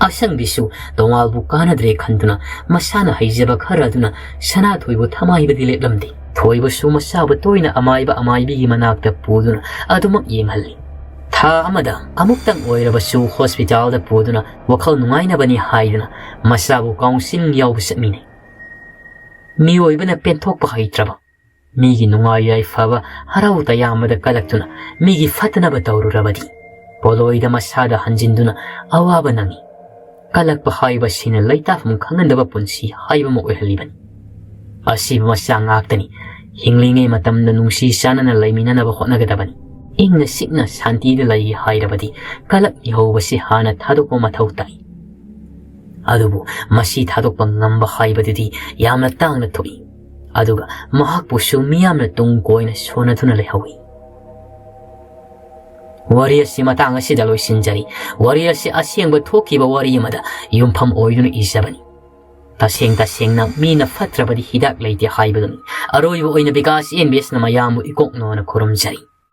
ꯑꯁꯪꯕꯤꯁꯨ ꯇꯣꯃꯥꯜꯕꯨ ꯀꯥꯟꯅꯗ꯭ꯔꯦ ꯈꯟꯗꯨꯅ ꯃꯁꯥꯅ ꯍꯩꯖꯕ ꯈꯔ ꯑꯗꯨꯅ ꯁꯅꯥꯊꯣꯏꯕꯨ ꯊꯃꯥꯏꯕꯗꯤ ꯂꯦꯞꯂꯝꯗꯦ꯫ ꯊꯣꯏꯕꯁꯨ ꯃꯆꯥꯕꯨ ꯇꯣꯏꯅ ꯑꯃꯥꯏꯕ ꯑꯃꯥꯏꯕꯤꯒꯤ ꯃꯅꯥꯛꯇ ꯄꯨꯗꯨꯅ ꯑꯗꯨꯃꯛ ꯌꯦꯡꯍꯜꯂꯤ꯫ ꯊꯥ ꯑꯃꯗ ꯑꯃꯨꯛꯇꯪ ꯑꯣꯏꯔꯕꯁꯨ ꯍꯣꯁꯄꯤꯇꯥꯜꯗ ꯄꯨꯗꯨꯅ ꯋꯥꯈꯜ ꯅꯨꯡꯉꯥꯏꯅꯕꯅꯤ ꯍꯥꯏꯗꯨꯅ ꯃꯆꯥꯕꯨ ꯀꯥꯎꯟꯁꯤꯂꯤꯡ ꯌꯥꯎꯕ ꯆꯠꯃꯤꯟꯅꯩ꯫ ꯃꯤꯑꯣꯏꯕꯅ ꯄꯦꯟꯊꯣꯛꯄ ꯍꯩꯇ꯭ꯔꯕ, ꯃꯤꯒꯤ ꯅꯨꯡꯉꯥꯏ ꯌꯥꯏꯐꯕ, ꯍꯔꯥꯎ ꯇꯌꯥꯝꯕꯗ ꯀꯜꯂꯛꯇꯨꯅ ꯃꯤꯒꯤ ꯐꯠꯇꯅꯕ ꯇꯧꯔꯨꯔꯕꯗꯤ ꯄꯣꯂꯣꯏꯗ ꯃꯁꯥꯗ ꯍꯟꯖꯤꯟꯗꯨꯅ ꯑꯋꯥꯕ ꯅꯪꯏ꯫ ꯀꯜꯂꯛꯄ ꯍꯥꯏꯕꯁꯤꯅ ꯂꯩꯇꯥꯐꯝ ꯈꯪꯍꯟꯗꯕ ꯄꯨꯟꯁꯤ ꯍꯥꯏꯕ ꯑꯃ ꯑꯣꯏꯍꯜꯂꯤꯕꯅꯤ꯫ ꯑꯁꯤꯕ ꯃꯆꯥ ꯉꯥꯛꯇꯅꯤ꯫ ꯍꯤꯡꯂꯤꯉꯩ ꯃꯇꯝꯗ ꯅꯨꯡꯁꯤ ꯆꯥꯟꯅꯅ ꯂꯩꯃꯤꯟꯅꯅꯕ ꯍꯣꯠꯅꯒꯗꯕꯅꯤ꯫ ꯏꯪꯅ ꯆꯤꯛꯅ ꯁꯥꯟꯇꯤꯗ ꯂꯩꯒꯦ ꯍꯥꯏꯔꯕꯗꯤ ꯀꯂꯛ ꯃꯤꯍꯧꯕꯁꯤ ꯍꯥꯟꯅ ꯊꯥꯗꯣꯛꯄ ꯃꯊꯧ ꯇꯥꯏ꯫ ꯑꯗꯨꯕꯨ ꯃꯁꯤ ꯊꯥꯗꯣꯛꯄ ꯉꯝꯕ ꯍꯥꯏꯕꯗꯨꯗꯤ ꯌꯥꯝꯅ ꯇꯥꯡꯅ ꯊꯣꯛꯏ꯫ ꯑꯗꯨꯒ ꯃꯍꯥꯛꯄꯨꯁꯨ ꯃꯤꯌꯥꯝꯅ ꯇꯨꯡ ꯀꯣꯏꯅ ꯁꯣꯟꯅꯗꯨꯅ ꯂꯩꯍꯧꯏ꯫ ꯋꯥꯔꯤ ꯑꯁꯤ ꯃꯇꯥꯡ ꯑꯁꯤꯗ ꯂꯣꯏꯁꯤꯟꯖꯔꯤ꯫ ꯋꯥꯔꯤ ꯑꯁꯤ ꯑꯁꯦꯡꯕ ꯊꯣꯛꯈꯤꯕ ꯋꯥꯔꯤ ꯑꯃꯗ ꯌꯨꯝꯐꯝ ꯑꯣꯏꯗꯨꯅ ꯏꯖꯕꯅꯤ꯫ ꯇꯁꯦꯡ ꯇꯁꯦꯡꯅ ꯃꯤꯅ ꯐꯠꯇ꯭ꯔꯕꯗꯤ ꯍꯤꯗꯥꯛ ꯂꯩꯇꯦ ꯍꯥꯏꯕꯗꯨꯅꯤ꯫ ꯑꯔꯣꯏꯕ ꯑꯣꯏꯅ ꯕꯤꯀꯥꯁ ꯑꯦꯟ ꯕꯤ ꯑꯦꯁꯅ ꯃꯌꯥꯝꯕꯨ ꯏꯀꯣꯛꯅꯣꯅ ꯈꯨꯔꯨꯝꯖꯔꯤ꯫